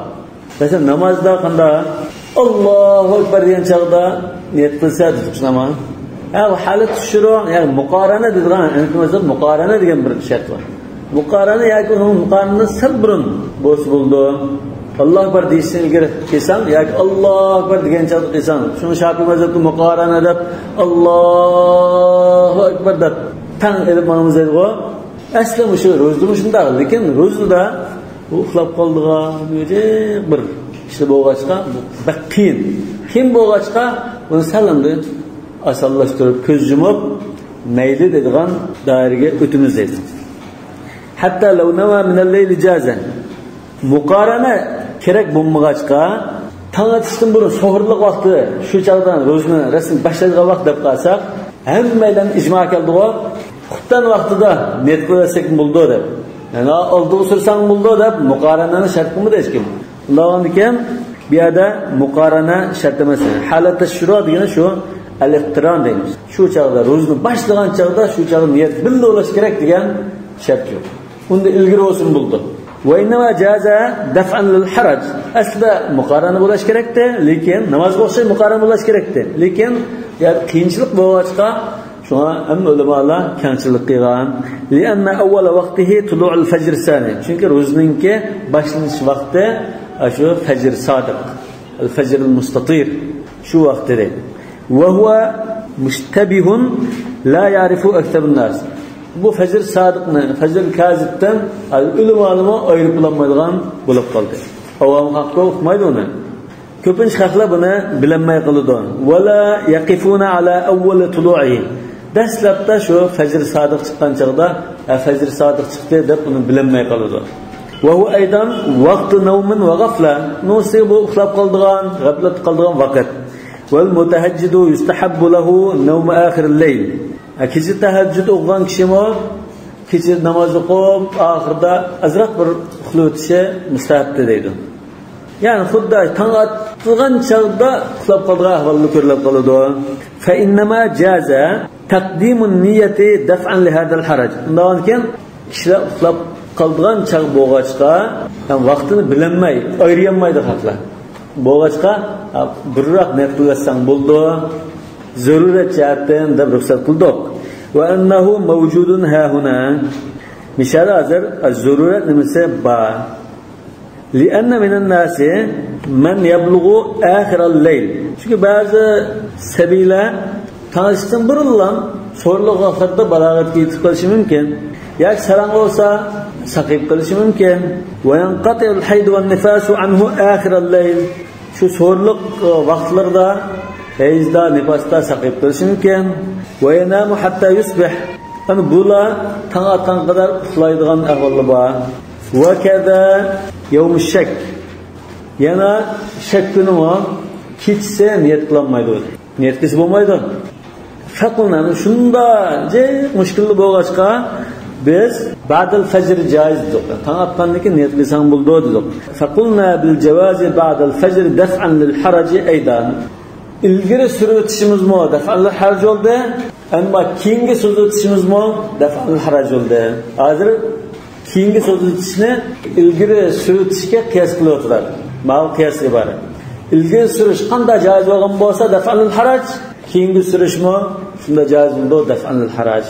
مەسىلەن، نامازدا قانداق؟ ئاللاھۇ ئەكبەر دېگەن چاغدا نىيەت قىلسا، ناماز. ھە، بۇ ھالەت شۇرۇ، يەنى مۇقارەنە دەيدىغان، ئەنكىمىزدا مۇقارەنە دېگەن بىر شەرت بار. مۇقارەنە ياكى ئۇنىڭ مۇقارەنىدىن سەل بۇرۇن بولسا بولىدۇ. ئاللاھۇ ئەكبەر دېيىشتىن ئىلگىرى قىلساڭ ياكى ئاللاھۇ ئەكبەر دېگەن چاغدا قىلساڭ، شۇڭا شاپىئىي مەزھەپتە مۇقارەنە دەپ، ئاللاھۇ ئەكبەر دەپ تەڭ ئېلىپ ماڭىمىز دەيدىغۇ. ئەسلى مۇشۇ روزىدا مۇشۇنداق، لېكىن روزىدا بۇ ئۇخلاپ قالىدىغان بىر ئىشلار بولغاچقا، بۇ بەك قىيىن. قىيىن بولغاچقا، بۇنى سەل ئەمدى ئاسانلاشتۇرۇپ، كۆز يۇمۇپ، مەيلى دەيدىغان دائىرىگە ئۆتىمىز دەيدۇ. ھەتتا لەۋ نەۋا مىنەل لەيلى جازە. مۇقارەنە كېرەك بولمىغاچقا، تاڭ ئېتىشتىن بۇرۇن سوھۇرلۇق ۋاقتى، شۇ چاغدا روزىنى رەسمىي باشلايدىغان ۋاقىت دەپ قالساق، ھەممەيلەن ئىجما كەلدىغۇ، خۇپتەن ۋاقتىدا نىيەت قىلىۋەتسەكمۇ بولىدۇ دەپ. يەنى ئالدىغا سۈرسەڭمۇ بولىدۇ دەپ مۇقارەنەنى شەرت قىلمىدى ھېچكىم. ئۇنداق بولغاندىكىن، بۇ يەردە مۇقارەنە شەرت ئەمەس. ھالەتتە شۇرۇ دېگىنى شۇ، ئەل-ئىقتىران دەيمىز. شۇ چاغدا، روزىنى باشلىغان چاغدا شۇ چاغدا نىيەت بىللە بولۇش كېرەك دېگەن شەرت يوق. ئۇندا ئىلگىرى بولسىمۇ بولىدۇ. ۋە ئىننەما جازە دەفئەن لىل ھەرەج. ئەسلىدە مۇقارەنە بولۇش كېرەكتى، لېكىن نامازغا ئوخشاش مۇقارەنە بولۇش كېرەكتى. لېكىن يا قىيىنچىلىق بولغاچقا، شۇڭا ھەممە ئۆلىمالار كەڭچىلىك قىلغان. لىئەننە ئەۋۋەلە ۋاقتىھى تۇلۇئۇل فەجر سانى. چۈنكى روزىنىڭكى باشلىنىش ۋاقتى ئاشۇ فەجر سادىق، ئەل فەجرىل مۇستەتىر، شۇ ۋاقتى دەيدۇ. ۋە ھۇۋە مۇشتەبىھۇن لا يەرىفۇ ئەكسەرۇن ناس. بۇ فەجر سادىقنى فەجر كازىبتىن ئۆلىمالىمۇ ئايرىپ بولالمايدىغان بولۇپ قالدى. ئاۋام خەلق ئۇقمايدۇ ئۇنى. كۆپىنچە خەلقلەر بۇنى بىلەلمەي قالىدۇ. ۋە لا يەقىفۇنە ئەلا ئەۋۋەلى تۇلۇئىھى. دەسلەپتە شۇ فەجر سادىق چىققان چاغدا، ھە، فەجر سادىق چىقتى دەپ ئۇنى بىلەلمەي قالىدۇ. ۋە ھۇۋە ئەيدان ۋاقتى نەۋمىن ۋە غەفلە. نۇسى بۇ ئۇخلاپ قالىدىغان، غەپلەتتە قالىدىغان ۋاقىت. ۋەل مۇتەھەججىدۇ يۇستەھەببۇ لەھۇ نەۋمۇ ئاخىرىل لەيل. ھە، كېچە تەھەججۇد ئوقۇغان كىشىمۇ كېچە ناماز ئوقۇپ، ئاخىرىدا ئازراق بىر ئۇخلىۋېتىشى مۇستەھەبتى دەيدۇ. يەنى خۇددى تاڭ ئاتقان چاغدا ئۇخلاپ قالىدىغان ئەھۋاللار كۆرۈلۈپ قالىدۇ. فەئىننەما جازە تەقدىمۇن نىيەتى دەفئەن لىھازەل ھەرەج. ئۇنداقكەن كىشىلەر ئۇخلاپ قالىدىغان چاغ بولغاچقا، ھەم ۋاقتىنى بىلەلمەي، ئايرىيالمايدۇ خەقلەر. بولغاچقا، بۇرۇنراق نىيەت قىلىۋەتسەڭ بولىدۇ. زۆرۈرەت جەھەتتىن دەپ رۇخسەت قىلدۇق. ۋە ئەننەھۇ مەۋجۇدۇن ھاھۇنا. مىشەدە ھازىر زۆرۈرەت نېمىسى بار. لىئەننە مىنەن ناسى مەن يەبلۇغۇ ئاخىرەل لەيل. چۈنكى بەزى سەبىيلەر تاڭ ئېتىشتىن بۇرۇنلا سوھۇرلۇق ۋاقىتلىرىدا بالاغەتكە يېتىپ قېلىشى مۇمكىن. ياكى ساراڭ بولسا ساقىيىپ قېلىشى مۇمكىن. ۋە يەنقەتىئۇل ھەيدۇ ۋەن نىفاسۇ ئەنھۇ ئاخىرەل لەيل. شۇ سوھۇرلۇق ۋاقىتلىرىدا ھەيزدا، نىپاستا ساقىيىپ قېلىشى مۇمكىن. ۋە يەنامۇ ھەتتا يۇسبىھ. يەنى بۇلار تاڭ ئاتقانغا قەدەر ئۇخلايدىغان ئەھۋاللار بار. ۋە كەزا يەۋمۇ شەك. يەنە شەك كۈنىمۇ كېچىسى نىيەت قىلالمايدۇ. نىيەت قىلسا بولمايدۇ. فەقۇلنا، شۇنداق جىق مۈشكۈللا بولغاچقا، بىز بەدەل فەجر جايىز دېدۇق. تاڭ ئاتقاندىن كېيىن نىيەت قىلساڭ بولىدۇ دېدۇق. فقلنا بالجواز بعد الفجر دفعا للحرج أيضا. ئىلگىرى سۈرۈۋېتىشىمىزمۇ دەفئەن لىل ھەرەج بولدى. ئەمما كېيىنگە سوزۇۋېتىشىمىزمۇ دەفئەن لىل ھەرەج بولدى. ھازىر كېيىنگە سوزۇۋېتىشنى ئىلگىرى سۈرۈۋېتىشكە قىياس قىلىۋاتىدۇ. ماۋۇ قىياس ئىبارەت. ئىلگىرى سۈرۈش قانداق جايىز بولغان بولسا دەفئەن لىل ھەرەج، كېيىنگە سۈرۈشمۇ شۇنداق جايىز بولىدۇ، دەفئەن لىل ھەرەج.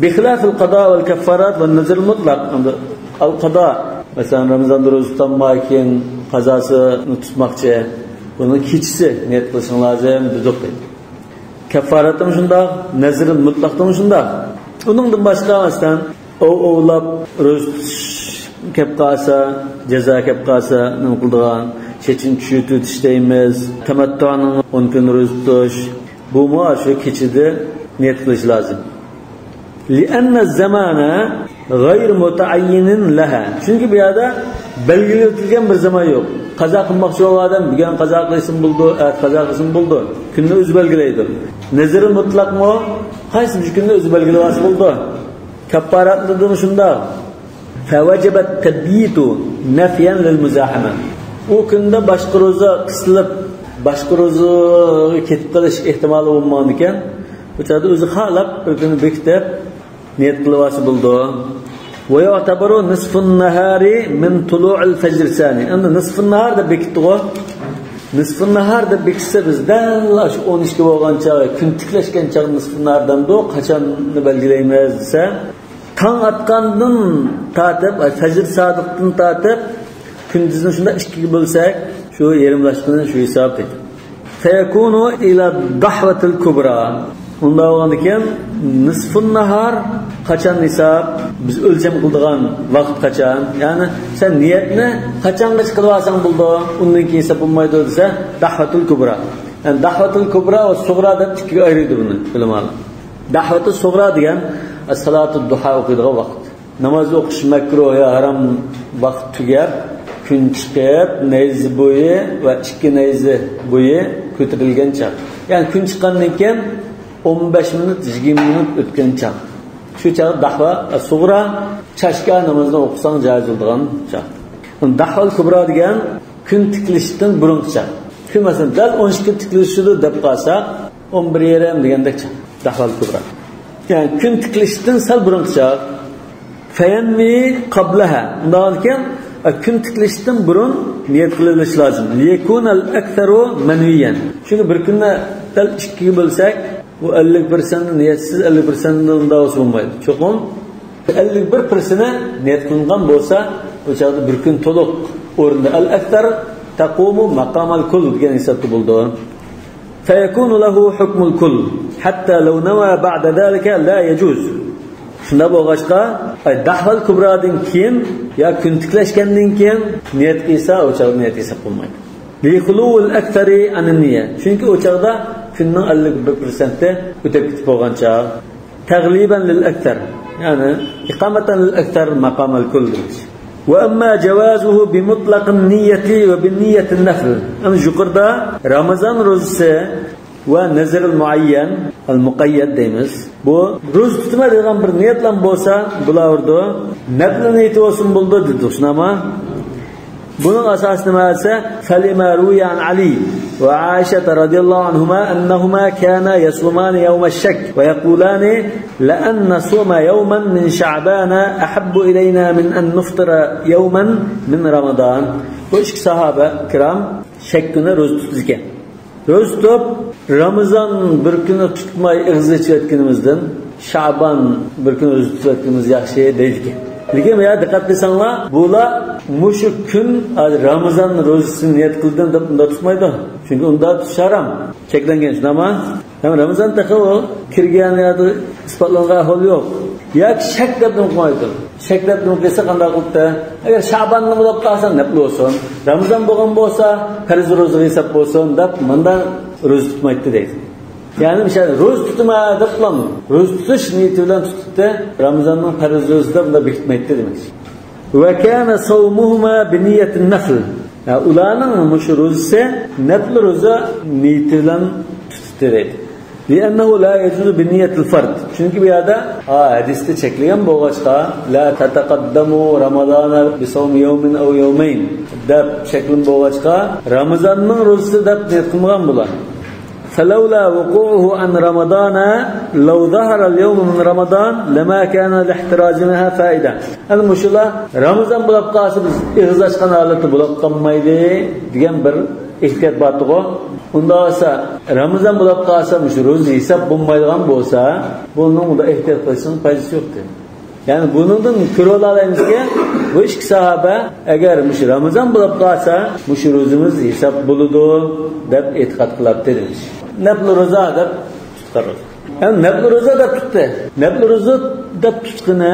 بخلاف القضاء والكفارات والنذر المطلق. ئەمدى ئەل قازا، مەسىلەن، رامىزاندا روزا تۇتالماي كېيىن قازاسىنى تۇتماقچى. بۇنىڭ كېچىسى نىيەت قىلىشىڭ لازىم دېدۇق. كەففارەتمۇ شۇنداق، نەزرى مۇتلەقتىمۇ شۇنداق. ئۇنىڭدىن باشقا، مەسىلەن، ئوۋ ئوۋلاپ روزا تۇتۇش كەپ قالسا، جازا كەپ قالسا، نېمە قىلىدىغان؟ چېچىنى چۈشۈرتۈۋېتىش دەيمىز، تەمەتتۇنىڭ ئون كۈن روزا تۇتۇش، بۇمۇ شۇ كېچىدە نىيەت قىلىش لازىم. لأن الزمان غير متعين لها. چۈنكى بۇ يەردە بەلگىلىۋېتىلگەن بىر زامان يوق. قازا قىلماقچى بولغان ئادەم بۈگۈن قازا قىلسىمۇ بولىدۇ، ئەتە قازا قىلسىمۇ بولىدۇ. كۈننى ئۆزى بەلگىلەيدۇ. نەزرى مۇتلەقمۇ؟ قايسى بىر كۈننى ئۆزى بەلگىلىۋالسا بولىدۇ. كەففارەتلىرىمۇ شۇنداق. فوجب التبييت نفيا للمزاحمة. ئۇ كۈندە باشقا روزا قىسىلىپ، باشقا روزىغا كېتىپ قېلىش ئېھتىمالى بولمىغانىكەن، بۇ چاغدا ئۆزى خالاپ بىر كۈننى بېكىتىپ نىيەت قىلىۋالسا بولىدۇ. ويعتبر نصف النهار من طلوع الفجر الثاني. ئەمدى نىسفۇن ناھار دەپ بېكىتتىغۇ. نىسفۇن ناھار دەپ بېكىتسە، بىز دەل شۇ ئون ئىككى بولغان چاغ، كۈن تىكلەشكەن چاغ نىسفۇن ناھار دەمدۇ، قاچاننى بەلگىلەيمىز دېسە، تاڭ ئاتقاندىن تارتىپ، ئاي، فەجر سادىقتىن تارتىپ كۈندۈزنى شۇنداق ئىككىگە بۆلسەك، شۇ يېرىملاشقىنى شۇ ھېساب. فيكون إلى الضحوة الكبرى. ئۇنداق بولغاندىكىن، نىسفۇن ناھار قاچان ھېساب؟ بىز ئۆلچەم قىلىدىغان ۋاقىت قاچان؟ يەنى سەن نىيەتنى قاچانغىچە قىلىۋالساڭ بولىدۇ، ئۇندىن كېيىن ھېساب بولمايدۇ دېسە، دەھۋەتۇل كۇبرا. يەنى دەھۋەتۇل كۇبرا ۋە سۇغرا دەپ ئىككىگە ئايرىيدۇ بۇنى ئۆلىمالار. دەھۋەتۇل سۇغرا دېگەن، ئەس-سالاتۇ دۇھا ئوقۇيدىغان ۋاقىت. ناماز ئوقۇش مەكرۇھ يا ھارام ۋاقىت تۈگەپ، كۈن چىقىپ، نەيزە بويى ۋە ئىككى نەيزە بويى كۆتۈرۈلگەن چاغ. يەنى كۈن چىققاندىن كېيىن ئون بەش مىنۇت، يىگىرمە مىنۇت ئۆتكەن چاغ. شۇ چاغ دەھۋا سۇغرا، چاشكا نامىزىنى ئوقۇساڭ جايىز بولىدىغان چاغ. دەھۋال كۇبرا دېگەن كۈن تىكلىشتىن بۇرۇنقى چاغ. كۈن، مەسىلەن، دەل ئون ئىككى تىكلىشىدۇ دەپ قالساق، ئون بىر يېرىم دېگەندەك چاغ. دەھۋال كۇبرا. يەنى كۈن تىكلىشتىن سەل بۇرۇنقى چاغ. فينوي قبلها. ئۇنداق كېيىن، ئە، كۈن تىكلىشتىن بۇرۇن نىيەت قىلىۋېلىش لازىم. ليكون الأكثر منويا. چۈنكى بىر كۈننى دەل ئىككىگە بۆلسەك، بۇ ئەللىك پىرسەنت نىيەتسىز، ئەللىك پىرسەنت ئۇنداق بولسا بولمايدۇ. چوقۇم ئەللىك بىر پىرسەنتى نىيەت قىلىنغان بولسا، ئۇ چاغدا بىر كۈن تولۇق ئورنىدا، الأكثر تقوم مقام الكل دېگەن ھېسابتا بولىدۇ. فيكون له حكم الكل، حتى لو نوى بعد ذلك لا يجوز. شۇنداق بولغاچقا، ئاي، دەھۋال كۇبرادىن كېيىن يا كۈن تىكلەشكەندىن كېيىن نىيەت قىلسا، ئۇ چاغدا نىيەت ھېساب قىلمايدۇ. لخلو الأكثر عن النية. چۈنكى ئۇ چاغدا كۈننىڭ ئەللىك بىر پىرسەنتى ئۆتۈپ كېتىپ بولغان چاغ. تغليبا للأكثر. يەنى إقامة للأكثر مقام الكل دېمەكچى. وأما جوازه بمطلق النية وبنية النفل. ئەمما يۇقىرىدا رامىزان روزىسى ۋە نەزرىل مۇئەييەن، ئەل مۇقەييەد دەيمىز. بۇ روزا تۇتىمەن دەيدىغان بىر نىيەتلەر بولسا، بۇلار ئۇرىدۇ. نەپلى نىيىتى بولسىمۇ بولىدۇ دېدۇق، شۇنداقمۇ؟ بۇنىڭ ئاساسى نېمە دېسە، فلما روي عن علي وعائشة رضي الله عنهما أنهما كانا يصومان يوم الشك ويقولان لأن نصوم يوما من شعبان أحب إلينا من أن نفطر يوما من رمضان. بۇ ئىككى ساھابە كىرام شەك كۈنى روزا تۇتىدىكەن. روزا تۇتۇپ، رامىزان بىر كۈنى تۇتماي ئېغىز ئېچىۋەتكىنىمىزدىن، شەئبان بىر كۈنى روزا تۇتۇۋەتكىنىمىز ياخشى دەيدىكەن. لېكىن بۇ يەردە دىققەت قىلساڭلار، بۇلار مۇشۇ كۈن، ھازىر رامىزان روزىسىنى نىيەت قىلدىم دەپ ئۇنداق تۇتمايدۇ. چۈنكى ئۇنداق تۇتۇش ھارام. چەكلەنگەن، شۇنداقمۇ؟ ھەم رامىزان تېخى ئۇ كىرگەن ياكى ئىسپاتلانغان ئەھۋال يوق. ياكى شەك دەپ نېمە قىلمايدۇ؟ شەك دەپ نېمە قىلسا قانداق قىلىپتۇ؟ ئەگەر شەئباندا بولۇپ قالسا نەپلى بولسۇن، رامىزان بولغان بولسا پەرز روزىغا ھېساب بولسۇن دەپ مۇنداق روزا تۇتمايتتى دەيدۇ. يەنى مىسال، روزا تۇتىمەن دەپلا روزا تۇتۇش نىيىتى بىلەن تۇتۇپتۇ، رامىزاننىڭ پەرز روزىسى دەپ بۇنداق بېكىتمەيتتى دېمەكچى. وكان صومهما بنية النفل. يا، ئۇلارنىڭ مۇشۇ روزىسى نەپلى روزا نىيىتى بىلەن تۇتۇپتۇ دەيدۇ. لأنه لا يجوز بنية الفرض. چۈنكى بۇ يەردە، ھا، ھەدىستە چەكلىگەن بولغاچقا، لا تتقدموا رمضان بصوم يوم أو يومين دەپ چەكلىمە بولغاچقا، رامىزاننىڭ روزىسى دەپ نىيەت قىلمىغان بۇلار. فلولا وقوعه عن رمضان، لو ظهر اليوم من رمضان لما كان لاحتراز منها فائدة. ئەنە مۇشۇلار رامىزان بولاپ قالسا، بىز ئېغىز ئاچقان ھالەتتە بولاپ قالمايلى دېگەن بىر ئېھتىيات بارتىغۇ. ئۇنداق بولسا، رامىزان بولاپ قالسا، مۇشۇ روزا ھېساب بولمايدىغان بولسا، بۇنىڭ ئۇنداق ئېھتىيات قىلىشنىڭ پايدىسى يوقتى. يەنى بۇنىڭدىن كۆرۈۋالالايمىزكى، بۇ ئىككى ساھابە ئەگەر مۇشۇ رامىزان بولاپ قالسا، مۇشۇ روزىمىز ھېساب بولىدۇ دەپ ئېتىقاد قىلاتتى دېمىش. نەپلى روزا دەپ تۇتقان روزا. يەنى نەپلى روزا دەپ تۇتتى. نەپلى روزا دەپ تۇتقىنى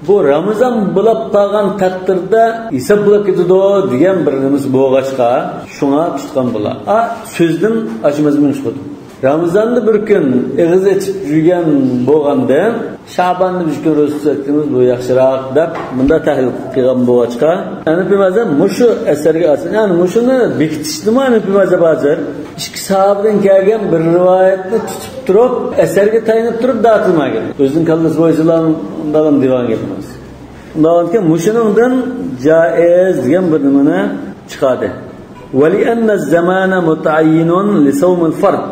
بۇ رامىزان بولاپ قالغان تەقدىردە ھېساب بولاپ كېتىدۇ دېگەن بىر نېمىسى بولغاچقا، شۇڭا تۇتقان بۇلار. ئا، سۆزدىن ئاشۇ مەزمۇن چىقىدۇ. رامىزاندا بىر كۈن ئېغىز ئېچىپ يۈرگەن بولغاندىن، شاباندا بىر كۈن روزا تۇتساق بۇ ياخشىراق دەپ مۇنداق تەھلىل قىلغان بولغاچقا، ھەنىپىي مەزھەپ مۇشۇ ئەسەرگە ئاساسەن، يەنى مۇشۇنى بېكىتىشتىمۇ ھەنىپىي مەزھەپ ھازىر ئىككى ساھابىدىن كەلگەن بىر رىۋايەتنى تۇتۇپ تۇرۇپ، ئەسەرگە تايىنىپ تۇرۇپ دەۋاتىدىغان گەپ. ئۆزىنىڭ كاللىسى بويىچىلا ئۇنداق دېۋان گەپ ئەمەس. ئۇنداق بولغاندىكىن مۇشۇنىڭدىن جائىز دېگەن بىر نېمىنى چىقاردى. ولأن الزمان متعين لصوم الفرض.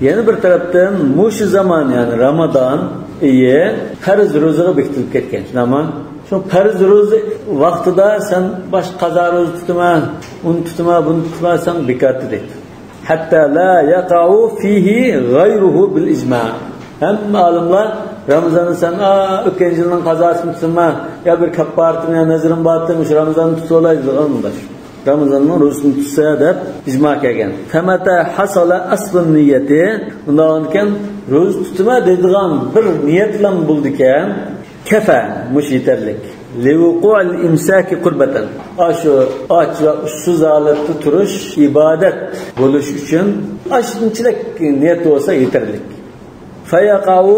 يەنە بىر تەرەپتىن مۇشۇ زامان، يەنى رامىزان ئېيى پەرز روزىغا بېكىتىلىپ كەتكەن، شۇنداقمۇ؟ شۇ پەرز روزا ۋاقتىدا سەن باش قازا روزا تۇتىمەن، ئۇنى تۇتىمەن، بۇنى تۇتىمەن دېسەڭ بىكارتى دەيدۇ. حتى لا يقع فيه غيره بالإجماع. ھەممە ئالىملار رامىزاندا سەن، ئا، ئۆتكەن يىلنىڭ قازاسىنى تۇتىمەن، يا بىر كاپپارىتىم يا نەزرىم بارتى، مۇشۇ رامىزاندا تۇتۇۋالاي دېگەن ئۇنداش. رامىزاننىڭ روزىسىنى تۇتسا دەپ ئىجما كەلگەن. فمتى حصل أصل النية، ئۇنداق بولغاندىكىن روزا تۇتىمەن دەيدىغان بىر نىيەتلا بولىدىكەن، كفى، مۇشۇ يېتەرلىك. لوقوع الإمساك قربة. ئاشۇ ئاچ ۋە ئۇسسۇز ھالەتتە تۇرۇش ئىبادەت بولۇش ئۈچۈن ئاشۇنچىلىك نىيەت بولسا يېتەرلىك. فيقع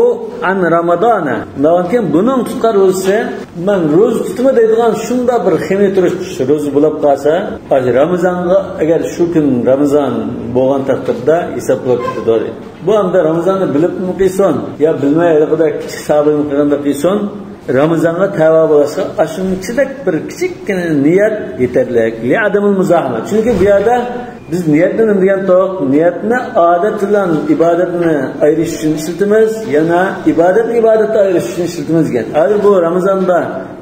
عن رمضان. ئۇنداق بولغاندىكىن بۇنىڭ تۇتقان روزىسى، مەن روزا تۇتىمەن دەيدىغان شۇنداق بىر خېمىي تۇرۇش روزا بولۇپ قالسا، ئاشۇ رامىزانغا، ئەگەر شۇ كۈن رامىزان بولغان تەقدىردە ھېساب بولۇپ كېتىدۇ. بۇ ئەمدى رامىزاننى بىلىپمۇ قىلسۇن يا بىلمەي ھېلىقىدەك كىچىك سابىرنى قىلغاندا قىلسۇن، رامىزانغا تەۋە بولۇشقا ئاشۇنچىلىك بىر كىچىككىنە نىيەت يېتەرلىك. لعدم المزاحمة. چۈنكى بۇ يەردە بىز نىيەتنى نېمە دېگەنتۇق؟ نىيەتنى ئادەت بىلەن ئىبادەتنى ئايرىش ئۈچۈن ئىشلىتىمىز، يەنە ئىبادەتنى ئىبادەتتىن ئايرىش ئۈچۈن ئىشلىتىمىز دېگەن. ھازىر بۇ رامىزاندا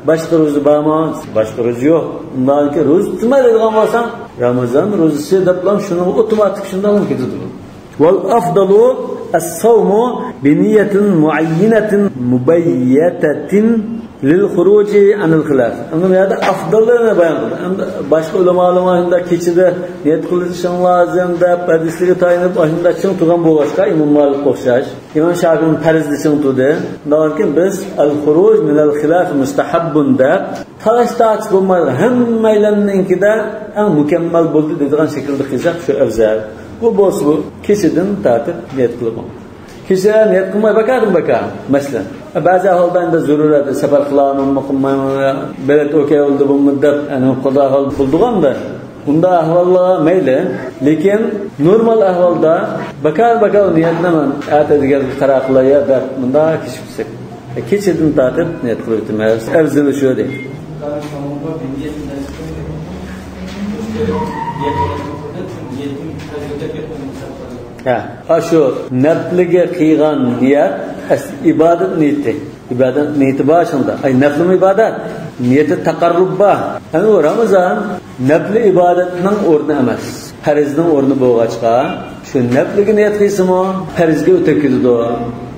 باشقا روزا بارمۇ؟ باشقا روزا يوق. ئۇنداقكى روزا تۇتماي دەيدىغان بولساڭ، رامىزان روزىسى دەپلا شۇنىڭغا ئوتوماتىك شۇنداقلا كېتىدۇ. والأفضل الصوم بنية معينة مبيتة للخروج عن الخلاف. ئەمدى بۇ يەردە ئافداللىقنى بايان قىلدى. ئەمدى باشقا ئۆلىمالارمۇ شۇنداق كېچىدە نىيەت قىلىشىڭ لازىم دەپ ھەدىسلەرگە تايىنىپ، ئاشۇنداق چىڭ تۇرغان بولغاچقا، ئىمام مالىكقا ئوخشاش. ئىمام شافىئىنىڭ پەرزىدە چىڭ تۇردى. شۇنداق كېيىن بىز الخروج من الخلاف مستحب دەپ تالاش تارتىش بولمايدىغان، ھەممەيلەننىڭكىدە ئەڭ مۇكەممەل بولدى دەيدىغان شەكىلدە قىلساق شۇ ئەۋزەل. بۇ بولسا بۇ كېچىدىن تارتىپ نىيەت قىلىپ بولىدۇ. كېچە نىيەت قىلماي بىكاردىن بىكار. مەسىلەن، بەزى ئەھۋالدا ئەمدى زۆرۈرەت، سەپەر قىلامەنمۇ قىلمايمەن، بېلەت ئوكەي بولدى بولمىدى دەپ، يەنى قۇدا ئەھۋال بولىدىغاندا، ئۇنداق ئەھۋاللار مەيلى. لېكىن نورمال ئەھۋالدا بىكار بىكار نىيەتنى مەن ئەتە دېگەنگە قارار قىلاي يا دەپ مۇنداق كېچىكسەك. كېچىدىن تارتىپ نىيەت قىلىپ ئۆتىمىز. ئەۋزىلى شۇ دەيدۇ. ھە، ئاشۇ نەپلىگە قىلغان نىيەت ئەسلى ئىبادەت نىيىتى. ئىبادەت نىيىتى بار شۇندا. ئەي، نەپلىمۇ ئىبادەت. نىيىتى تەقەررۇب بار. يەنى ئۇ رامىزان نەپلى ئىبادەتنىڭ ئورنى ئەمەس. پەرزنىڭ ئورنى بولغاچقا، شۇ نەپلىگە نىيەت قىلسىمۇ، پەرزگە ئۆتۈپ كېتىدۇ.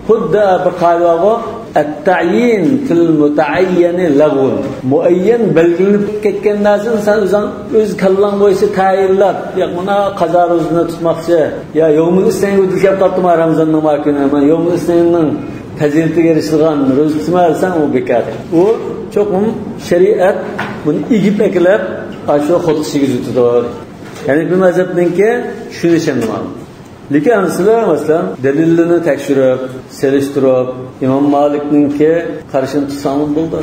خۇددى بىر قائىدە بارغۇ، التعيين في المتعين لغو. مۇئەييەن بەلگىلىنىپ كەتكەن نەرسىنى سەن ئۆزۈڭ، ئۆز كاللاڭ بويىچە تەيىنلەپ، ياق، مانا قازا روزىنى تۇتماقچى، يا يومۇل ئىسنەينگە دېلىپ كەپ قاپتۇ، ما رامىزاننىڭ ما كۈنى، مانا يومۇل ئىسنەيننىڭ پەزىلىتىگە ئېرىشىدىغان روزا تۇتىمەن دېسەڭ، ئۇ بىكار. ئۇ چوقۇم شەرىئەت بۇنى ئېگىپ ئەكېلىپ، ئاشۇ خۇد ئىشىگە يۈزىتىدۇ. يەنى بۇ مەزھەپنىڭكى شۇنى چۈشەندۈرمەڭ. لېكىن ئەمسىلەر، مەسىلەن، دەلىللىرىنى تەكشۈرۈپ، سېلىشتۇرۇپ، ئىمام مالىكنىڭكى قارىشىنى تۇتساڭلار بولدى.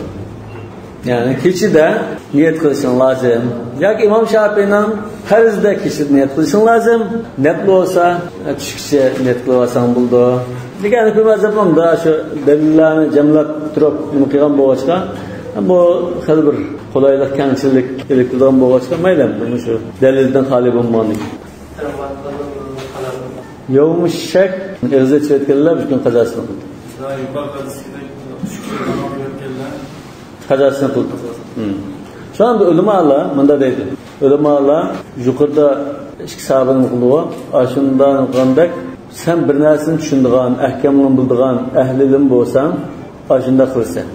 يەنى كېچىدە نىيەت قىلىشىڭ لازىم. ياكى ئىمام شاپىئىنىڭ پەرزىدە كېچىدە نىيەت قىلىشىڭ لازىم. نەپلى بولسا، چۈشكىچە نىيەت قىلىۋالساڭ بولىدۇ. لېكىن ھەنەفىي مەزھەپنىڭ شۇ دەلىللەرنى جەملەپ تۇرۇپ نېمە قىلغان بولغاچقا، بۇ خېلى بىر قولايلىق، كەڭچىلىك ئېلىپ كېلىدىغان بولغاچقا، مەيلى، بۇ شۇ دەلىلدىن خالىي بولمىغاندىكىن. يومۇ شەك، ئېغىز ئېچىۋەتكەنلەر بۈتۈن قازاسىنى قىلدى. قازاسىنى قىلدى. ھىم. شۇڭا ئەمدى ئۆلىمالار مۇنداق دەيدۇ. ئۆلىمالار يۇقىرىدا ئىككى ساھابىنىڭ قىلدىغۇ، ئاشۇنداق قىلغاندەك، سەن بىر نەرسىنى چۈشىنىدىغان، ئەھكاملىرىنى بىلىدىغان ئەھلى ئىلىم بولساڭ، ئاشۇنداق قىلىسەن.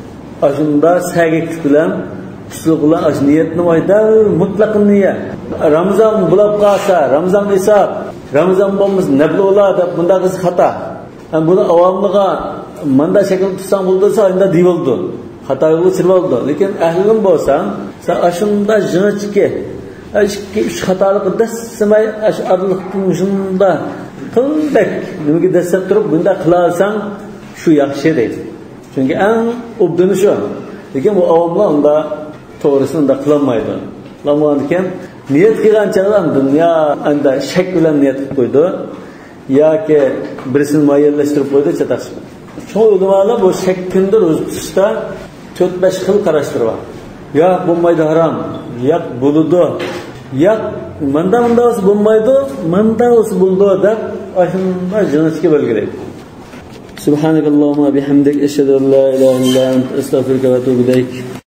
ئاشۇنداق سەگەكلىك بىلەن، ئۇسلۇب بىلەن ئاشۇ نىيەتنى ئايدا مۇتلەق نىيە. رامىزان بولاپ قالسا، رامىزان ھېساب، رامىزان بولمىسا نەپلى بولا دەپ مۇنداق قىلسا خاتا. ھەم بۇنى ئاۋاملىققا ماندا شەكىل تۇتساڭ بولىدۇ، ئاشۇنداق دېيىۋالىدۇ. خاتا يولغا چۈشۈرۈۋالىدۇ. لېكىن ئەھلىلىم بولساڭ، سەن ئاشۇنداق جىڭىچكى، ئىككى، ئۈچ خاتالىققا دەسسىمەي، ئاشۇ ئارىلىقتىن مۇشۇنداق قىلدەك نېمىگە دەسسەپ تۇرۇپ، بۇنداق قىلالىساڭ، شۇ ياخشى دەيدۇ. چۈنكى ئەڭ ئوبدىنى شۇ. لېكىن بۇ ئاۋاملار ئۇنداق توغرىسىنى ئۇنداق قىلالمايدۇ. قىلالمىغاندىكىن، نىيەت قىلغان چاغدا دۇنيا ئەندە شەك بىلەن نىيەت قىلىپ قويىدۇ. ياكى بىرسىنى مۇئەييەنلەشتۈرۈپ قويدى، چاتاقچى. شۇڭا ئۆلىمالار بۇ شەك كۈنىدە روزا تۇتۇشتا تۆت-بەش خىل قاراشلىرى بار. ياق، بولمايدۇ، ھارام. ياق، بولىدۇ. ياق، ماندا مۇنداق بولسا بولمايدۇ، ماندا بولسا بولىدۇ دەپ ئاشۇنداق جىڭىچكە بەلگىلەيدۇ. سبحانك اللهم وبحمدك، أشهد أن لا إله إلا أنت، أستغفرك وأتوب إليك.